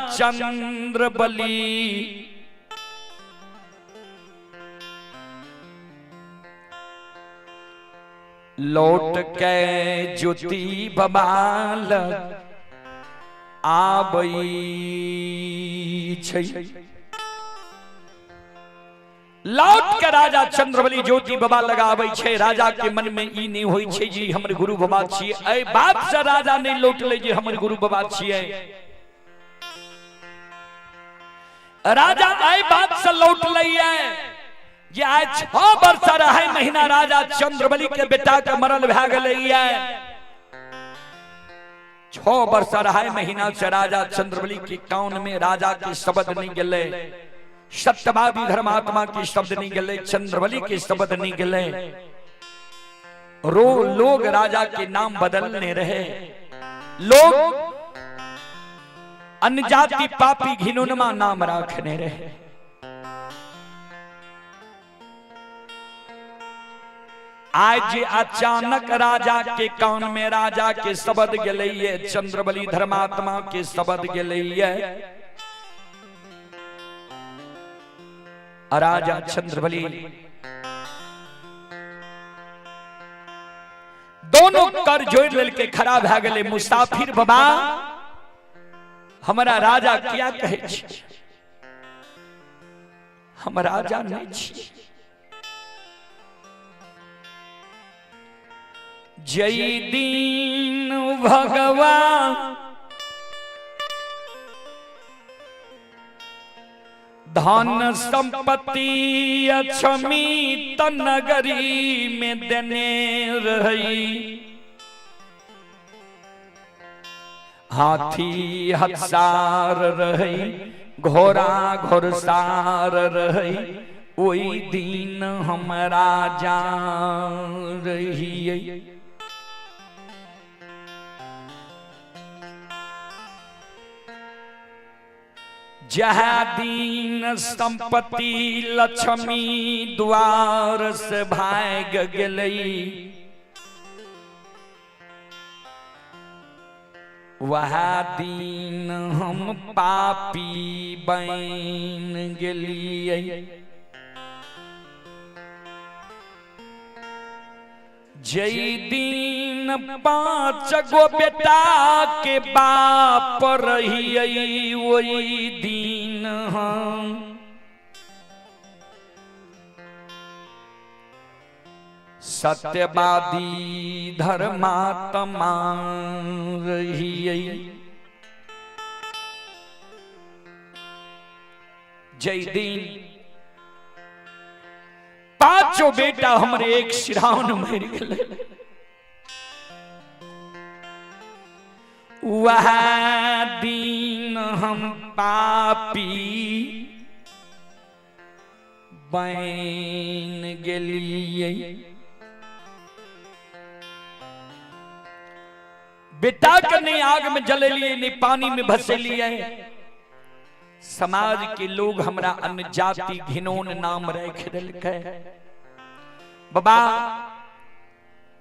चंद्रबली लौट के ज्योति बाबा लग आबै छै। लौट के राजा चंद्रबली ज्योति बाबा लगाबै छै। राजा के मन में ई नहीं होई छै जी हमर गुरु बाबा छियै। एहि बात से राजा नहीं लौटले जे हमर गुरु बाबा छियै। राजा एहि बात से लौटलै जे आइ 6 वर्ष 2.5 महीना राजा चंद्रबली के बेटा के मरल भए गेलै। 6 वर्ष 2.5 महीना से राजा चंद्रबली के कान में राजा के शब्द नहीं गेलै, सत्यवादी धर्मात्मा के शब्द नहीं गेलै, चंद्रबली के शब्द नहीं गेलै। रो लोग राजा के नाम बदलने रहे, लोग अनजाति पापी घिनौनमा नाम रखने रहे। आज अचानक राजा के कान में राजा के शब्द गेलैये, चंद्रबली धर्मात्मा के शब्द गेलैये। राजा चंद्रबली दोनों कर जोड़ लेके खड़ा भए गेलै। मुसाफिर बाबा हमरा राजा क्या कहै छी, हम राजा नहीं छी। जय दीन भगवान धन संपत्ति अक्षमी तनगरी में देने रही, हाथी हथसार रही, घोड़ा घोड़सार रही, ओई दिन हम राजा रहियै। जहाँ दिन संपत्ति लक्ष्मी द्वार से भाग गेलै, वह दिन हम पापी बन गेलियै। जय दिन 5 गो बेटा के बाप रहियै, वही दिन हम सत्यवादी धर्मात्मा रहियै। जय दिन 5 बेटा हमरे एक सिराउन मर गेलै, वह दिन हम पापी बन गेलियै। बेटा के नहीं आग में जलेलिए, नहीं पानी में भसेलिए। समाज के लोग हमरा अन्य जाति घिनौन नाम रख देलकै। बाबा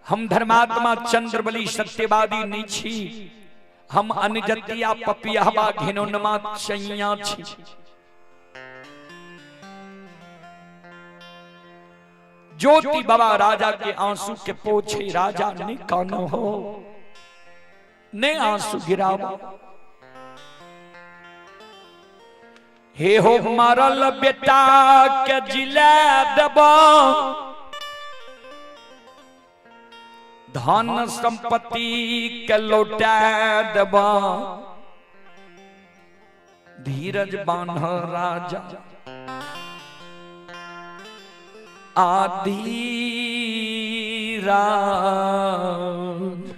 हम धर्मात्मा चंद्रबली सत्यवादी नहीं छी, हम अन्यजतिया पपियाबा घिनौनमा चैया छी। ज्योति बाबा राजा के आंसू के पोछे, राजा ने कानो हो ने आंसू गिरावा। हे हो मरल बेटा के जिला देबो, धन संपत्ति के लौटा देबो, धीरज बान्ह राजा आधी रात।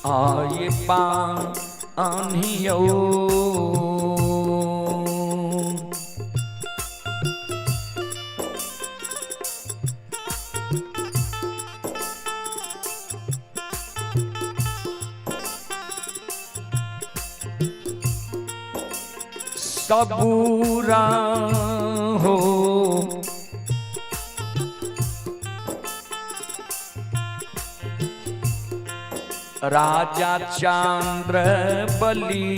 आये पानियो सबूरा हो, राजा चंद्र बली।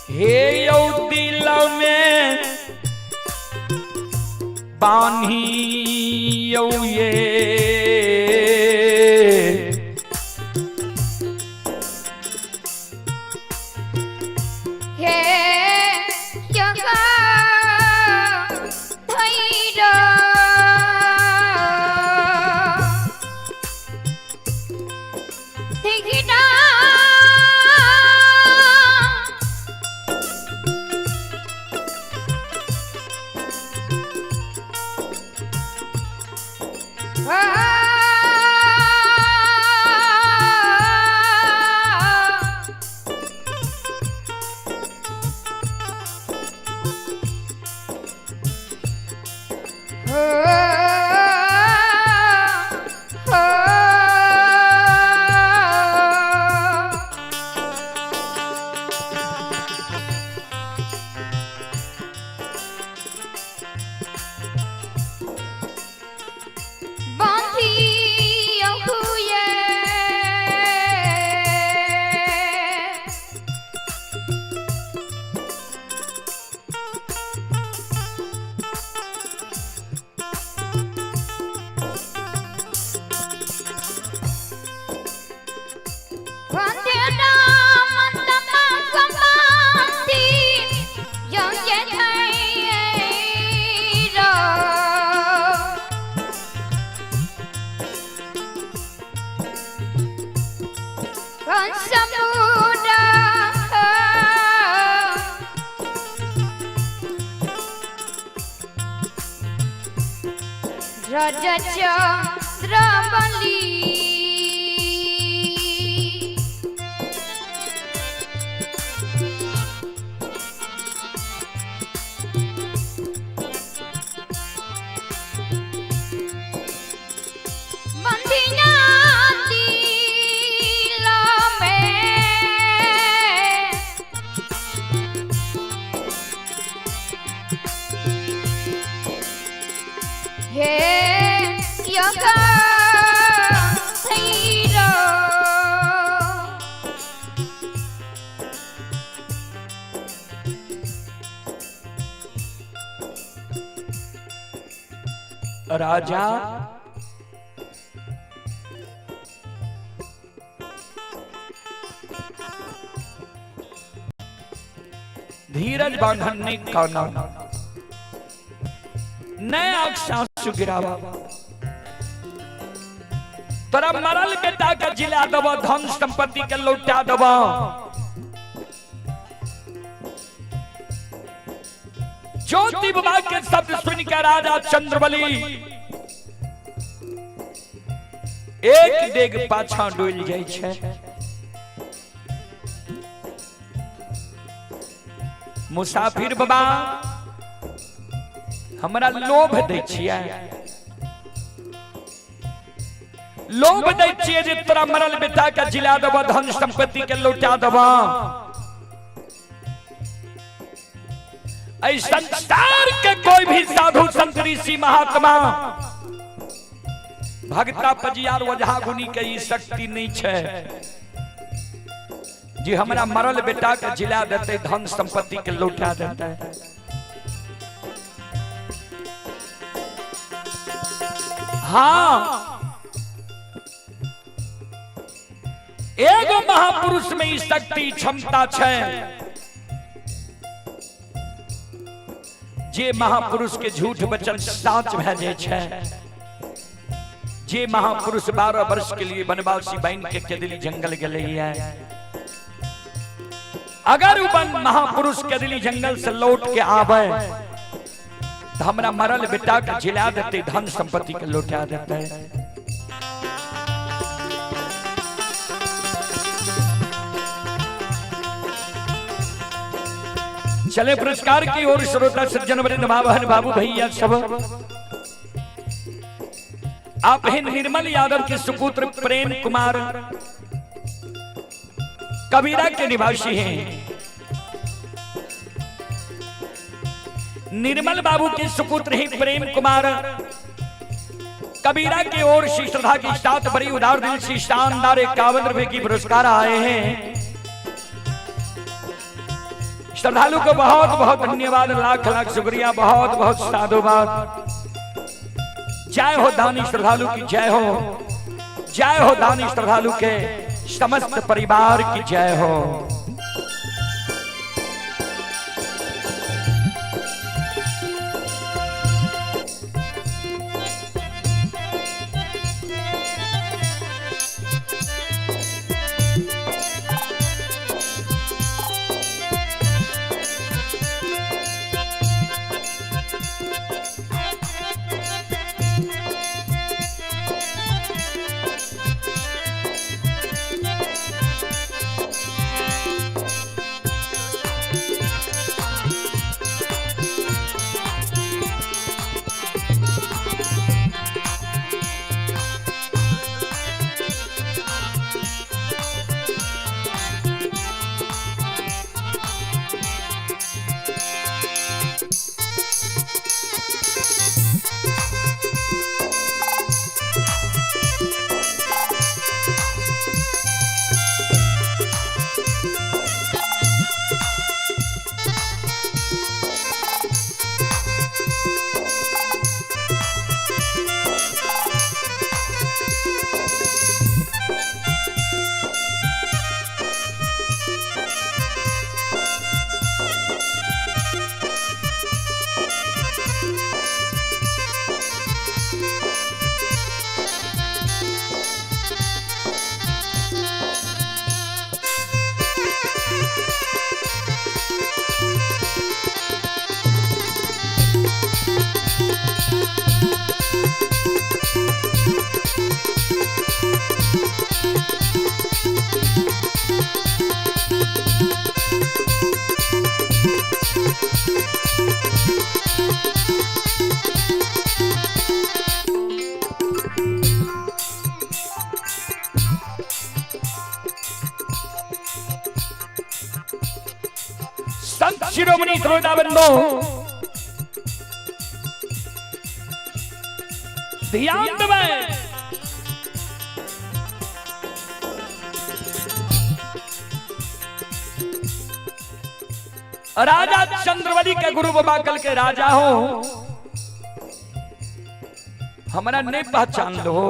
हे यौ दिल में बान्ही यौ ये, हे योगा धैर्य दिखना Oh. राजा चंद्रबली बंदिया दिल में हे योगा थैरो राजा धीरज बांधन नहीं काना नया आंसू गिरावा तोरा मरल बेटा के जिला देबो, धन संपत्ति के लौटा देबो। ज्योति बाबा के शब्द सुनकर राजा चंद्रबली एक डेग पाछा डोल जाइ छै। मुसाफिर बाबा हमरा लोभ दै छियै, लोभ दै छियै जे तोरा मरल बेटा के जिला देबो, धन संपत्ति के लौटा देबो। ऐ संसार के कोई भी साधु संत ऋषि महात्मा भगता पजियार ओझा गुनी के ई शक्ति नहीं छै जे हमरा मरल बेटा के जिला देते, धन संपत्ति के लौटा देते। हाँ, एगो महापुरुष में ई शक्ति क्षमता छै जे महापुरुष के झूठ वचन साच भए जाइ छै। जे महापुरुष 12 वर्ष के लिए वनवासी बन के केदली जंगल गेलै है, अगर उ वन महापुरुष केदली जंगल से लौट के आवे तो हमरा मरल बेटा के जिला देते, धन संपत्ति के लौटा देते। चले पुरस्कार की ओर श्रोता सज्जन वृंद भावहन बाबू भैया सब, आप हैं निर्मल यादव के सुपुत्र प्रेम कुमार कबीरा के निवासी हैं। निर्मल बाबू के सुपुत्र हैं प्रेम कुमार कबीरा के ओर से श्रद्धा की साथ बड़ी उदार दिल से शानदार 51 रुपए की पुरस्कार आए हैं। श्रद्धालु को बहुत बहुत धन्यवाद, लाख लाख शुक्रिया, बहुत बहुत साधुवाद। जय हो दानी श्रद्धालु की जय हो, जय हो दानी श्रद्धालु के समस्त परिवार की जय हो। बंधु, ध्यान देबै। राजा चंद्रबली के गुरु बाबा कल के राजा हो, हमरा नहीं पहचान लो।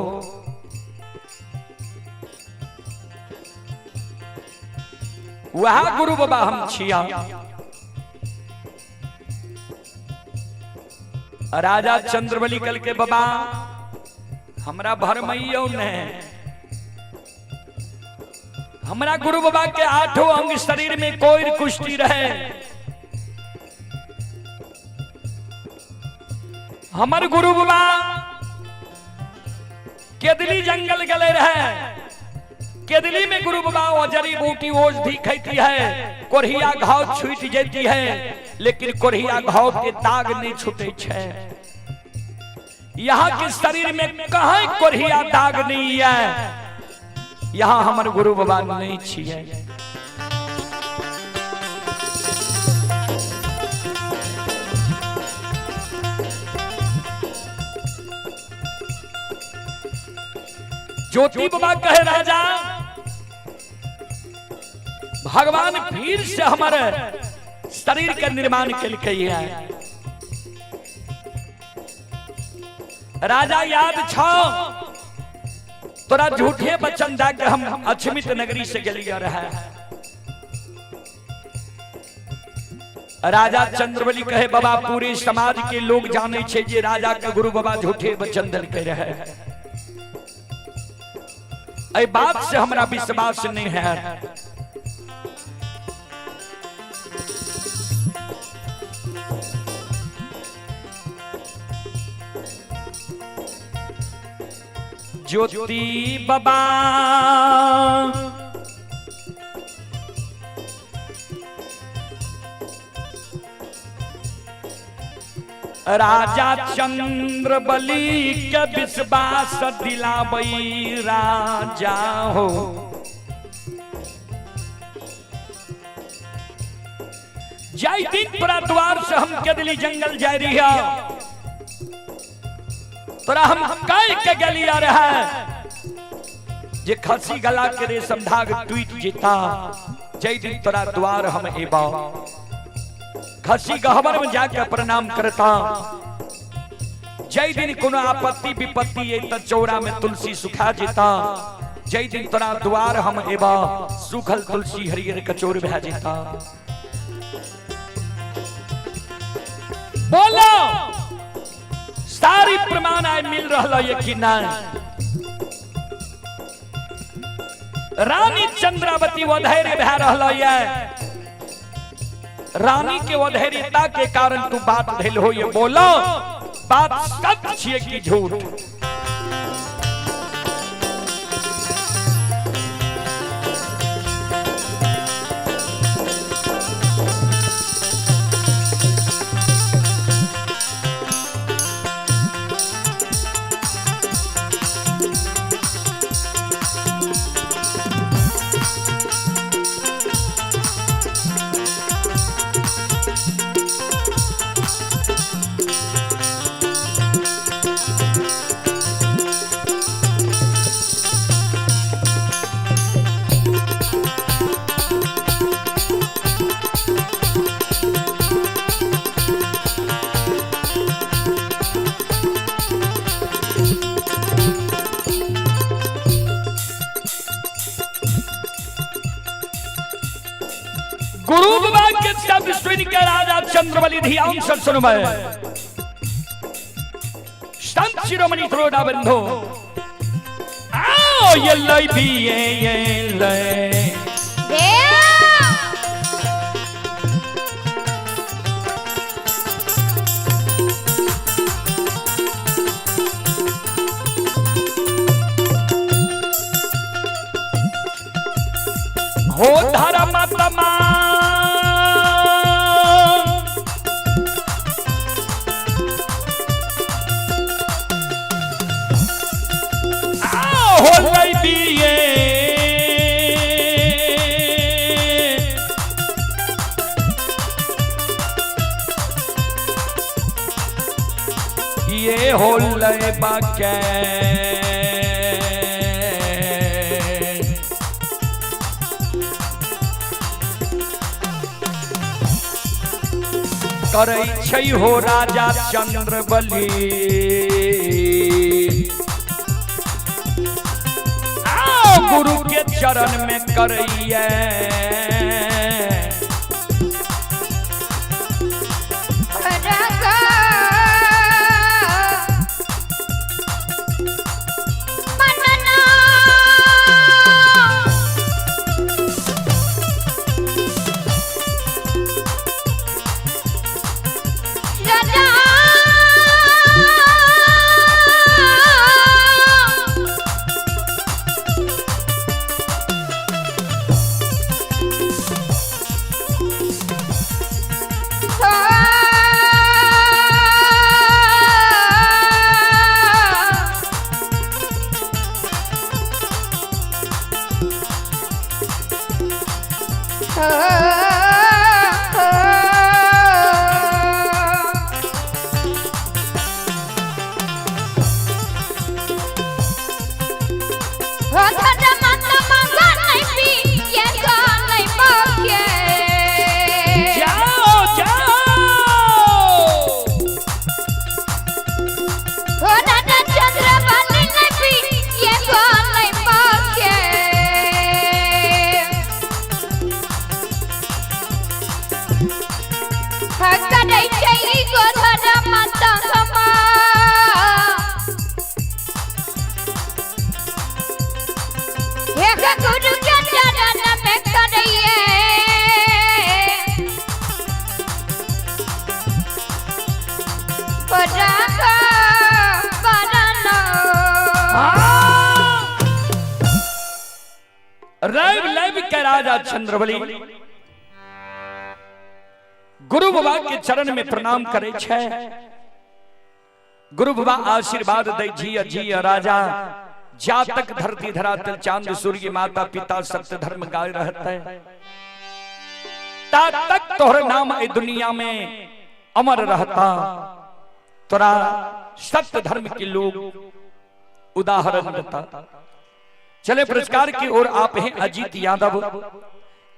वह गुरु बाबा हम छिया। राजा चंद्रबली कल के बाबा हमरा भरमैयो ने, हमरा गुरु बाबा के आठों अंग शरीर में कोई कुश्ती रहे। हमर गुरु बाबा केदली जंगल गले रहे, केदली में गुरु बाबा वो जड़ी बूटी औषधि खाती है, कोढ़िया घाव छूट जाती है, लेकिन कोढ़िया घाव के दाग नहीं छूटे छे। यहाँ के शरीर में कहीं कोढ़िया दाग नहीं है, यहाँ हमर गुरु बाबा नहीं छिए। ज्योति बाबा कहे राजा भगवान फिर से हमारे शरीर के निर्माण के लिए है। राजा याद छो तोरा झूठे वचन दे के हम अछमित नगरी से गेलिए रहे। राजा चंद्रबली कहे बाबा पूरे समाज के लोग जाने छे जे राजा के गुरु बाबा झूठे वचन देलकै रहे, एहि बात से हमरा विश्वास नहीं है। ज्योति बाबा राजा चंद्रबली के विश्वास दिलाबई राजा हो। जाय दिन तोरा द्वार से हम केदली जंगल जाय रही है, तोरा हम कह के गेलिया रहे जे खसी गला के रेशम धाग टूट जेता, जय दिन तोरा द्वार हम एबा खसी गहबर में जाके प्रणाम करता। जय दिन कोनो आपत्ति विपत्ति ये त चौरा में तुलसी सुखा जेता, जय दिन तोरा द्वार हम एबा सुखल तुलसी हरियर कचोर भा जेता। बोलो सारी प्रमाण आय मिल रहा है कि नहीं? रानी चंद्रावती वो धैर्य भा रहा है, रानी के अधैर्यता के कारण तू बात भेल हो, ये बोलो बात सच छिए कि झूठ? गुरु बाबा के शब्द सुन के राजा चंद्रबली ध्यान से सुनबै। संत शिरोमणि त्रोड़ा बंधु आओ ये लई भी ये लई हो धर्म तमा हो लई बिये ये हो लय बाके। करै छै हो राजा चंद्रबली गुरु के चरण में करैये। जाओ जाओ। गुरु के चरण में करैये रैव लैव के राजा चंद्रबली गुरु बाबा के चरण में प्रणाम करे छे। गुरु बाबा आशीर्वाद दे जिय जिय राजा, जा तक धरती धरातल चांद सूर्य माता पिता सत्य धर्म गाय रहते ता तक तोहर नाम ए दुनिया में अमर रहता। तोरा सत्य धर्म के लोग उदाहरण देता। चले पुरस्कार की ओर आप हैं अजीत यादव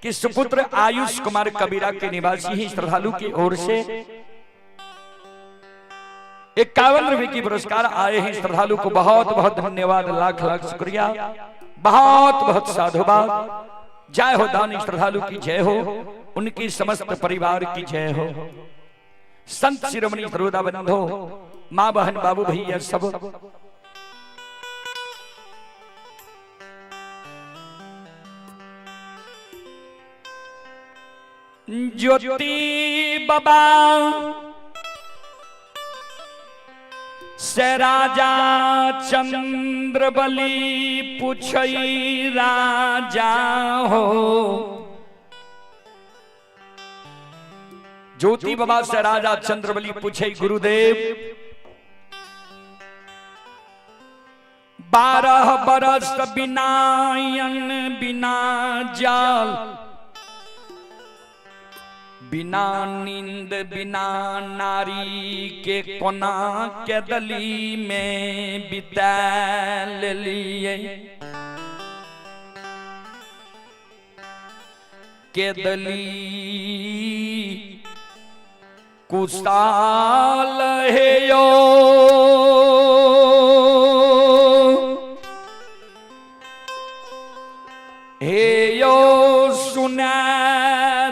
के सुपुत्र आयुष कुमार कबीरा के निवासी हैं। श्रद्धालु की ओर से 51 रुपए की पुरस्कार आए हैं। श्रद्धालु को बहुत बहुत धन्यवाद, लाख लाख शुक्रिया, बहुत बहुत साधुवाद। जय हो दानी श्रद्धालु की जय हो, उनकी समस्त परिवार की जय हो। संत शिरोमणि श्रोता बंधो, माँ बहन बाबू भैया सब, ज्योति बाबा से राजा चंद्रबली पूछई राजा हो। ज्योति बाबा से राजा चंद्रबली पूछे गुरुदेव 12 बरस बिना अन्न बिना जाल बिना नींद बिना नारी के कोना के दली में बिता लिए के दली कुशाल हे यो हे यो सुना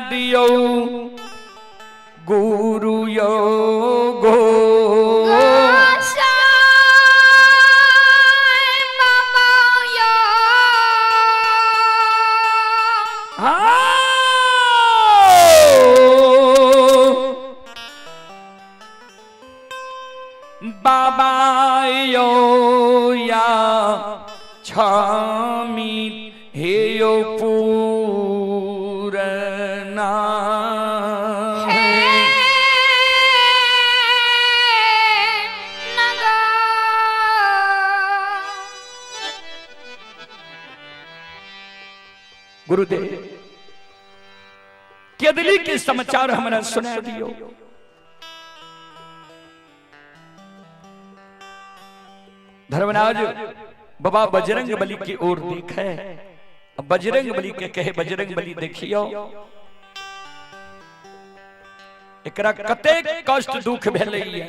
दियो गुरु यो गो। बाबा यो या छामी हे यो पूरना गुरुदेव केदली के समाचार हमरा सुना दियो। धर्मराज बाबा बजरंग बली की ओर देखे, बजरंग बली के कहे बजरंग बली देखियो एकरा कतेक कष्ट दुख भेलैया,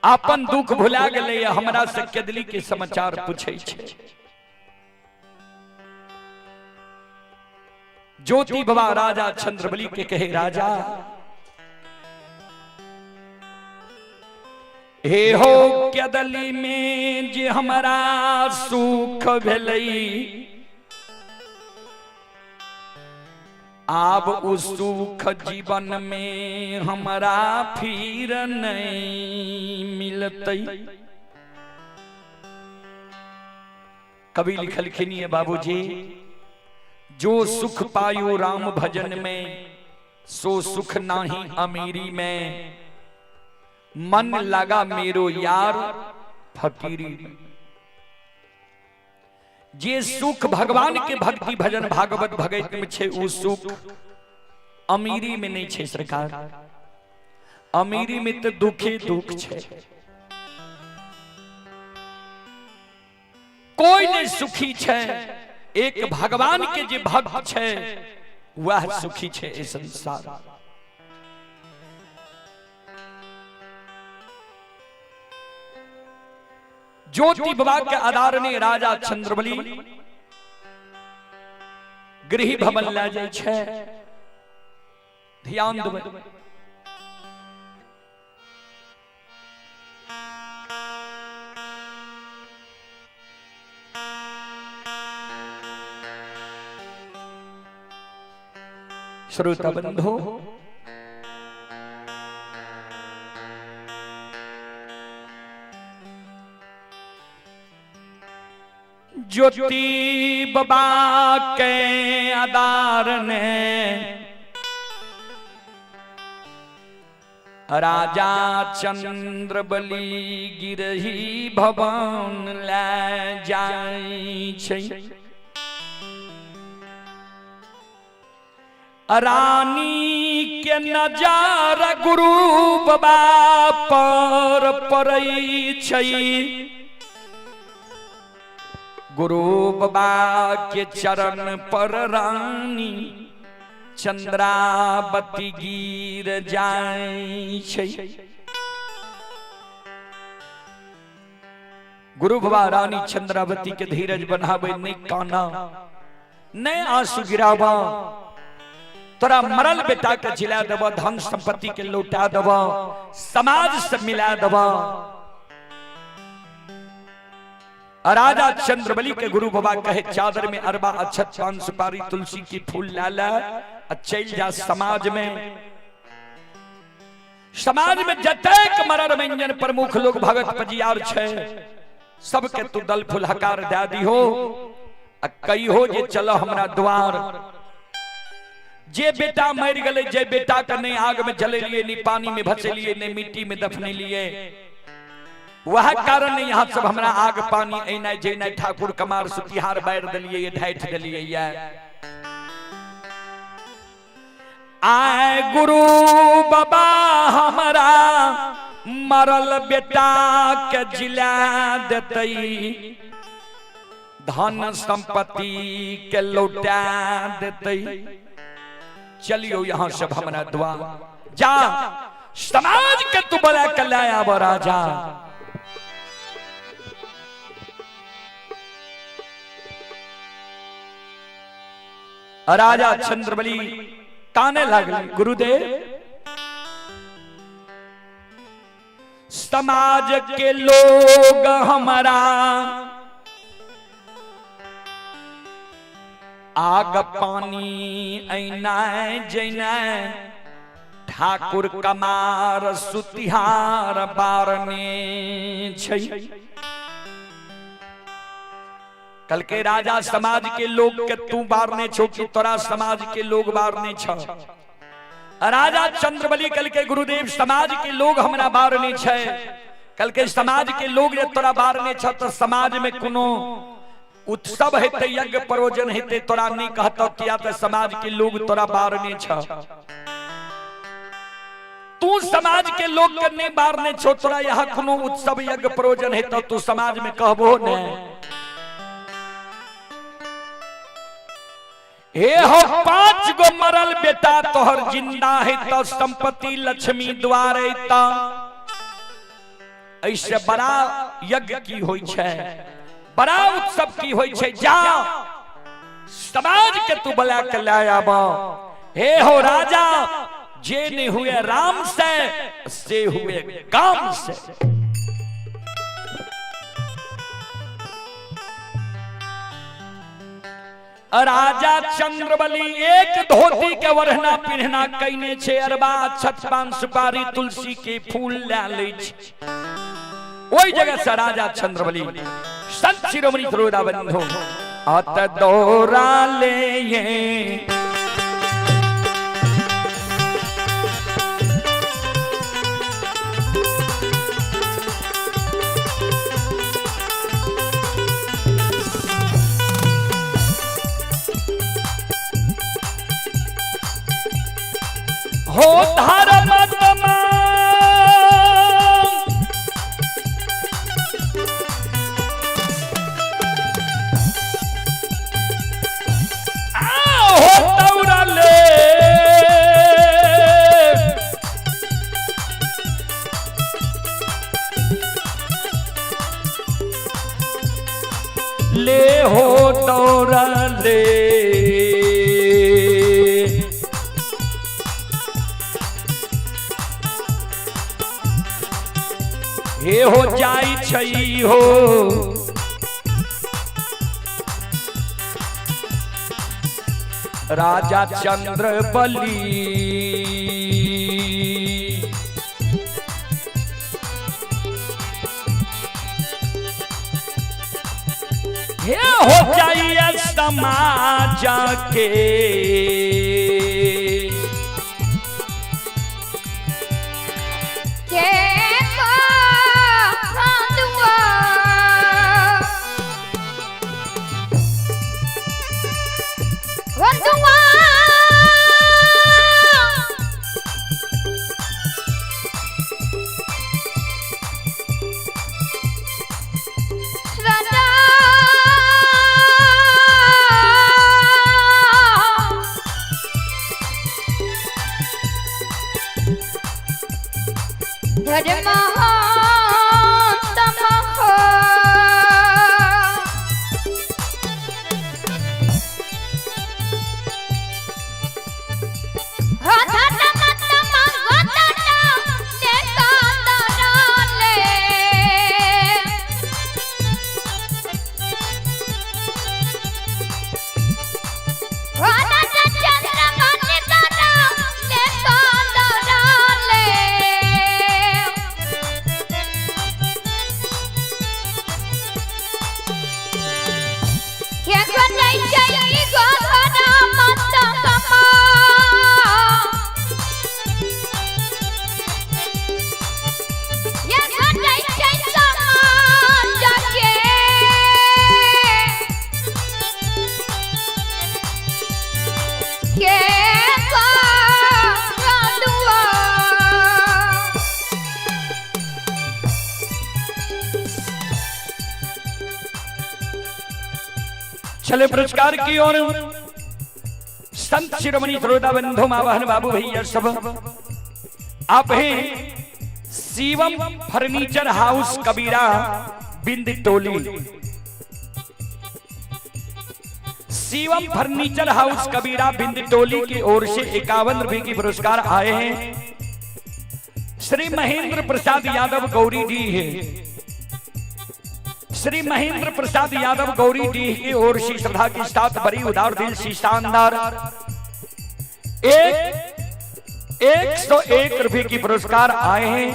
अपन दुख भुला गेलैया, हमरा से केदली के समाचार पूछै छै। ज्योति बाबा राजा चंद्रबली के कहे राजा हे हो केदली में जे हमरा सुख भेलई, आब उ सुख जीवन में हमरा फिर नहीं मिलतई। कवि लिखलखिन ये बाबूजी, जो सुख पायो राम भजन में सो सुख नाही अमीरी में, मन लगा मेरो यार फकीरी में। जे सुख भगवान के भक्ति भजन भागवत भगत में छे उ सुख अमीरी में नहीं छे सरकार। अमीरी में तो दुखे दुख छे, कोई नहीं सुखी छे, एक भगवान के जे भक्त छे वह सुखी छे इस संसार। ज्योति बाबा के आधार ने राजा चंद्रबली गृह भवन ला जाय छे। ध्यान देबै, श्रोता बंधु, ज्योति बाबा के आधार ने राजा चंद्रबली गिरही भवन ले जाय छै। रानी के नजर गुरु बाबा पर पड़ै छै, गुरु बाबा के चरण पर रानी चंद्रावती गिर जाय छै। गुरु बाबा रानी चंद्रावती के धीरज बनावे, नहीं काना नहीं आंसू गिरावा, तोरा मरल बेटा के जिला देब, धन संपत्ति के लौटा देब, समाज से मिला देब। राजा चंद्रबली के गुरु बाबा कहे चादर में अरबा अक्षत पान सुपारी तुलसी की फूल लाला चल जा समाज में। समाज में जतेक मरर व्यंजन प्रमुख लोग भगत पजियार छे सबके तू दल फूल हकार दे दिहो, आ कहियो जे चलो हमरा द्वार। जे बेटा मर गए, जे बेटा के नहीं आग में जलेलिए, नहीं पानी में भसेलिए, नहीं मिट्टी में दफनेलिए, वह कारण यहाँ सब हमरा आग पानी एनाइ जेनाइ ठाकुर कमार सुतिहार बारि देलिए, ये ढाठि देलिए। ये आए गुरु बाबा हमरा मरल बेटा के जिला देतई, धन संपत्ति के लौटा देतई, चलियो यहाँ सब हमरा दुआ जा समाज के तू बला के लाया राजा। राजा चंद्रबली काने लागल, गुरुदेव समाज के लोग हमारा आग पानी ऐनाय जैनाय ठाकुर कमार सुतिहार बारने छै। कल के राजा समाज के लोग के तू बारने छो कि तोरा समाज के लोग बारने छ। राजा चंद्रबली कल के गुरुदेव समाज के लोग हमरा बारने छै। कल के समाज के लोग जे तोरा बारने छ तो समाज में कोनो उत्सव हेतै, यज्ञ प्रयोजन हेतै, तोरा नहीं कहतौ किया तो समाज के लोग तोरा बारने छ। तू समाज के लोग के नहीं बारने छो, तोरा यहाँ कोनो उत्सव यज्ञ प्रयोजन है तो तू समाज में कहबो ने। हे हो 5 गो मरल बेटा तोहर जिंदा है तो संपत्ति लक्ष्मी द्वारे ता ऐसे बड़ा यज्ञ की होई छे, बड़ा उत्सव की होई छे। जा समाज के तू बुला के ले आबो। हे हो राजा, जे नहीं हुए राम से हुए काम से। राजा चंद्रबली एक धोती के वरना पिन्हना कईने छे, अरबा छत पान सुपारी तुलसी के फूल ला लै छे। ओई जगह से राजा चंद्रबली संत शिरोमणि त्रोदा बंधु अत दौरा ले ये हो धर्म हो दौड़ले ले हो दौड़ले हे हो जाई छई हो राजा चंद्रबली। हे हो जाइए समाज के चले पुरस्कार की ओर संत शिरोमणि श्रोता बंधु मावाहन बाबू भैया सब आप हैं शिवम फर्नीचर हाउस कबीरा बिंद टोली। शिवम फर्नीचर हाउस कबीरा बिंद टोली की ओर से 51 रुपए की पुरस्कार आए हैं। श्री महेंद्र प्रसाद यादव गौरी जी है। श्री महेंद्र प्रसाद यादव गौरी जी की ओर से श्रद्धा के साथ बड़ी उदार दिल से शानदार 101 रुपए की पुरस्कार आए हैं।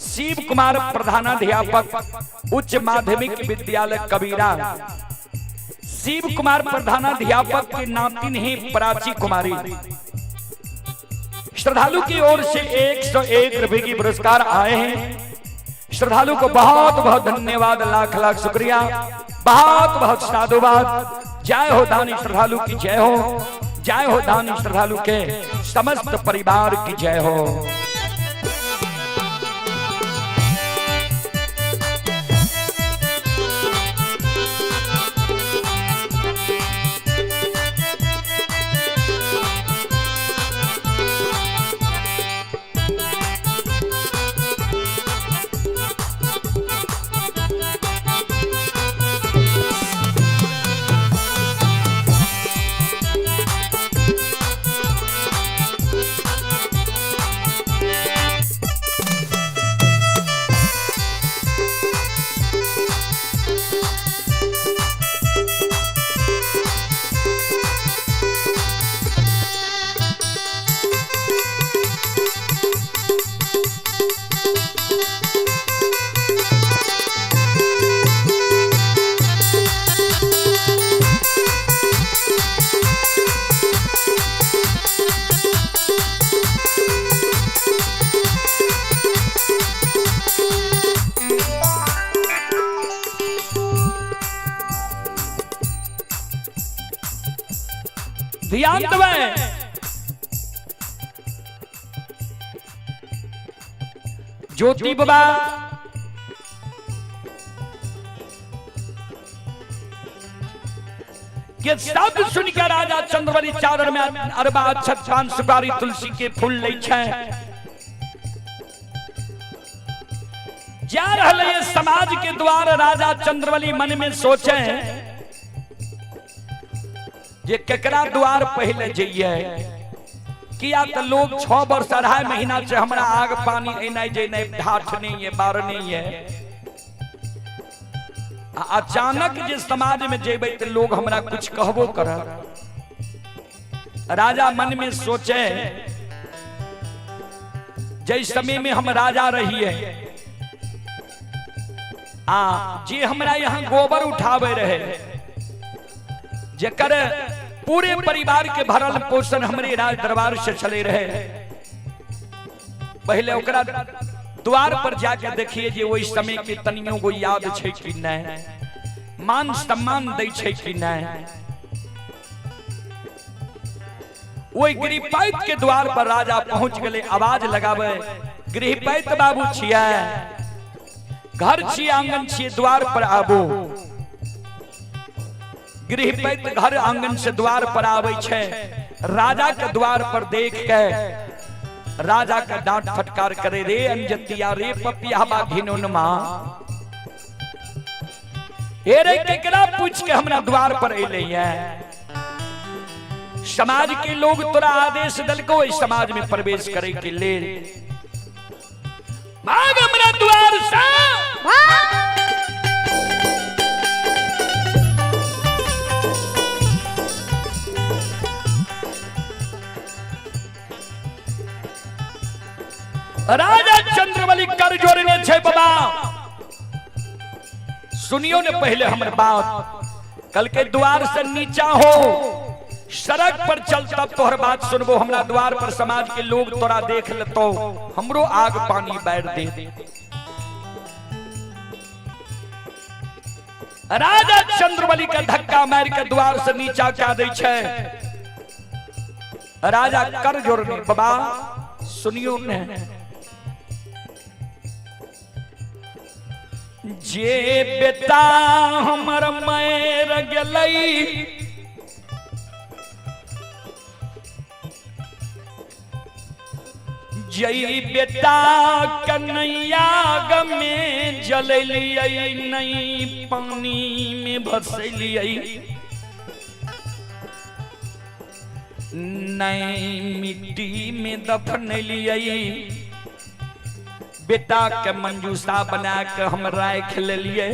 शिव कुमार प्रधानाध्यापक उच्च माध्यमिक विद्यालय कबीरा। शिव कुमार प्रधानाध्यापक के नातिन हैं प्राची कुमारी। श्रद्धालु की ओर से 101 रुपए की पुरस्कार आए हैं। श्रद्धालु को बहुत बहुत धन्यवाद, लाख लाख शुक्रिया, बहुत बहुत साधुवाद। जय हो दानी श्रद्धालु की जय हो, जय हो दानी श्रद्धालु के समस्त परिवार की जय हो। ध्यान देबै। ज्योति बाबा के शब्द सुन के राजा चंद्रबली चादर में अरबा अक्षत पान सुपारी तुलसी के फूल लै छै, जा रहल ये समाज के द्वार। राजा चंद्रबली मन में सोचे जे केकरा द्वार पहले जइए, किया तो लोग 6 वर्ष 2.5 महीना से हमरा आग पानी एनाइ जेनाइ ढाठ नहीं है, बार नहीं है। अचानक जे समाज में जेबै तो लोग हमरा कुछ कहबो करत। राजा मन में सोचे जै समय में हम राजा रहिए आ जे हमरा यहाँ गोबर उठावे रहे, जेकर पूरे परिवार के भरल पोषण हमरे राज दरबार से चले रहे, पहले ओकरा द्वार पर जाके देखिए जे ओहि समय के तनियो गो याद छै कि नहीं, मान सम्मान दै छै कि नहीं। ओहि गृहपैत के द्वार पर राजा पहुंच गए, आवाज लगावे, गृहपैत बाबू छियै, घर छियै, आंगन छियै, द्वार पर आबू। गृहपैत घर आंगन से द्वार पर आबै छै। राजा के द्वार पर देख के राजा का डांट फटकार करे, रे अंजतिया, रे पपियाबा घिनौनमा, हे रे केकरा पूछ के हमरा द्वार पर एलै है? समाज के लोग तोरा आदेश दलको इस समाज में प्रवेश करे के लेल, भाग हमरा द्वार से। राजा चंद्रबली कर जोड़ने छे बाबा, सुनियो ने पहले हमर बात, कल के द्वार से नीचा हो सड़क पर चल तब तोहर बात सुनबो, हमरा द्वार पर समाज के लोग तोरा देख लेतो, हमरो आग पानी बैर दे। राजा चंद्रबली का धक्का मार के द्वार से नीचा क्या दे छे। राजा कर जोड़ने बाबा सुनियो ने, जे बेटा हमर मर गेलै जई बेटा कन्हैया में जलेलियै नहीं पानी में भसलियै नहीं मिट्टी में दफनलियै, बेटा के मंजूषा बना के हम राख लेलियै।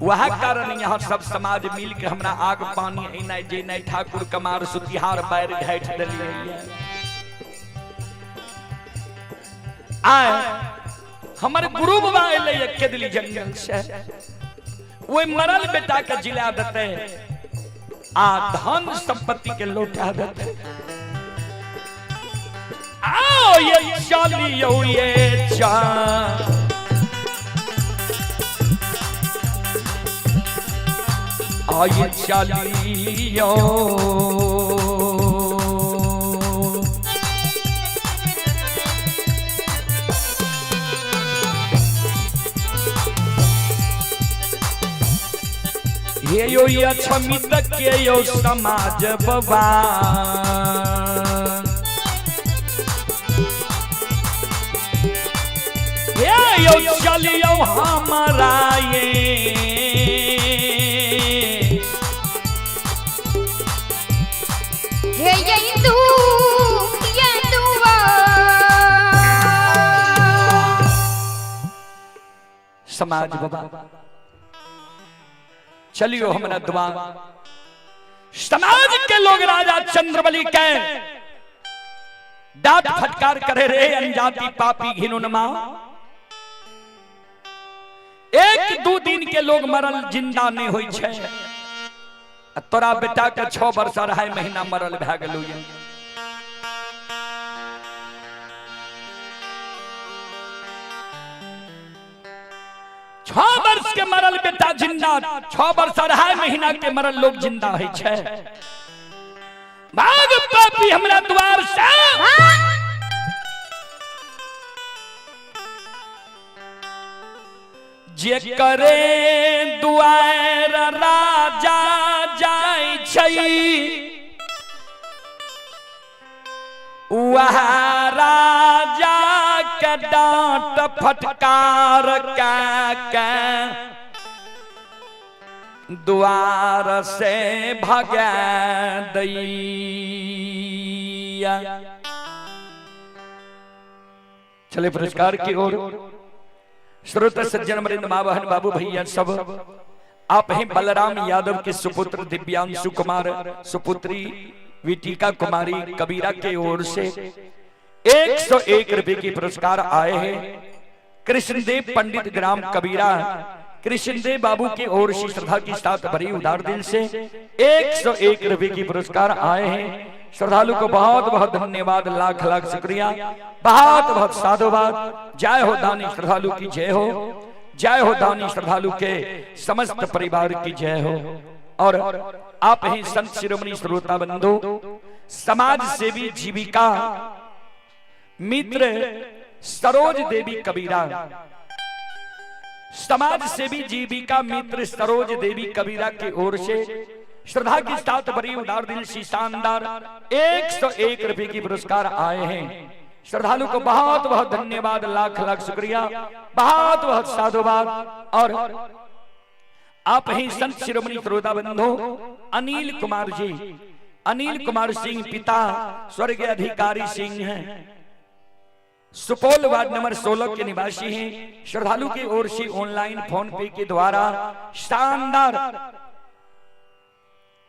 वह कारण यहाँ सब समाज मिल के हमरा आग पानी एनाइ जेनाइ ठाकुर कमार सुतिहार बैर ढाठ देलियै। आय हमर गुरु बाबा एलै केदली जंगल से, ओहि मरल बेटा के जिला देते आ धन संपत्ति के लौटा देते। आओ ये चलियो ये चा आये चलियो हे यो ये छमित के यो समाज बाबा, हे यो चलियो हमारा ये हे ये तू ये दुआ। समाज बाबा चलियो हमरा दुआ। समाज के लोग राजा चंद्रबली के डांट फटकार करे रे अनजाति पापी घिनुनमा, 1-2 दिन के लोग मरल जिंदा नहीं होई छै, तोरा बेटा के 6 वर्ष 2.5 महीना मरल भए गेलौ। 6 वर्ष के मरल बेटा जिंदा, 6 वर्ष 2.5 महीना के मरल लोग जिंदा है छै। पापी हमरा द्वार से। जे करे दुआर राजा जाय छै, वह राजा के डांट फटकार के द्वार से भगा दैया। चले पुरस्कार की ओर। श्रोता सज्जन वृंद, माँ बहन बाबू भैया सब, आप हैं बलराम यादव के सुपुत्र दिव्यांशु कुमार, सुपुत्री विटिका कुमारी कबीरा के ओर से 101 रुपए की पुरस्कार आए हैं। कृष्णदेव पंडित ग्राम कबीरा, कृष्णदेव बाबू की ओर से श्रद्धा की साथ भरी उदार दिल से 101 रुपए की पुरस्कार आए हैं। श्रद्धालु को बहुत बहुत धन्यवाद, लाख लाख शुक्रिया, बहुत बहुत साधुवाद। जय हो दानी श्रद्धालु की जय हो, जय हो दानी श्रद्धालु के समस्त परिवार की जय हो। और आप ही संत शिरोमणि श्रोता बंधु, समाज सेवी जीविका मित्र सरोज देवी कबीरा, समाज सेवी जीविका मित्र सरोज देवी कबीरा की ओर से श्रद्धा के साथ बड़ी उदार दिल सी शानदार 101 रुपए की पुरस्कार आए हैं। श्रद्धालु को बहुत बहुत धन्यवाद, लाख लाख शुक्रिया, बहुत बहुत साधुवाद। और आप ही संत शिरोमणि श्रोता बंधु अनिल कुमार जी, अनिल कुमार सिंह पिता स्वर्गीय अधिकारी सिंह हैं, सुपौल वार्ड नंबर 16 के निवासी हैं। श्रद्धालु की ओर से ऑनलाइन फोन पे के द्वारा शानदार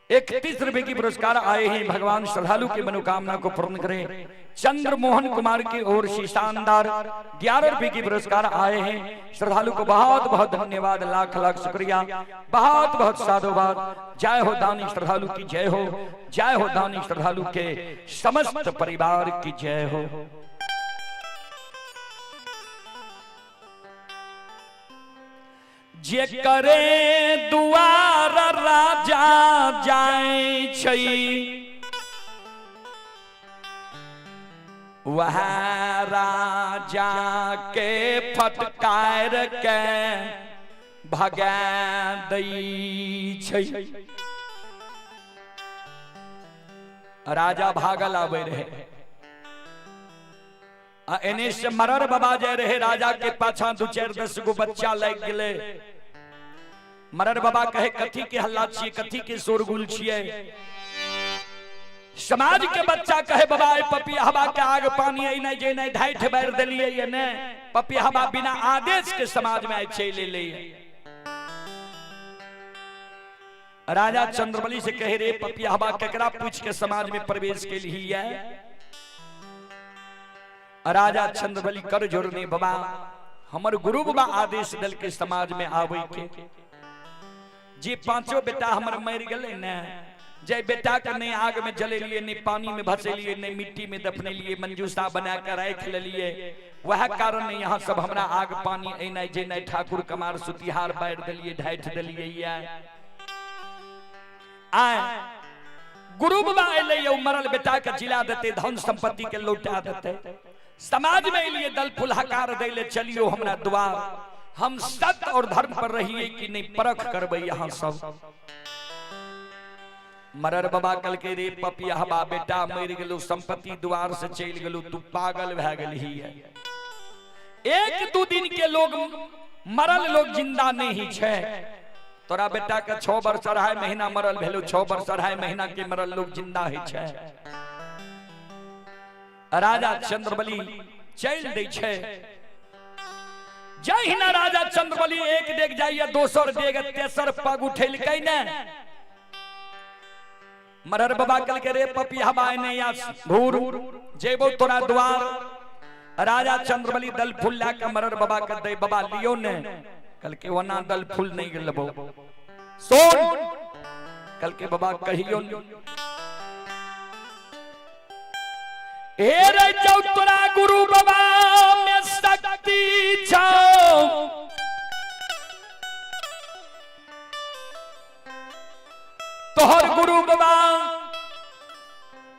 31 रुपए की पुरस्कार आए हैं। भगवान श्रद्धालु की मनोकामना को पूर्ण करें। चंद्र मोहन कुमार की ओर से शानदार 11 रुपए की पुरस्कार आए हैं। श्रद्धालु को बहुत बहुत धन्यवाद, लाख लाख शुक्रिया, बहुत बहुत साधुवाद। जय हो दानी श्रद्धालु की जय हो, जय हो दानी श्रद्धालु के समस्त परिवार की जय हो। जे करे दुआर राजा जाय छै, वह राजा के फटकार के भगा दै छै। राजा भागल आबै रहे, आ एने से मरर बाबा जाय रहे राजा के पाछा दू चार 10 गो बच्चा लागि गेलै। मरर बाबा कहे कथी के हल्ला छियै, कथी के शोरगुल छियै? समाज के बच्चा कहे बाबा ए पपिया के आग पानी ऐ जे नहीं ढाइठ बारि देलियै ये ने पपिया बिना आदेश के समाज में आइ चलि एलै। राजा चंद्रबली से कहे रे पपिया केकरा पूछ के समाज में प्रवेश केलही ये? राजा चंद्रबली कर जोड़ने बाबा हमर गुरु बाबा आदेश दल के समाज में आवे के, जे पांचों बेटा हमर मर गेलै ने, जे बेटा के नहीं आग में जलेलिए, नहीं पानी में भसेलिए, नहीं मिट्टी में दफनेलिए, मंजूषा बना के राख लेलिए, वह कारण यहाँ सब हमरा आग पानी एनाइ जेनाइ ठाकुर कमार सुतिहार बारि देलिए, ढाठि देलिए। आय गुरु बाबा एलै मरल बेटा के जिला देते, धन संपत्ति के लौटा देते। समाज में एलिए दल फुलहकार दैले चलियो हमरा द्वार, हम सत्य और धर्म पर रहिए कि नहीं परख करबै यहाँ सब। मरर बाबा कल के रे पपिया बेटा मर गेलो, संपत्ति द्वार से चलि गेलो, तू पागल भए गेलही। एक दू दिन के लोग मरल लोग जिंदा नहीं छै। तोरा बेटा के 6 वर्ष 2.5 महीना मरल भेलो, 6 वर्ष 2.5 महीना के मरल लोग जिंदा है छै। राजा चंद्रबली चलि दै छै। जहिना राजा चंद्रबली एक डेग जाइए, दोसर डेग तेसर पग उठेलकै ने, मरर बाबा कल के रे पपिया ने घूर जेबो तोरा द्वार। राजा चंद्रबली दल फूल ला के मरर बाबा के दे, बाबा लियो ने, कल के ओना दल फूल नहीं लेबो, सुन कल के बाबा कहियो हे रे चौतरा गुरु बाबा में शक्ति छौ, तोहर गुरु बाबा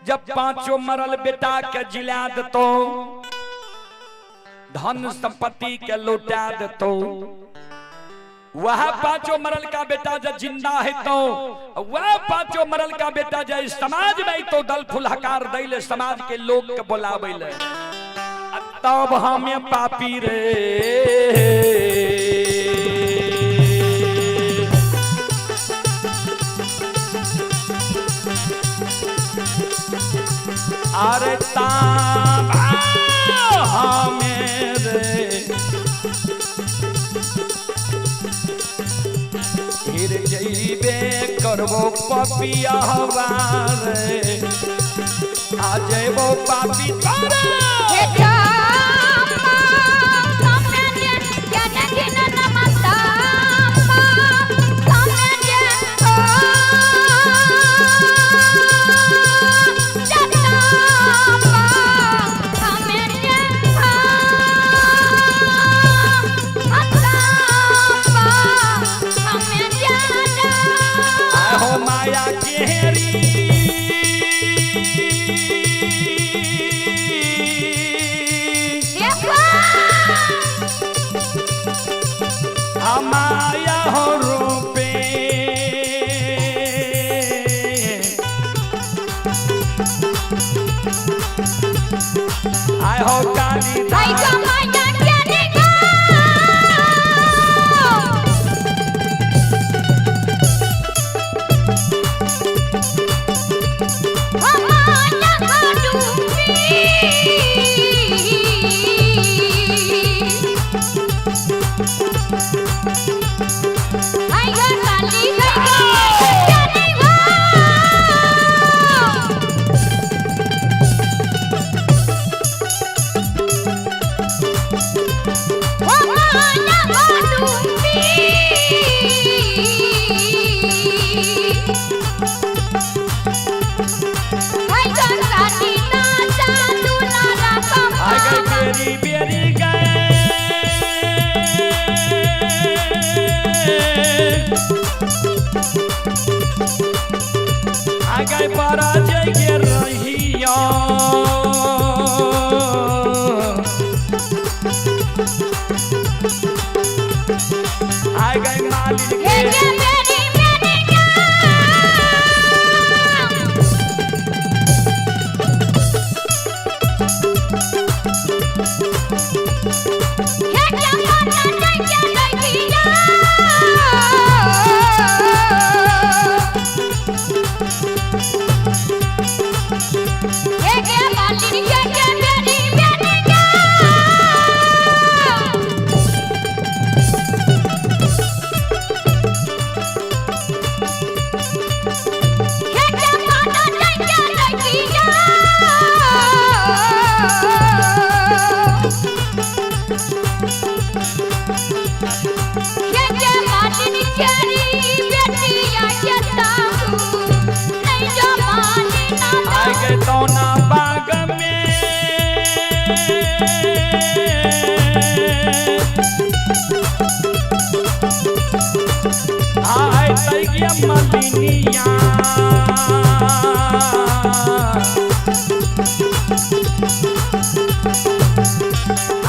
जब पांचों मरल बेटा के जिला देतो, धन संपत्ति के लौटा देतो, वह पांचों मरल का बेटा जब जिंदा है तो वह पांचों मरल का बेटा जब समाज में तो दल फुलहकार दैले, समाज के लोग के बोलावे ले, तब हमें पापी रे। अरे ताब हमें रे हिर जइबे करबो पपिया रे, आ जइबो पापी तोरा। हे रामा सामने ज्ञान घिन नमस्ता सामने ओ जगदम्बा सामने आ अम्बा सामने आहो माया केहरी माया हो रूपे आय हो काली भाई का माया ज्ञान गा। माया डूबी आई गा काली गई ज्ञान गा। माया डूबी आई गा काली दादा दुलारा आय गई कमा। बेरी बेरी गए आ गए पराजय के रहिया आ गए मालिक हे के गे मेरी मेरी जान। हे गे माता जय जय लगिया। हे गे मालिक हे गे मेरी मेरी जान। हे गे माता जय जय लगिया। हे गे मालिक तेरी बेटिया के ताऊ नहीं जो मानी ना। आय गए तोना बाग में आय तैया मलिनिया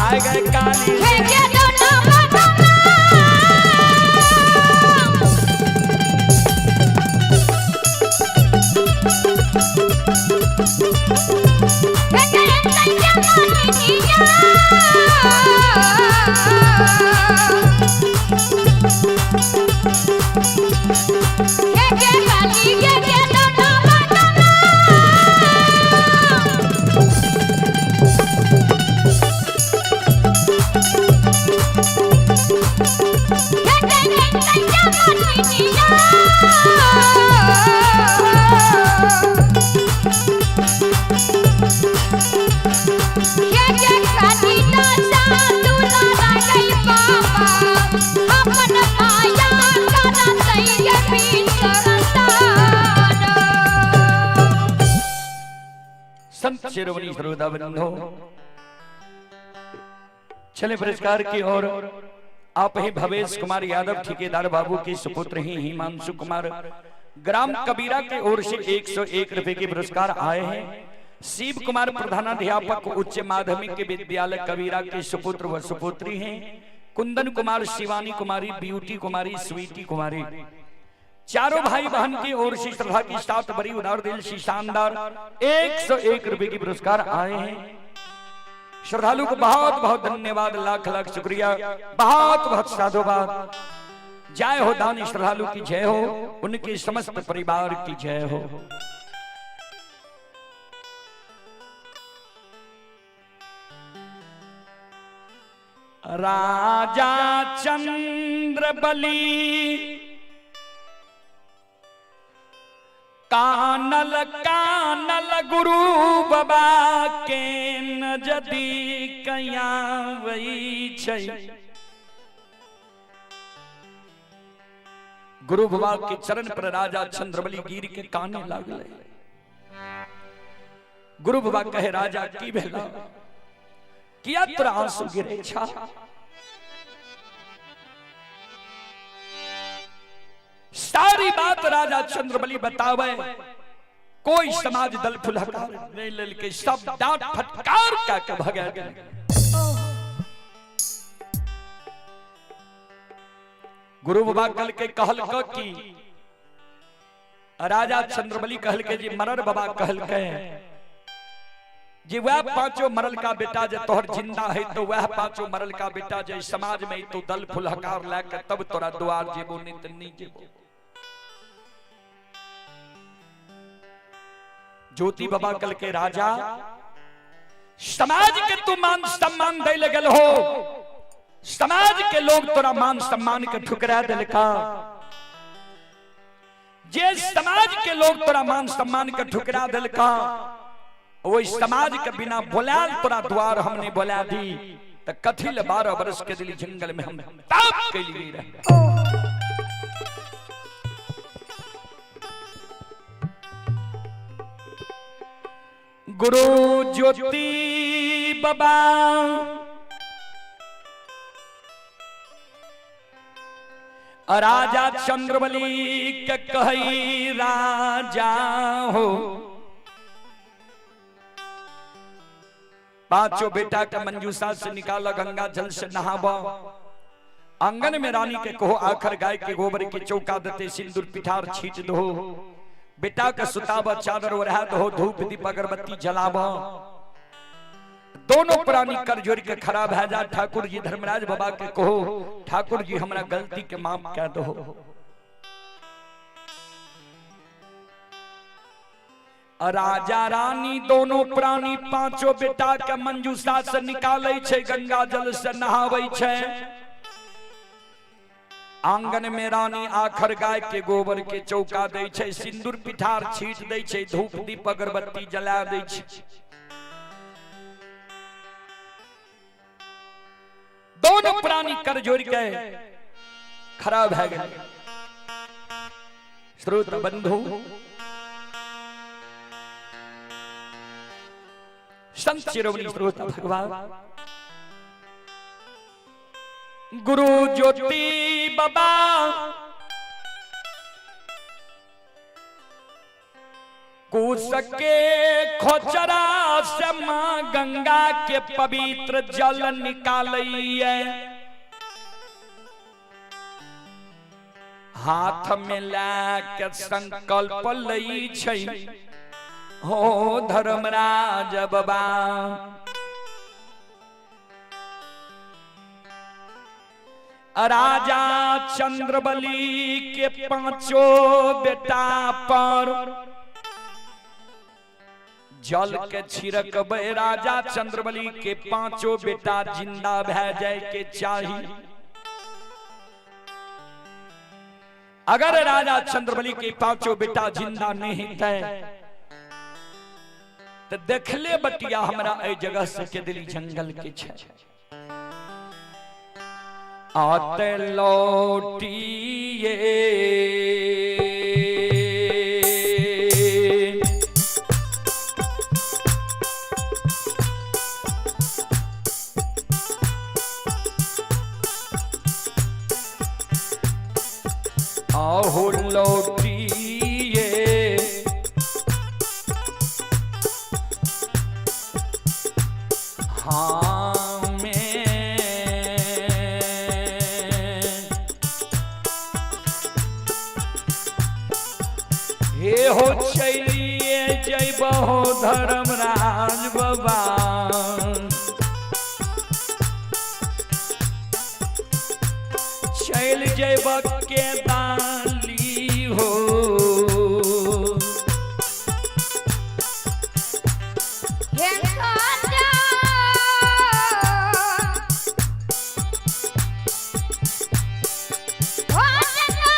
आय गए काली हे गे दोनों बाबा। हे गे तैया मालिनिया। हे गे काली हे गे दोनों बाबा। हे गे तैया मालिनिया। हे गे काली दासा दुलारा गई बाबा अपन माया करतई गे बिसरतार। संत शिरोमणि श्रोता बंधो, चले पुरस्कार की ओर। आप ही भवेश कुमार यादव ठेकेदार बाबू के सुपुत्र ही हिमांशु कुमार ग्राम कबीरा के ओर से 101 रुपए के पुरस्कार आए हैं। शिव कुमार प्रधानाध्यापक उच्च माध्यमिक के विद्यालय कबीरा के सुपुत्र व सुपुत्री हैं। कुंदन कुमार, शिवानी कुमारी, ब्यूटी कुमारी, स्वीटी कुमारी, चारों भाई बहन की ओर से श्रद्धा की साथ बड़ी उदार दिल से शानदार 101 रुपए के पुरस्कार आए हैं। श्रद्धालु को बहुत बहुत धन्यवाद, लाख लाख शुक्रिया, बहुत बहुत साधुवाद। जय हो दानी श्रद्धालु की जय हो, उनके समस्त परिवार की जय हो। राजा चंद्र बलि कानल कानल गुरु बाबा के नजदीक आबै छै। गुरु बाबा के चरण पर राजा चंद्रबली गिर के काने लागले। गुरु बाबा कहे राजा की भेला, किया तोरा आंसू गिरे छा? सारी बात राजा चंद्रबली बतावे, कोई समाज दल फुलहकार नहीं ललके, सब डांट फटकार का के भगा गए। गुरु बाबा कल के कहल की राजा चंद्रबली कहल के जी मरर बाबा कहल के जी वह पांचों मरल का बेटा जे तोहर जिंदा है तो वह पांचों मरल का बेटा जे समाज में तो दल फुलहकार लाके तब तोरा द्वार जेबो नहीं त नहीं जेबो। ज्योति बाबा कल के राजा समाज के तू मान सम्मान दे लगल हो, समाज के लोग तोरा मान सम्मान के ठुकरा दिलका। जे समाज के लोग तोरा मान सम्मान के ठुकरा दिलका वही समाज के बिना बोलाल तोरा द्वार हमने बोला दी त कथिल 12 वर्ष के दिली जंगल में हम ताप के लिए रहे। गुरु ज्योति बाबा राजा चंद्रबली के कही राजा हो, पांचों बेटा के मंजूषा से निकाला, गंगा जल से नहावा, आंगन में रानी के कहो आखर गाय के गोबर की चौका देते, सिंदूर पिठार छींट दो, बेटा के सुतावा, चादर ओढ़ा दो, धूप दीप अगरबत्ती जलावा। दोनों प्राणी कर जोड़ के खड़ा भा जा। ठाकुर जी धर्मराज बाबा के कहो ठाकुर जी हमरा गलती के माफ कर दो। राजा रानी दोनों प्राणी पांचों बेटा के मंजूषा से निकाले छे, गंगा जल से नहावे छे। आंगन में रानी आखर गाय के गोबर के चौका दे छे, सिंदूर पिठार छीट दे छे, धूप दीप अगरबत्ती जला दे छे। दोनों प्राणी कर जोड़ के खड़ा भा गए। श्रोत बंधु संत शिरोमणि श्रोता भगवान गुरु ज्योति बाबा कुश के खोचरा से मां गंगा के पवित्र जल निकालिए, हाथ में लाके संकल्प लई छै हो धर्मराज बाबा। राजा चंद्रबली के पांचों बेटा पर जल के छिड़कबे, राजा चंद्रबली के पांचों बेटा जिंदा भै जाए के चाही। अगर राजा चंद्रबली के पांचों बेटा जिंदा नहीं थे तो देखले बटिया हमरा ए जगह से के दिली जंगल के छे। आते लौटिए आहो लौटिए हो चलिए जयबहो धर्मराज बाबा। चल जयब के दाली हो। हे कांटा हो चंगा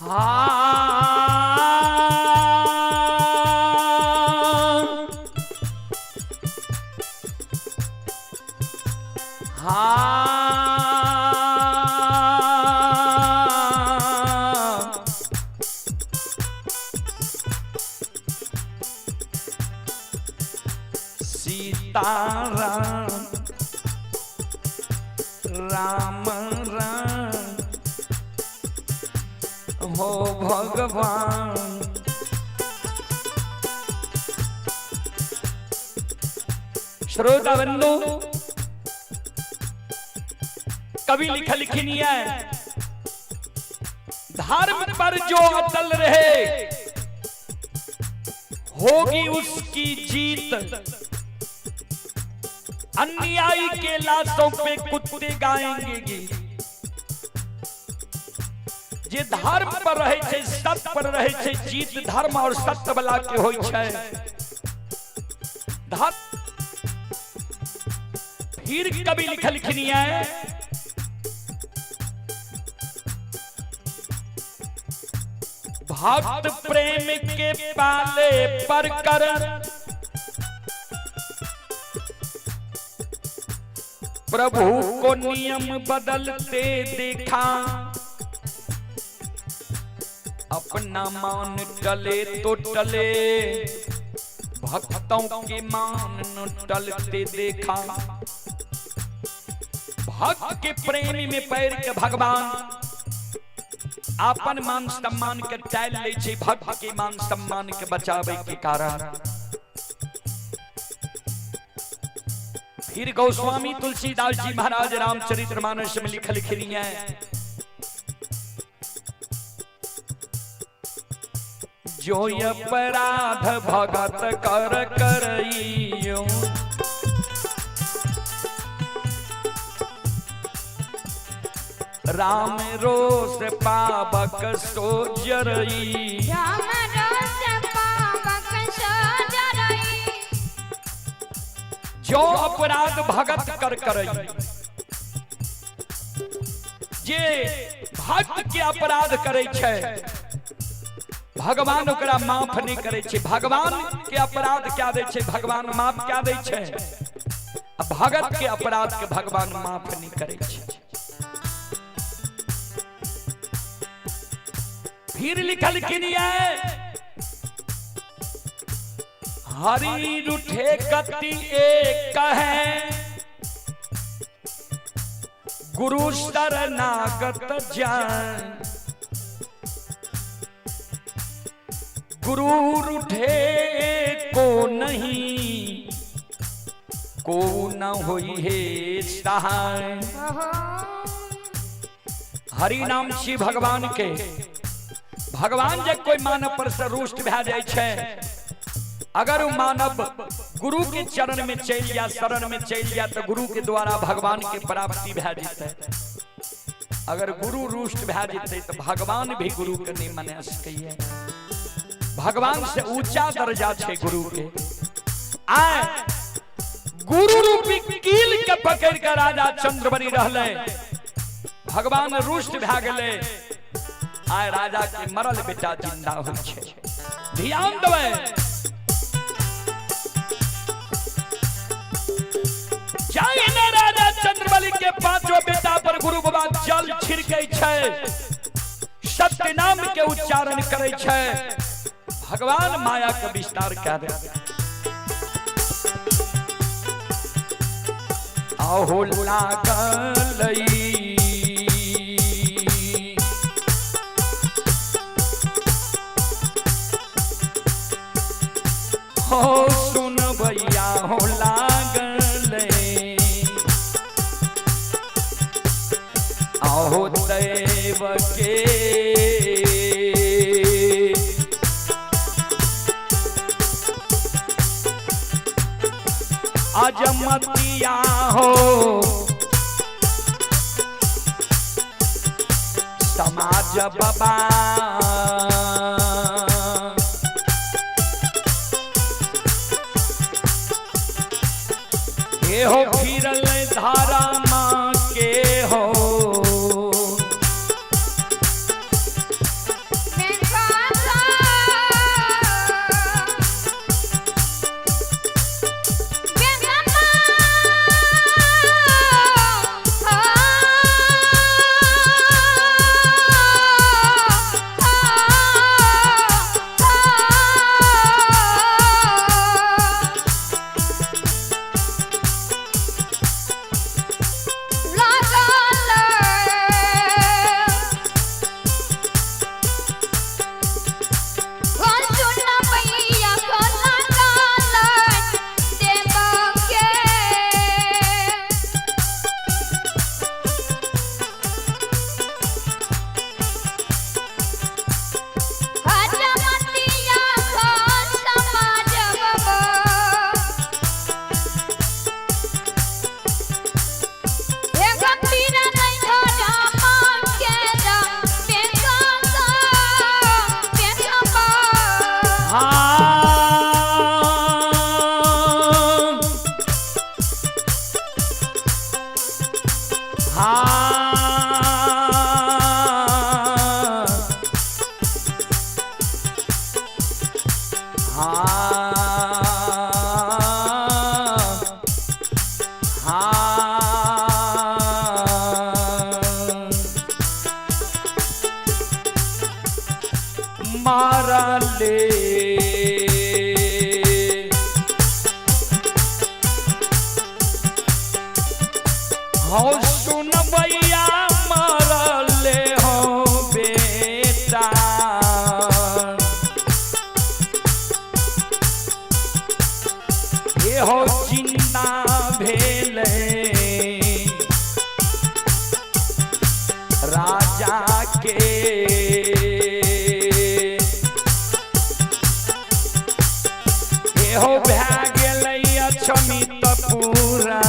हाँ हाँ सीताराम राम राम हो भगवान। श्रोता बंधु, कवि लिख लिखनी है, धर्म पर जो अटल रहे होगी उसकी जीत, अन्यायी के लाशों पे कुत्ते गाएंगे गीत। जे धर्म पर रहे छे, सत्य पर रहे छे, जीत धर्म और सत्य वाला के होई छे। धर्म फिर कभी लिख लिखनी है, भक्त प्रेम के पाले पर कर, प्रभु को नियम बदलते देखा, अपना मान टले तो टले, भक्तों के मान न टलते देखा। भक्त के प्रेम में पैर के भगवान अपन मान सम्मान के टाल ले छे, भक्त के मान सम्मान के बचावे के कारण। फिर गोस्वामी तुलसीदास जी महाराज रामचरितमानस में लिख लिखनी है, जो अपराध भगत कर करइयो, राम रोष पावक सो जरई। राम रोष पावक सो जरई। जो अपराध भगत कर करई, जे भक्त के अपराध करे छे भगवान ओकरा माफ नहीं करे छे। भगवान के अपराध क्या दे छे, भगवान माफ क्या दे छे, भगत के अपराध के भगवान माफ नहीं करे छे। फिर लिखल की है, हरि रूठे गति एक है, गुरु शरणागत जान। गुरु रूठे को नहीं, को न होई हे सहाय। हरि नाम छी भगवान के। भगवान जब कोई मानव पर से रुष्ट भए जाय छै, अगर वो मानव गुरु के चरण में चलि जा, शरण में चलि जा, तो गुरु के द्वारा भगवान के प्राप्ति भए जेतै। अगर गुरु रुष्ट भए जेतै तो भगवान भी गुरु के नहीं मना सकैए। भगवान से ऊंचा दर्जा छै गुरु के। आय गुरु रूपी कील के पकड़ के राजा चंद्रबली रहले, भगवान रुष्ट भए गेलै। आय राजा के मरल बेटा जिंदा होइ छै। ध्यान देबै, जाहिने राजा चंद्रबली के पांचों बेटा पर गुरु बाबा जल छिड़कै छै, सत्य नाम के उच्चारण करै छै, भगवान माया के विस्तार कए दे। आहो लागलै हो सुन भैया हो लागलै आहो दैव के अजमतिया हो समाज बाबा के हो फिरल धारा माँ के हो मारा ले हो सुन भैया मारले हो बेटा हे हो जिंदा भेले राजा के हे हो भए गेलै अक्षमित पूरा।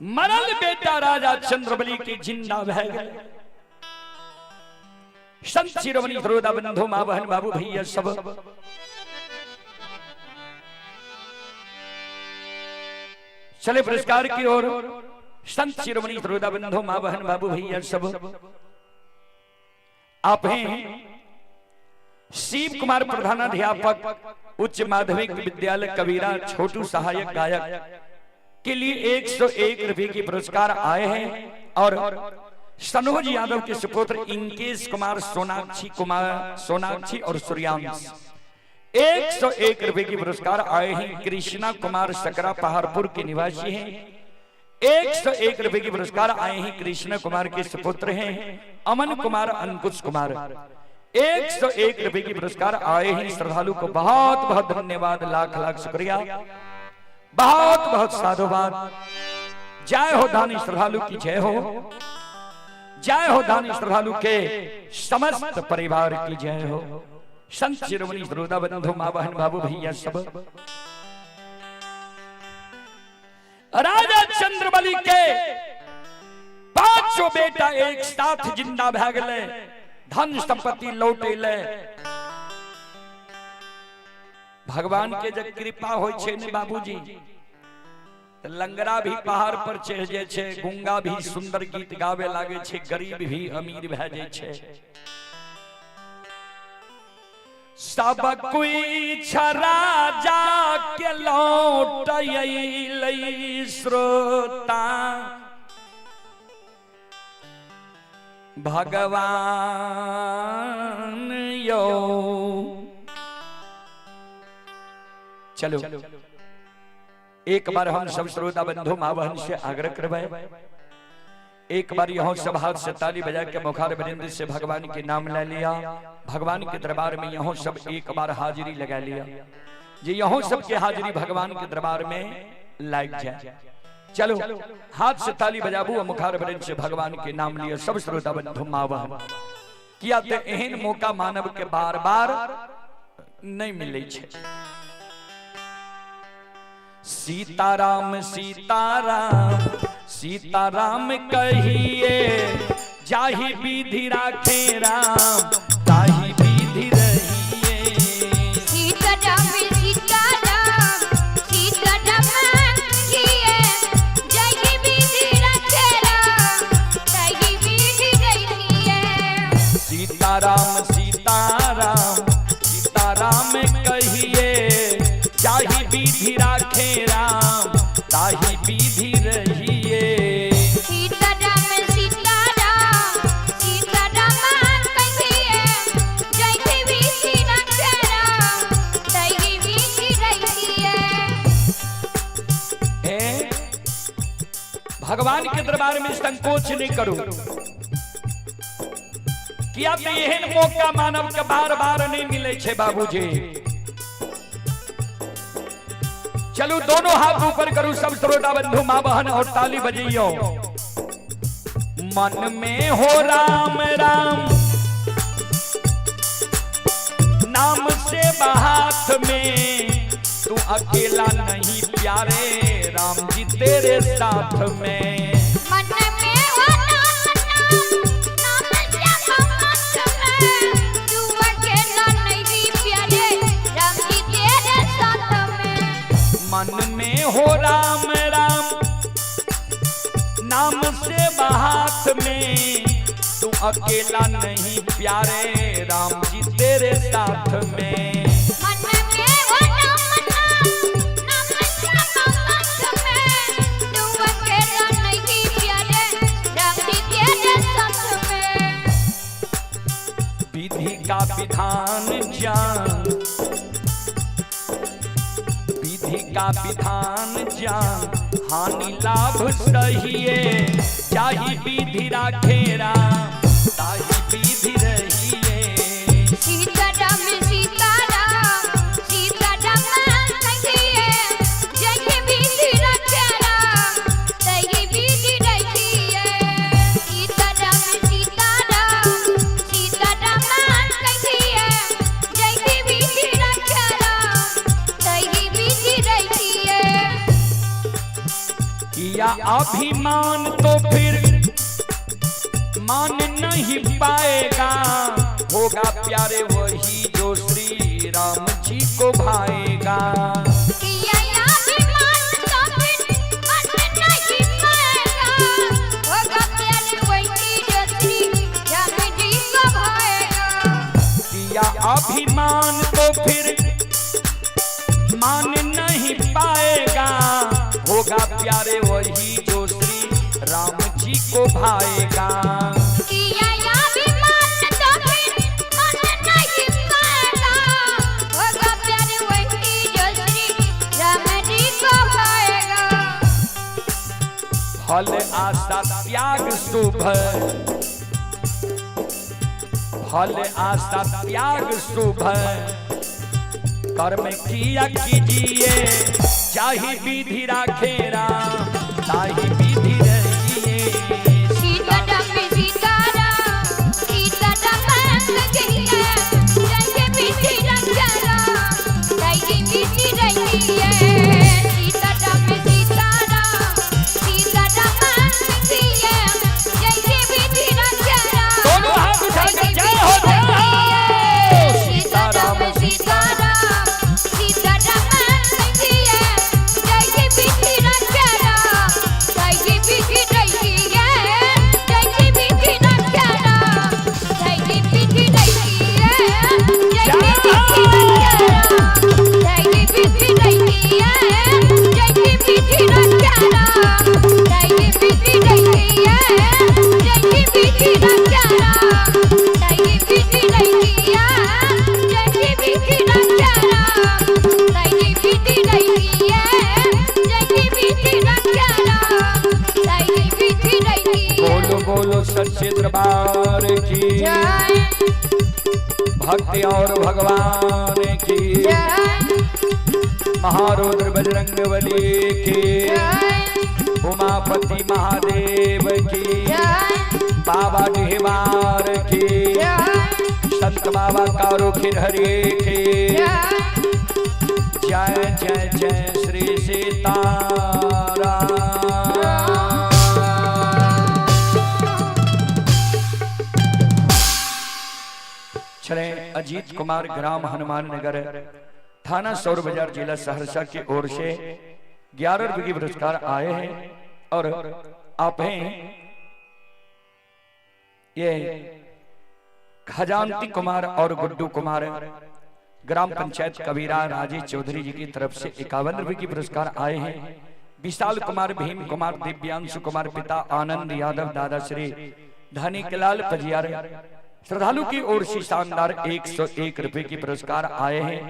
मरल बेटा राजा चंद्रबली के जिंदा भय गए। संत शिरोमणि धरोदा बंधु माँ बहन बाबू भैया सब चले पुरस्कार की ओर। संत शिरोमणि श्रोता बंधु, माँ बहन, बाबू भैया सब आप हैं। शिव कुमार प्रधानाध्यापक उच्च माध्यमिक विद्यालय कबीरा छोटू सहायक गायक के लिए 101 रुपए के पुरस्कार आए हैं। और सनोज यादव के सुपुत्र इंकेश कुमार, सोनाक्षी कुमार, सोनाक्षी और सूर्यांश 101 रुपए के पुरस्कार आए हैं। कृष्णा कुमार सकरा पहाड़पुर के निवासी हैं, 101 रुपए के पुरस्कार आए हैं। कृष्णा कुमार के सुपुत्र हैं अमन कुमार, अंकुश कुमार, 101 रुपए के पुरस्कार आए हैं। श्रद्धालु को बहुत बहुत धन्यवाद, लाख लाख शुक्रिया, बहुत बहुत साधुवाद। जय हो दानी श्रद्धालु की जय हो, जय हो दानी श्रद्धालु के समस्त परिवार की जय हो। संत शिरोमणि श्रोता बंधु, माँ बहन, बाबू भैया सब। राजा चंद्रबली के पांचों बेटा एक साथ जिंदा भै गेलै, धन संपत्ति लौटे ले। भगवान के जब कृपा होय छै ने बाबूजी, त लंगड़ा भी पहाड़ पर चढ़ जाय छै, गुंगा भी सुंदर गीत गावे लागे छै, गरीब भी अमीर भै जाय छै। सब कोई राजा के लौट अइलै श्रोता, भगवान यो। चलो एक बार हम सब श्रोता बंधु माँ बहन से आग्रह करवाए, एक बार यहाँ सब हाथ से ताली बजा के मुखार बरिंद से भगवान के नाम ले लिया। भगवान के दरबार में यहाँ सब एक बार हाजिरी लगा लिया, जे यहाँ सब के हाजिरी भगवान के दरबार में लग जाए। चलो हाथ से ताली बजाबू और मुखार बरिंद से भगवान के नाम लिया सब श्रोता बंधु माँ बहन। किया ते एहन मौका मानव के बार बार नहीं मिले छे। सीताराम सीताराम सीताराम कहिए, जाहि विधि राखे राम ताहि विधि रहिए। सीताराम सीताराम सीताराम कहिए, जाहि विधि राखे राम ताहि विधि रहिए। सीताराम सीताराम सीताराम कहिए, जाहि विधि राखे राम ताहि विधि रहिए। सीताराम सीताराम सीताराम कहिए, जाहि विधि राखे राम ताहि विधि रहिए। भगवान के दरबार में संकोच नहीं करो, किया तो एहन मौका मानव के बार बार नहीं मिले छे बाबूजी। चलो दोनों हाथ ऊपर करूं सब श्रोता बंधु माँ बहन और ताली बजाइयो। मन में हो राम राम नाम से हाथ में, तू अकेला नहीं प्यारे राम जी तेरे साथ में। मन में हो राम राम नाम से हाथ में, तू अकेला नहीं प्यारे राम जी तेरे साथ में। मन में हो राम राम नाम से हाथ में, तू अकेला नहीं प्यारे राम जी तेरे साथ में। मन में हो राम राम नाम से हाथ में, तू अकेला नहीं प्यारे राम जी तेरे साथ में। विधि का विधान जान, विधि का विधान जान, हानि लाभ सहिए, जाहि विधि राखे राम ताहि विधि रहिए। सीताराम सीताराम सीताराम कहिए, जाहि विधि राखे राम ताहि विधि रहिए। सीताराम सीताराम सीताराम कहिए, जाहि विधि राखे राम ताहि विधि रहिए। किया अभिमान तो फिर मान नहीं पाएगा, होगा प्यारे वही जो श्री राम जी को भाएगा। किया अभिमान तो फिर मान अभिमान तो फिर मान नहीं पाएगा, होगा प्यारे वही जो श्री राम जी को भाएगा। किया अभिमान तो फिर मन नहीं पाएगा, होगा प्यार वही जो श्री राम जी को भाएगा। फल आशा त्याग शुभ, फल आशा त्याग शुभ कर्म किया कीजिए, चाहे विधि राखे राम ताही विधि रहिए। सीताराम सीताराम सीताराम कहिए, जय विधि रखे राम ताही विधि रहिए। सीताराम सीताराम सीताराम कहिए, जय विधि रखे राम दोनों हाथ उठाकर जय हो जय हो। सीताराम सीताराम सीताराम कहिए, जय विधि रखे राम ताही विधि रहिए। जय विधि रखे राम ताही विधि रहिए। जय विधि रखे राम ताही विधि रहिए। जय विधि रखे राम ताही विधि रहिए। जय विधि रखे राम ताही विधि रहिए। जय विधि रखे राम ताही विधि रहिए। जय विधि रखे राम ताही विधि रहिए। बोलो बोलो सच्चे दरबार की जय, भक्ति और भगवान की जय, महारुद्र बजरंग बली की जय, उमापति महादेव की जय, बाबा डिहवार की जय, संत बाबा कारो खिरहरे की जय। जय जय जय श्री सीताराम। चले अजीत कुमार ग्राम हनुमान नगर थाना सौर बाजार जिला सहरसा की ओर से 11 रुपये के पुरस्कार आए हैं और आप हैं ये खजांती कुमार और गुड्डू कुमार ग्राम पंचायत कबीरा राजेश चौधरी जी की तरफ से 51 रुपये के पुरस्कार आए हैं। विशाल कुमार, भीम कुमार, दिव्यांशु कुमार, पिता आनंद यादव, दादा श्री धनिकलाल पजियार श्रद्धालु की ओर से शानदार 101 रुपए के पुरस्कार आए हैं।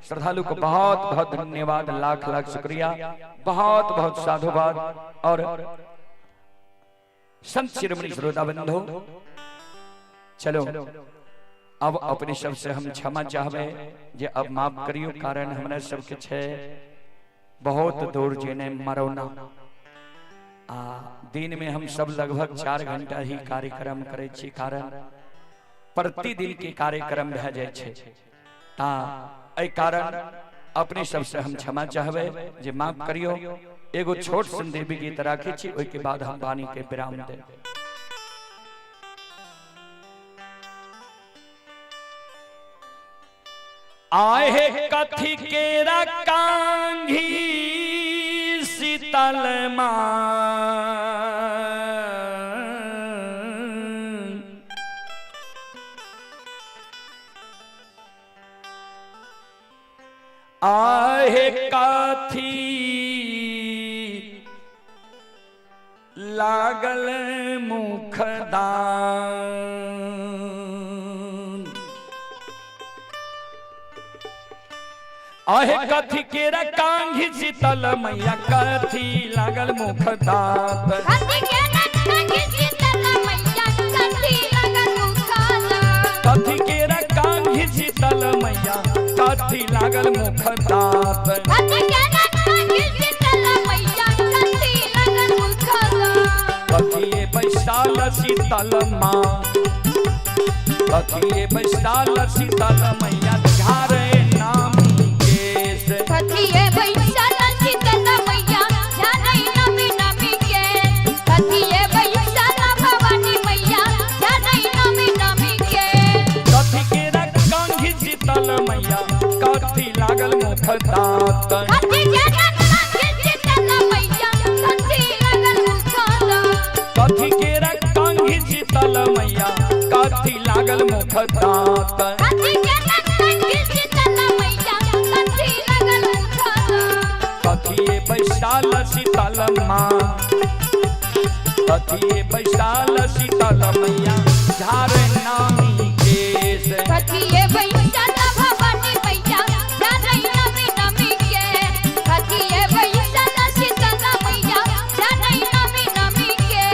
श्रद्धालु को बहुत बहुत धन्यवाद, लाख लाख शुक्रिया, बहुत बहुत साधुवाद। और संत शिरोमणि श्रोता बंधु, चलो अब अपने सबसे हम क्षमा चाहबे जे अब माफ करियो, कारण हमरा सबके छे बहुत दूर जेने मरौना आ दिन में हम सब लगभग 4 घंटा ही कार्यक्रम करे छी, कारण प्रतिदिन के कार्यक्रम भए जाय छे। ता एहि कारण अपने सबसे हम क्षमा चाहबे जे माफ करियो। एगो छोट सन देवी गीत राखे छी, ओहि के बाद हम वाणी के विराम देब। आहे कथी केरा कांघी शीतल मां, आहे कथी लागल मुखदान, आहे कथी केरा कांघी शीतल मैया कथी लागल मुखदान, कथी केरा कांघी शीतल मैया कथी लागल मुखदान, कथी केरा कांघी शीतल मैया कथी लागल मुखदान, कथी केरा कांघी शीतल मैया कथी लागल मुखदान, कथिए बैसाल शीतल माँ, कथिए बैसाल शीतल मैया झारे नाम केस, कथिए बैसाल शीतल मैया झारे नामी नामी के, कथिए बैसाल भवानी मैया झारे नामी नामी के, कथी केरा कांघी शीतल मैया कथी लागल मुखदात, कथी केरा कांघी शीतल मैया कथी लागल मुखदात, कथी केरा कांघी शीतल मैया कथी लागल मुखदात, कथी केरा शीतल मैया कथी लगल मुखदा। कथिए बैसाल शीतल माँ, कथिए बैसाल शीतल मैया झारे नामी केस। कथिए बैसल भवानी मैया झारै नमी नमी के। कथिए बैसल शीतल मैया झारै नमी नमी के।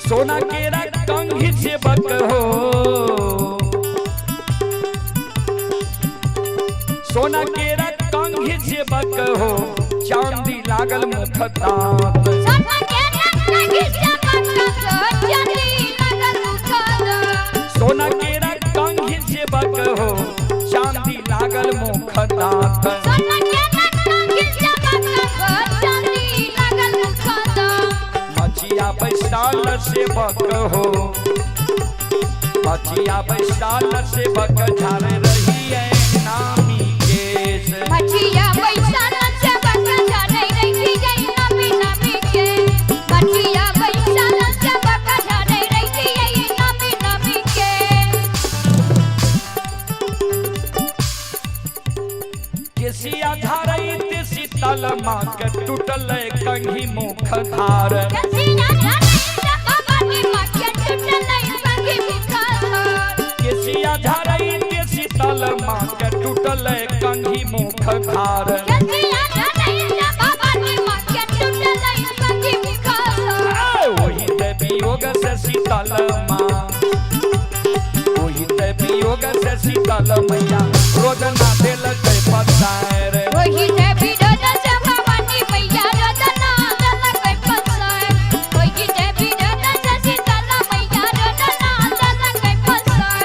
सोना केरा कंघी सेवक हो, सोना केरा कंघी सेवक हो, चांदी लागल मुख दांत। सोना केरा कंघी सेवक हो, चांदी लागल मुखदा। सोना केरा कंघी सेवक हो, चांदी लागल मुख दांत। सोना केरा कंघी सेवक हो, चांदी लागल मुखदा। मचिया बैसाल सेवक हो, मचिया बैसाल सेवक झारे रही है नामी केस। मछिया बैसल सेवक झारै रही गई नमी नमी के। मछिया बैसल सेवक झारै रही गई नमी नमी के। केसिया झारैत शीतल माँ के टूटल कंघी मुख धार। केसिया झारै भवानी माँ के टूटलै कंघी मुखधार। केसिया झारैत शीतल माँ के टूटल कंघी मुख धार। केसिया झारै भवानी माँ के टूटलै कंघी मुखधार। ओही देवी योग से शीतल माँ, ओही देवी योग से शीतल मैया रोजना देलकै पसार। ओही देवी रोज से भवानी मैया रोजना देलकै पसार। ओही देवी रोज से शीतल मैया रोजना देलकै पसार।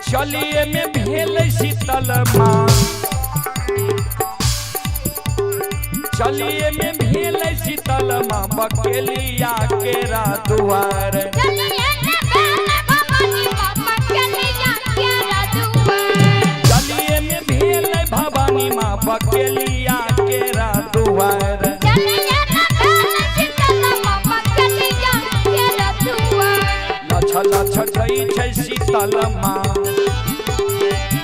चलिए में भेल शीतल माँ, चलिए में भेल शीतल माँ बकेलिया केरा दुआर। चलिए ने भेल भवानी माँ बकेलिया केरा दुआर। चलिए में भेल भवानी माँ बकेलिया केरा दुआर। चलिए ने भेल शीतल माँ बकेलिया केरा दुआर। लछ लछ दै छै शीतल माँ,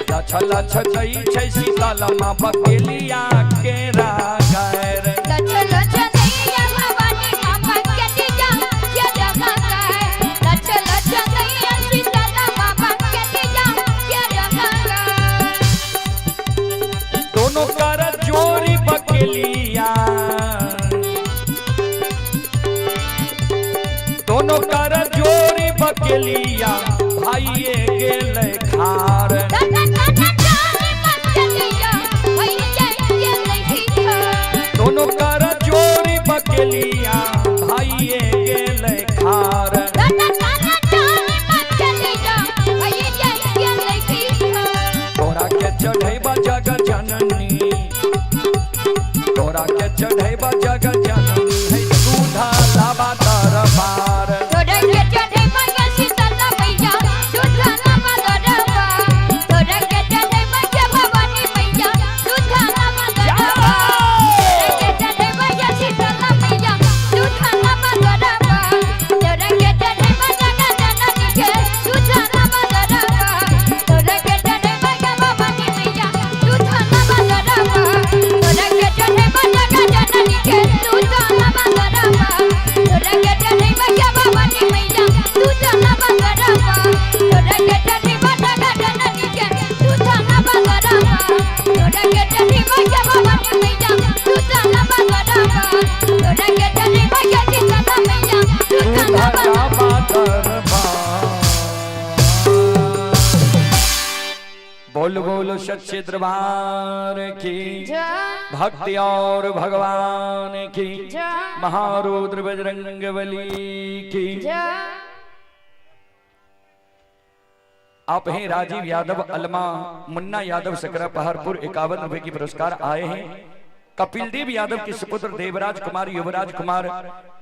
लछ लछ दै छै शीतल माँ बकेलिया केरा गार। लछ लछ दैया भवानी माँ बकेलिया केरा गार। लछ लछ दैया शीतल माँ बकेलिया केरा गार। दोनों कर जोरी बकेलिया, दोनों कर जोरी बकेलिया भाइये गेलै खार। दादा दादा जाने बकेलिया भैया गेलै खार। दोनों कर जोरी बकेलिया भाइये गेलै खार। दादा दादा जाने बकेलिया भैया गेलै खार। तोरा के चढ़ैबा जग जननी, तोरा के चढ़ैबा जग जननी है। बोलो सच्चे दरबार की जय। भक्ति और भगवान की जय। महारुद्र बजरंग बली की जय। आप हैं राजीव यादव अलमा, मुन्ना यादव सकरा पहाड़पुर 51 रुपए की पुरस्कार आए हैं। कपिलदेव यादव के सुपुत्र देवराज कुमार, युवराज कुमार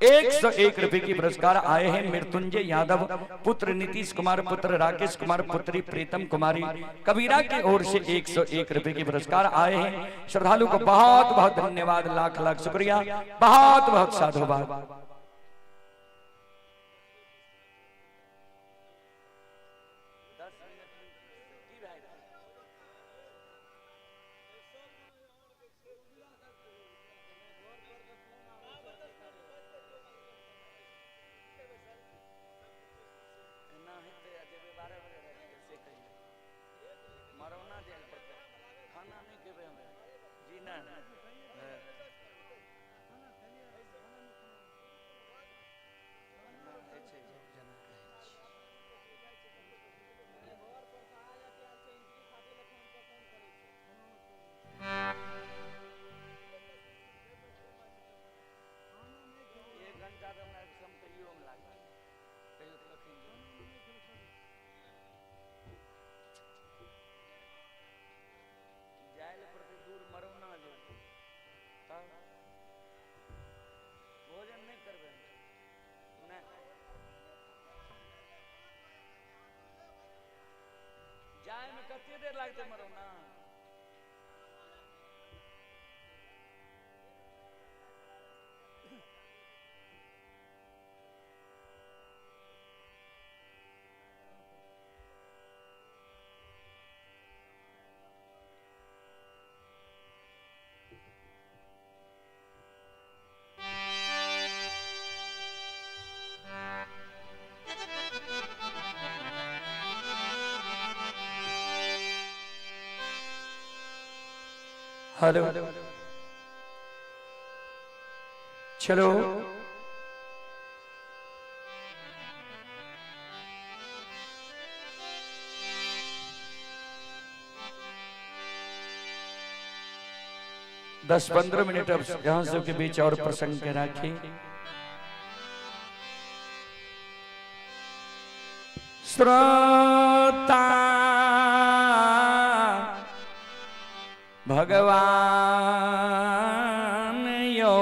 101 रुपए की पुरस्कार आए हैं। मृत्युंजय यादव पुत्र नीतीश कुमार, पुत्र राकेश कुमार, पुत्री प्रीतम कुमारी कबीरा की ओर से 101 रुपए की पुरस्कार आए हैं। श्रद्धालु को बहुत बहुत धन्यवाद, लाख लाख शुक्रिया, बहुत बहुत साधुवाद। कते देर लागते मरौना? हेलो, चलो दस 15 मिनट अब यहां सबके बीच और प्रसंग के राखी। श्रोता भगवान यो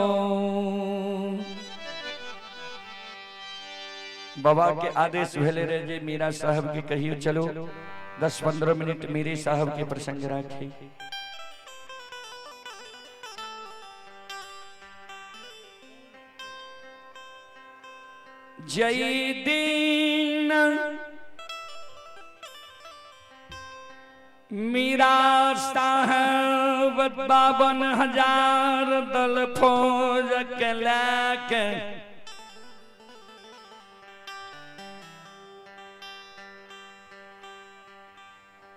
बाबा के आदेश भेले रहे जे मीरा साहब के कहियो चलो 10-15 मिनट मेरे साहब के प्रसंग राखी। जय दीन मीरा साहब 52,000 दल फौज के लेके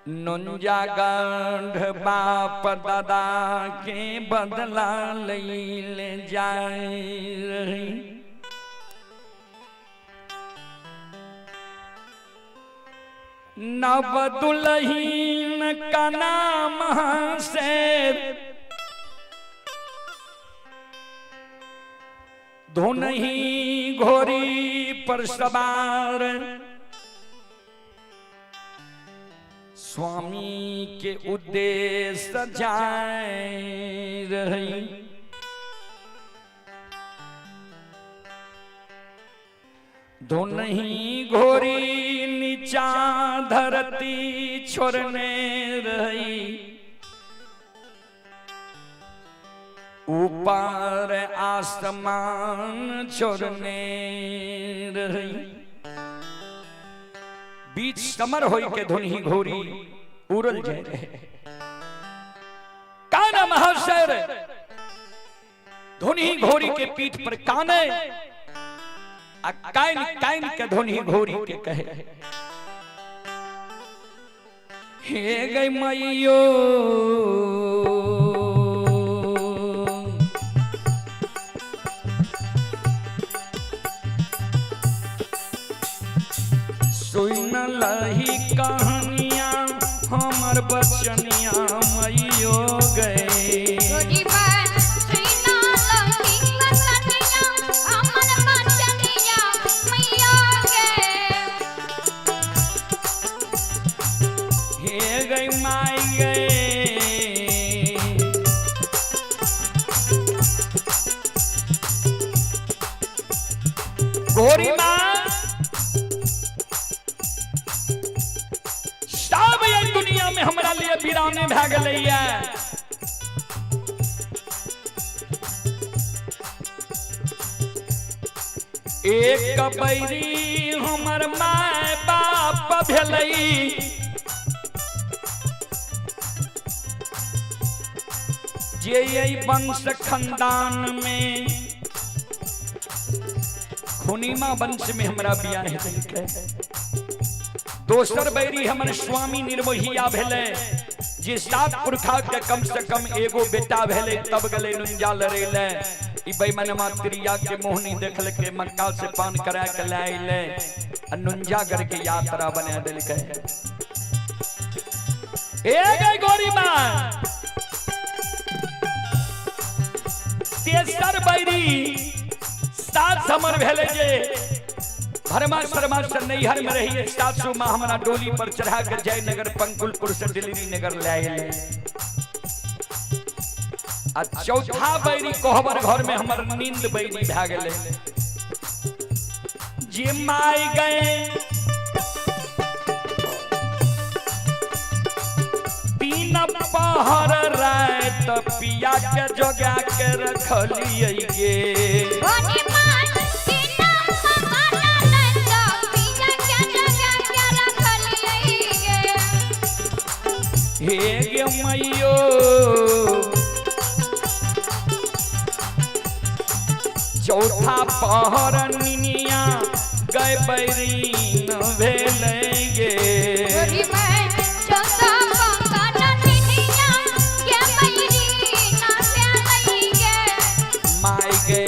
नुंजा गंढ बाप दादा के बदला ले जाए रही। नव दुल्हीन का नाम से धुन ही घोरी पर सवार स्वामी के उद्देश्य जाए रही। धुन ही घोरी नीचा धरती छोड़ने रही, ऊपर आसमान छोड़ने रही। बीच समर होई के धुन ही घोरी उड़ल जाए रहे। काना महाशय धुन ही घोरी के पीठ पर काने आ काइन काइन के धुन ही घोरी के कहे, हे गई मैयो सुन लही कहानियां हमर बचनिया मैयो गए। गोरी माँ सुना लगी बचनिया हमर बचनिया मैया गे। हे गई माई गए, गोरी माँ सब ये दुनिया में हमरा लिए वीराने भए गेलैया। एक बैरी हमर my बाप भेलै, जे एहि वंश खानदान में खुनीमा वंश में हमरा बियाह देलकै। दोसर बैरी हमर स्वामी निर्मोहिया भेलै, जे सात पुरखा के कम से कम एगो बेटा भेलै तब गेलै नुंजा लड़ैले। ई बेईमानमा त्रिया के मोहनी देखलकै, मक्का से पान करा के लए अयलै आ नुंजागढ़ के यात्रा बना देलकै। ए गई गोरी माँ, तेसर बैरी सास हमर भेलै जे भरमा शर्मा से नैहर में रहिए, सासू माँ हमरा डोली पर चढ़ा के जयनगर पंकुलपुर से दिल्ली नगर ले आए। आ चौथा बैरी कोहबर घर में हमर नींद बैरी भए गेलै, जे माय गए तीन पहर रात पिया के जोगा के रखलियै गे। गोरी माँ सुना भगवान दत्त पिया के जगा के रखलियै गे। हे गे मैयो, चौथा पहर निनिया गए बैरीन भेलै गे। गोरी माँ चौथा पहर निनिया गे बैरी ना भेलै गे। माय गे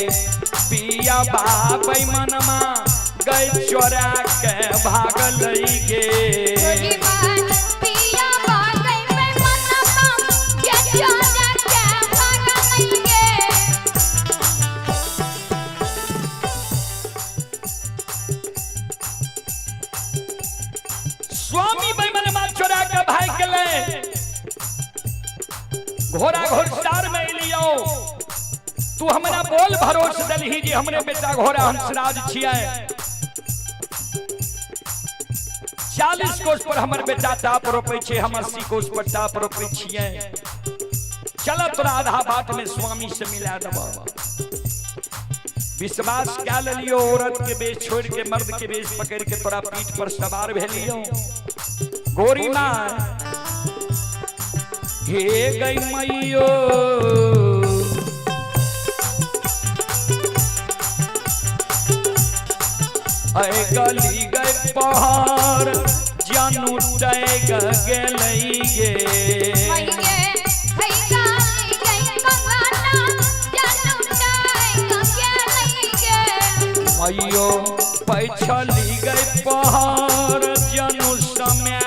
पिया बाप मनमा गए चोरा के भागलै गे। गोरी माँ पिया बागै पे मनवा गे चोरा के भागलै गे। स्वामी बैमनमा चोरा के भाग गेलै, घोड़ा घोड़सार में एलियो। तू हमरा बोल भरोस दलही जे हमरे बेटा घोड़ा हंसराज छियै। 40 कोस पर हमर बेटा टाप रोपै छै, हम 80 कोस पर टाप रोपै छियै। चल तोरा आधा बाट में स्वामी से मिला देबऽ। विश्वास कए लेलियो, औरत के बेच छोड़ के मर्द के बेच पकड़ के तोरा पीठ पर सवार भेलियो। गोरी माँ हे गई मैयो, ऐ गली गए पहाड़ जानू टैग गेलै गे। मई गे है गाली गई भगवाना जानू टाइग गेलै गे। मैयो पैछली गई पहाड़ जानू समय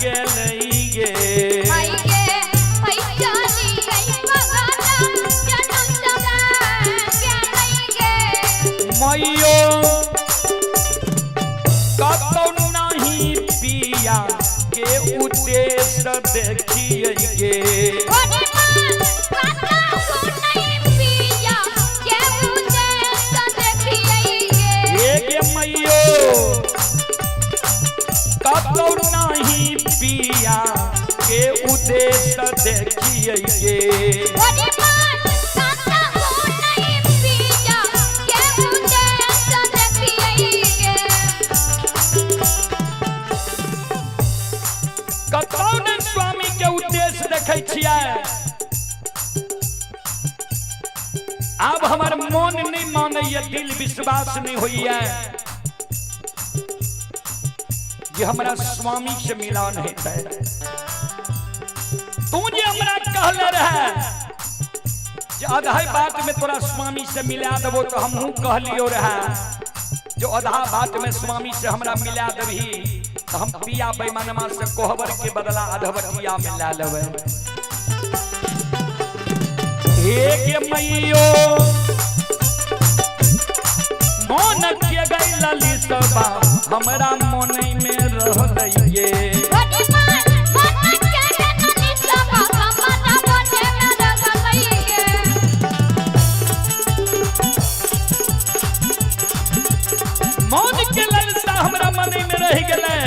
गेलै गे। मई गे है गाली गई भगवाना जानू समय गेलै गे। मैयो कतौ नहीं पिया के उद्देश्य देखियै गे। गोरी माँ कतहु नहीं पिया के उद्देश्य देखियै गे। हे गे मैयो कतौ नहीं पिया के उद्देश्य देखियै गे। गोरी माँ कतहु नहीं पिया के उद्देश्य देखियै गे। कतौ ने स्वामी के उद्देश्य देखै छियै। आब हमर मन नहीं मानैया, दिल विश्वास नहीं होइया जे हमरा स्वामी से मिलान हेतै। तू जे हमरा कहले रहे जे आधा बात में तोरा स्वामी से मिला देबो, तो हमहू कहलियो रहे जो आधा बात में स्वामी से हमरा मिला देबही तो हम पिया बेईमानमा से कोहबर के बदला अधवटिया में ला लेबै। हे गे मैयो मोन के गैल लिसबा हमरा मोन में रहलैये। मोन के ललसा हमरा मन में रह गेलै,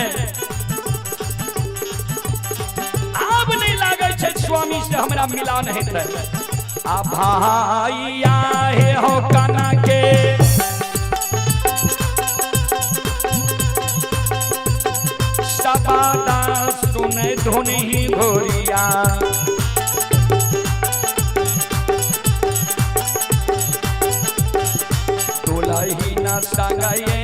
आब नहीं लागै छै स्वामी से हमरा मिलान हेतै। आ भाइया हे हो काना के सबादा सुने धुनी घोरिया, दुलही न संगये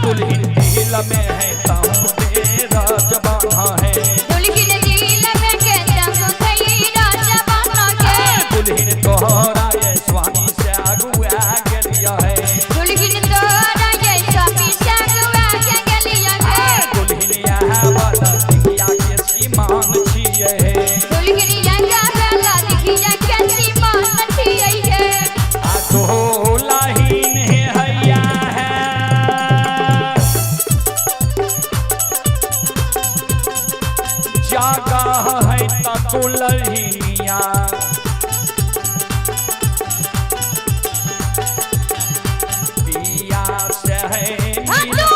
दुल्हन दिल में है ताहू तेरा जबाना है, दुल्हन दिल में के ताहू तेरा जबाना के, दुल्हन तोहरा ये स्वामी से अगुआ गेलिया है, दुल्हन तोहरा ये स्वामी से अगुआ गेलिया है, दुल्हन यहाँ वाला दिखिया के सीमान छिए है, दुल्हन यहाँ वाला दिखिया के सीमान छिए है। आ दुल्हन है हैया है जागा है ता दुल्हनिया, पिया से है मिला।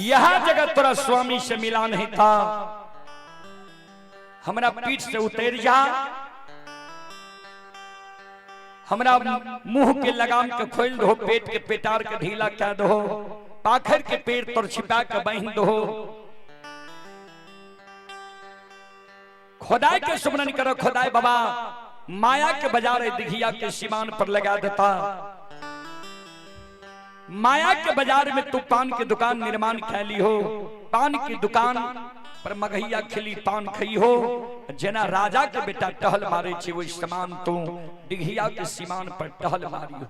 यह जगह तोरा स्वामी से मिला नहीं था, हमरा पीठ से उतर जा, हमरा मुंह के लगाम के खोल दो, पेट के पेटार के ढीला कर दो, पाखर के पेड़ तर छिपा के बांध दो, खुदाई के सुमरन करो। खुदाई बाबा माया के बाजार दिघिया के सीमान पर लगा देता। माया के बाजार में तू पान के दुकान निर्माण कैली हो, पान की दुकान पर मगहिया खिली पान खई हो, जना राजा के बेटा टहल मारे छे वो समान तू डिघिया के सीमान पर टहल मारी हो।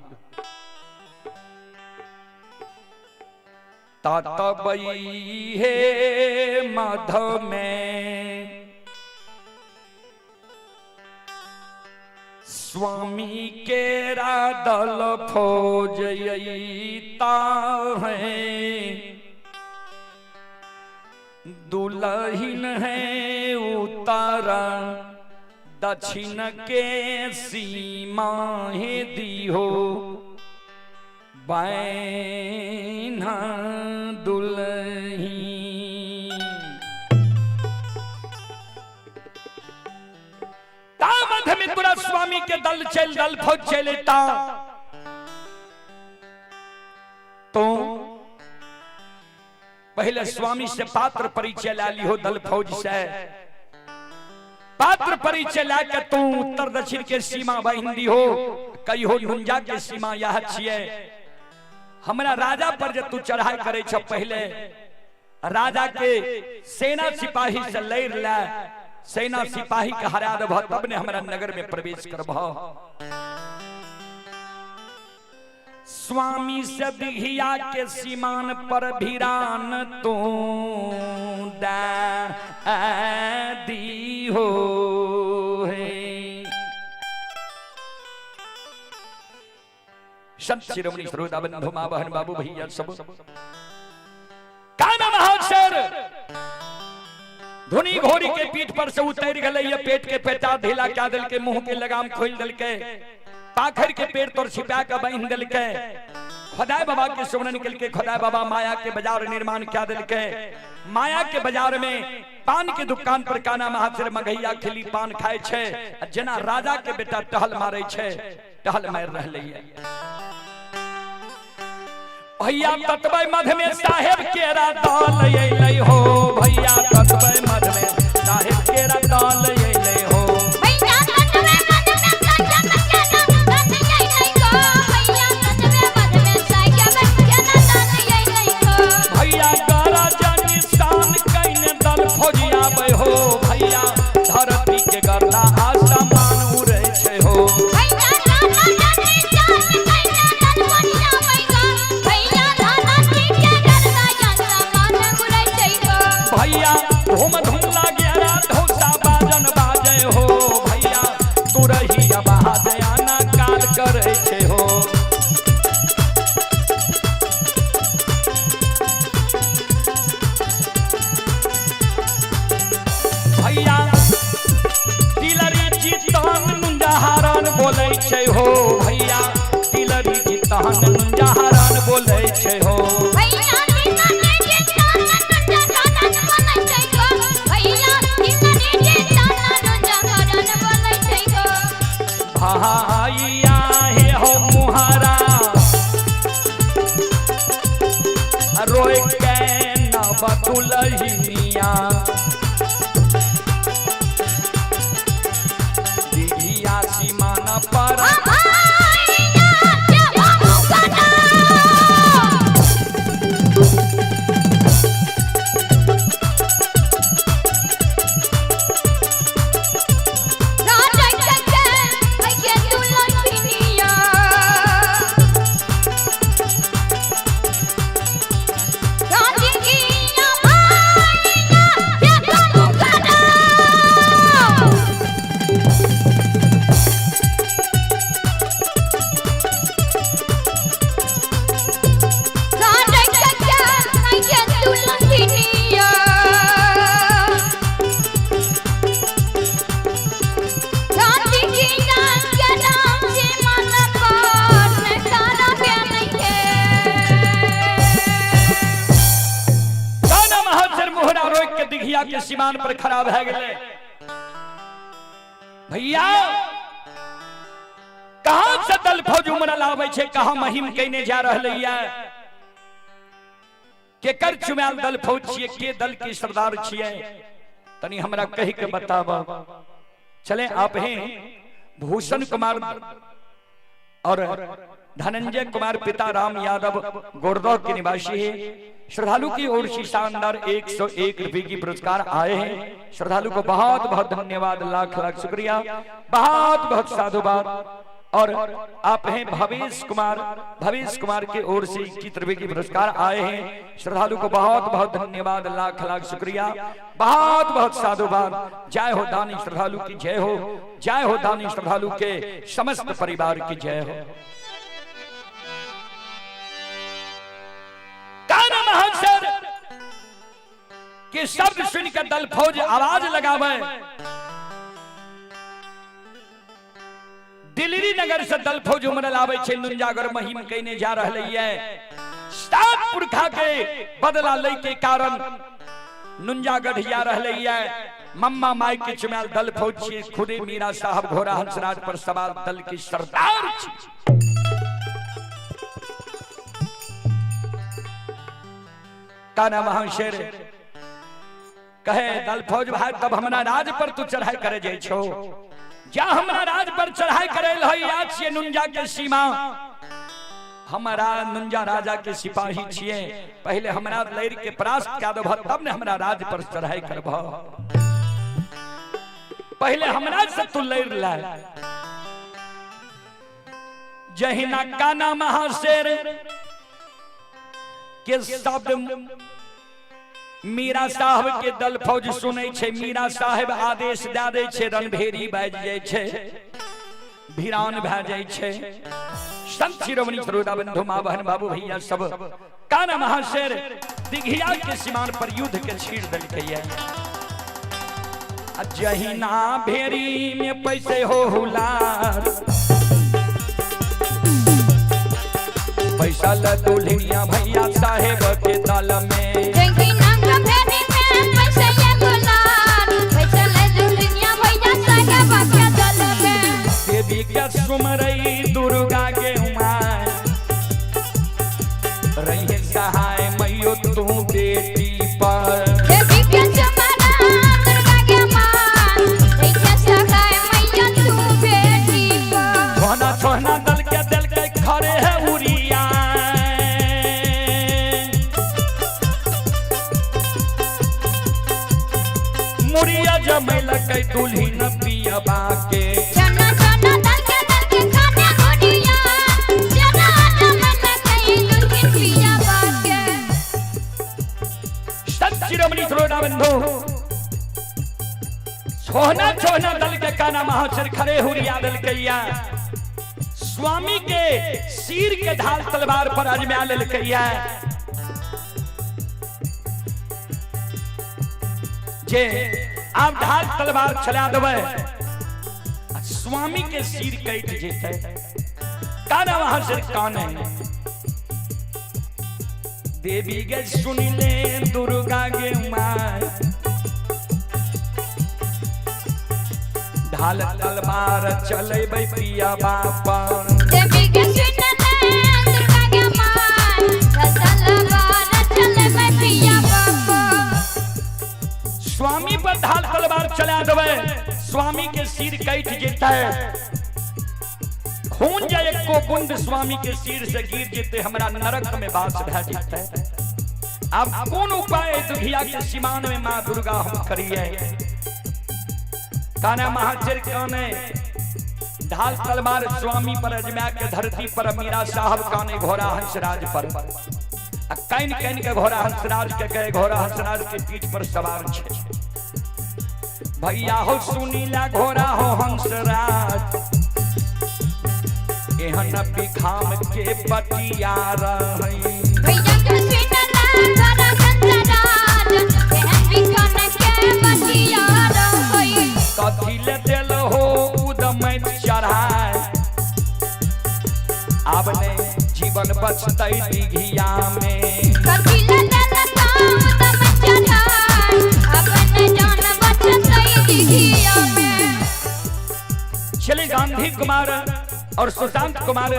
तातबई हे माधव में स्वामी के दल फौज अइता है, दुल्हन है उतारा दक्षिण के सीमा है दी हो बैना दुल्ही। मध्य में तोरा स्वामी के दल चल दल फौज चलेता तो पहले स्वामी से पात्र परिचय ला ली हो, दल फौज से पात्र परिचय ला के तू उत्तर दक्षिण के सीमा बहिंदी हो। कहियो नुंजा के सीमा यह छिए। हमरा राजा पर जे तू चढ़ाई करे छ, पहले राजा के सेना सिपाही से लड़ ले, सेना सिपाही के हरा देबह तब ने हमरा नगर में प्रवेश करबह। स्वामी से दिघिया के सीमान पर भिरान तू दी हो है। संत शिरोमणि श्रोता बंधु माँ बहन बाबू भैया सब, काना महाशर धुनी घोड़ी के पीठ पर से उतर गए, ये पेट के पेटा ढीला क्या दिल के, मुंह के लगाम खोल दिल के, पाखर के पेड़ तोर छिपा के बांध दिल के, खुदाई बाबा के सुमरन निकल के खुदाई बाबा माया के बाजार निर्माण क्या दिल के। माया के बाजार में पान के दुकान पर काना महाशर मगैया खिली पान खाए छे, जना राजा के बेटा टहल मारे छे, टहल मार रहले है। भैया ततबै मध में साहेब केरा दल अइलै हो, भैया ततबै मध में साहेब केरा दल अइलै हो, भैया ततबै मध में साहेब केरा दल अइलै हो, भैया ततबै मध में साहेब केरा दल अइलै हो, भैया गरा जानी शान कैने दल फौजी आबै हो, भैया धरती के गर्दा आसमान उड़ै छै हो, भैया गरा जानी शान कैने दल फौजी आबै हो, भैया धरती के गर्दा आसमान उड़ै छै हो, भैया धूम धूम लागे धौसा बाजन बाजै हो, भैया तुरही आवाज आना काल करै छै हो। भैया तिलरी जीतन नुंजाहारन बोलै छै हो, भैया तिलरी जीतन नुंजाहारन बोलै छै हो, भैया तिलरी जीतन नुंजाहारन बोलै छै हो, भैया तिलरी जीतन नुंजाहारन बोलै छै हो, भैया हे हो मुहारा रोय के न बतुलहिया, दिघिया सीमान पर भैया के हो मुहारा। राजा के भैया दुल्हनिया, राजकिया भैया के हो मुहारा। राजा के भैया दुल्हनिया, राजकिया के नाम से मन पर तारा के नहीं। काना महाजर मोहरा रोक के दिघिया के सीमान पर खड़ा भए गेले। भैया कहाँ से दल फौज उमड़ल आबै छै, कहाँ महिम कैने जा रहलै ये, के कर चुमायल दल फौज छियै, के दल के सरदार छियै, तनी हमरा कहि के बताब। चले आप हैं भूषण कुमार और धनंजय कुमार पिता राम यादव गोरदौ के निवासी है। श्रद्धालु की ओर से शानदार 101 रुपए की पुरस्कार आए हैं। श्रद्धालु को बहुत बहुत धन्यवाद, लाख लाख शुक्रिया, बहुत बहुत साधुवाद। और आप हैं भवेश कुमार, भवेश कुमार की ओर से 21 रुपए की पुरस्कार आए हैं। श्रद्धालु को बहुत बहुत धन्यवाद, लाख लाख शुक्रिया, बहुत बहुत साधुवाद। जय हो दानी श्रद्धालु की जय हो, जय हो दानी श्रद्धालु के समस्त परिवार की जय हो। काना महाशर के शब्द सुनकर दल फौज आवाज लगावे। दिल्ली नगर से दल फौज उमड़ल आवे छै, नुंजागर महिम कैने जा रहलै ये। सात पुरखा के बदला लै के कारण नुंजागढ़ जा रहलै ये। मम्मा माई के चुमाल दल फौज छी, खुदे मीरा साहब घोड़ा हंसराज पर सवाल दल के सरदार छी। काना महाशेर कहे दल फौज भाई तब हमरा राज पर तू चढ़ाई करे जाइ छो। जा हमरा राज पर चढ़ाई करे लहई आज छियै नुंजा के सीमा। हमारा नुंजा राजा के सिपाही छियै, पहले हमरा लड़ के परास्त कए देबह तब ने हमरा राज पर चढ़ाई करबह। पहले हमरा से तू लड़ ले। जहिना काना महाशेर के शब्द मीरा साहब के दल फौज सुनै छै, मीरा साहेब आदेश दए दै छै, रणभेरी बाजि जाइ छै, भिरान भए जाइ छै। संत शिरोमणि श्रोता बंधु माँ बहन बाबू भैया सब काना महाशेर दिघिया के सीमान पर युद्ध के छीड़ देलकै। जहिना भेरी में पैसे हो हुलार, पैसा ल दुल्हनिया भैया साहेब के दल में। देवी के सुमरई दुर्गा के उमाय रही सहाय मैयो तू बेटी पर। देवी के सुमरा दुर्गा के मां रही सहाय मैयो तू बेटी पर। छोना छोना दल के खड़े है उरिया, मुरिया जमैलकै दुल्हिन पियबा के। चना चना दल के खाने उड़िया, चना जमैलकै दुल्हिन पियबा के। संत शिरोमणि श्रोता बंधु छोना छोना दल के काना महाचर खड़े हुरिया देलकैया, स्वामी के सिर के ढाल तलवार पर अजमा लेलकैया। जे आप ढाल तलवार चला देबै स्वामी के सिर कटि जेतै। काना वहां से काने देवी के सुन ले दुर्गा के माय, ढाल तलवार चलेबै पिया बापा। देवी के सुन ले दुर्गा के माय, ढाल तलवार चलेबै पिया बापा। स्वामी पर ढाल तलवार चला देबै, स्वामी के सिर कटि जेतै, खून जाय एको बूंद स्वामी के सिर से गिर जेतै, हमरा नरक में वास भए जेतै। अब कोन उपाय दुखिया के सीमान में माँ दुर्गा हम करिए। काना महाचर काने ढाल तलवार स्वामी पर अजमा के धरती पर मीरा साहब काने घोड़ा हंसराज पर। आ can can के घोड़ा हंसराज के गए, घोड़ा हंसराज के पीठ पर सवार छे। भैया हो सुनीला घोड़ा हो हंसराज, एहन बिखाम के बटिया रही। भैया के सुनीला घोड़ा हंसराज, एहन बिखाम के बटिया रही। कथी ले देल हो उदमैत चढ़ाय, आब ने जीवन बचतै दिघिया में। कथी ले देल उदमैत चढ़ाय, आब ने जान बचतै दिघिया में। चले गांधी कुमार और सुशांत कुमार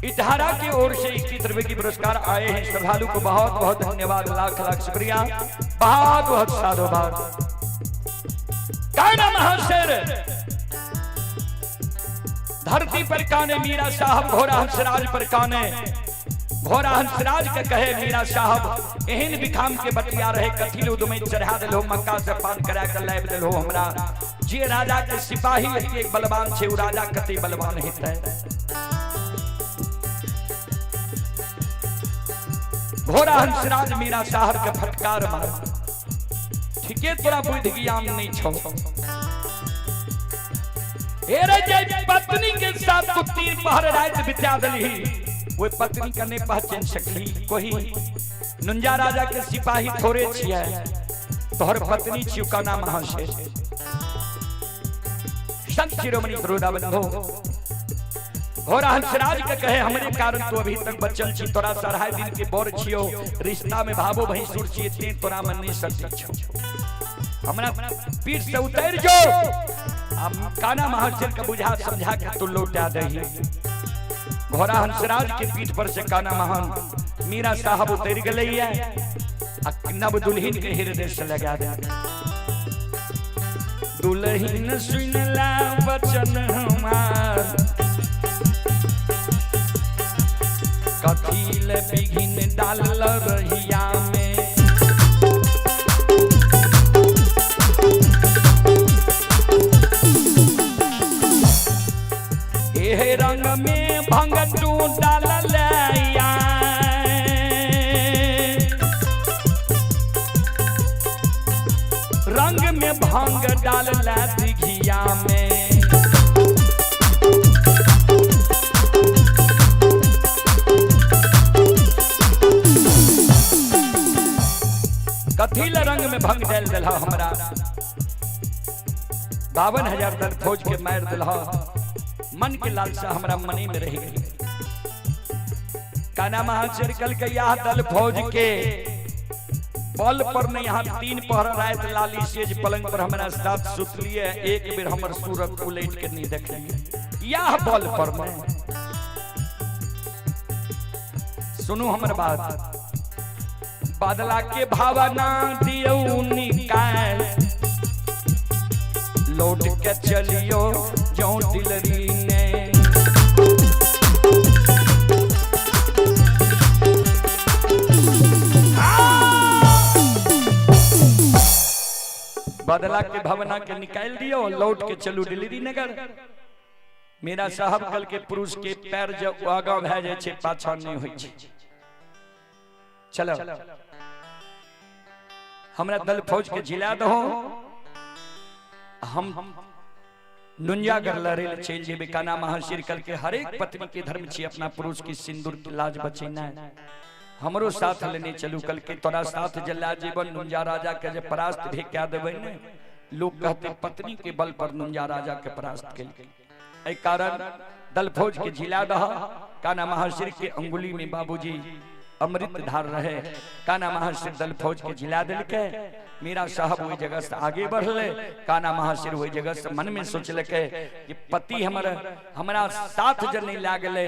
इटहारा की ओर से 21 रुपए की पुरस्कार आए हैं। श्रद्धालु को बहुत बहुत धन्यवाद, लाख लाख शुक्रिया, बहुत बहुत साधुवाद। काना महाशेर धरती पर काने मीरा साहब घोड़ा हंसराज पर काने, घोड़ा हंसराज के कहे मीरा साहब एहन बिखाम के बटिया रहे, कथिल उदमे चढ़ा दिलो, मक्का से पान करा के लाबि दिलो हमरा। जे राजा के सिपाही एतेक बलवान छे, उ राजा कते बलवान हेतै। घोड़ा हंसराज मीरा साहब के फटकार मार, ठीके तोरा बुद्धि ज्ञान नहीं छौ। हे रे जे पत्नी के साथ तू 3 पहर रात बिता देलही, ओहि पत्नी के नहीं पहचान सकली कोई। नुंजा राजा के सिपाही थोड़े छियै, तोहर पत्नी छियौ काना महाशेर। संत शिरोमणि श्रोता बंधु घोड़ा हंसराज के कहे हमरे कारण तू अभी तक बचल छी, तोरा 2.5 दिन के बोर छियो, रिश्ता में भाबो भैंसुर छियै, ते तोरा मन नहीं सटी छौ, हमरा पीठ से उतर जो। अब काना महाशेर के बुझा समझा के तू लौटा दही। घोड़ा हंसराज के पीठ पर से काना महान मीरा साहब उतर गलैया आ नव दुल्हिन के हृदय से लगा दे। दुल्हिन सुनला वचन हमार, कथील बिघिन डाल रहिया में। एहे रंग में भंग तू डाल रंग में भंग डाल दिघिया में। कथील रंग में भंग डाल दिला हमरा, 52,000 दल फौज के मार दिला। मन के लालसा हमरा मने में रह गई। काना महाशय कल के यह दल फौज के बल पर नहीं, यहाँ 3 पहर रात लाली सेज पलंग पर हमरा साथ सुतलिए, एक बेर हमर सूरत उलट के नहीं देखलिए। यह बल पर मैं सुनू हमर बात, बादला के भावना दियौ निकाल, लौट के चलियो जो दिलरी ने। बदला के भावना के निकाल दियो, लौट के चलू डिलीवरी नगर। मेरा साहब कल के पुरुष के पैर जब आगा भए जाय छै पाछा नहीं होइ छै। चलो हमरा दल फौज के जिला दहो, हम नुंजागर लड़े ले चलि जेबै। काना महाशिर कल के हरेक पत्नी के धर्म छी अपना पुरुष की सिंदूर के लाज बचेनाइ। हमरो साथ लेने चलू, कल के तोरा साथ जला जीवन नुंजा राजा के जे परास्त भी क्या देबै ने, लोग कहते पत्नी के बल पर नुंजा राजा के परास्त केलकै। एहि कारण दल फौज के जिला दह। काना महाशिर के अंगुली में बाबूजी अमृत धार रहे, काना महाशिर दल फौज के जिला दिलके। मीरा साहब वही जगह से आगे बढ़ले, काना महाशिर वही जगह से मन में सोचलके कि पति हमर हमरा साथ जे नहीं लागले,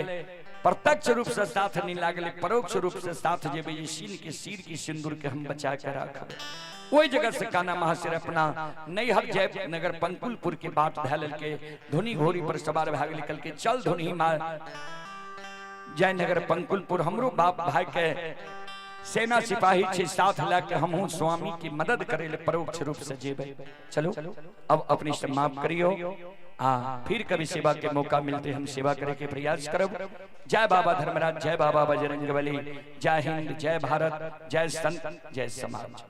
प्रत्यक्ष रूप से साथ नहीं लागले, परोक्ष रूप से साथ जेबे, ये सीन के सिर की सिंदूर के हम बचा के राखब। वही जगह से काना महाशिर अपना नैहर जय नगर पंकुलपुर के बाट धै लेलके, धुनी घोड़ी पर सवार भए गेल, कहलकै चल धुनी मार जयनगर पंकुलपुर, हमरो बाप भाई के सेना सिपाही छे साथ लए के हमहू स्वामी की मदद करे ले परोक्ष रूप से जेबै। चलो अब अपनी से माफ करियो, आ फिर कभी सेवा के मौका मिलते हम सेवा करे के प्रयास करब। जय बाबा धर्मराज, जय बाबा बजरंगबली, जय हिंद, जय भारत, जय संत, जय समाज।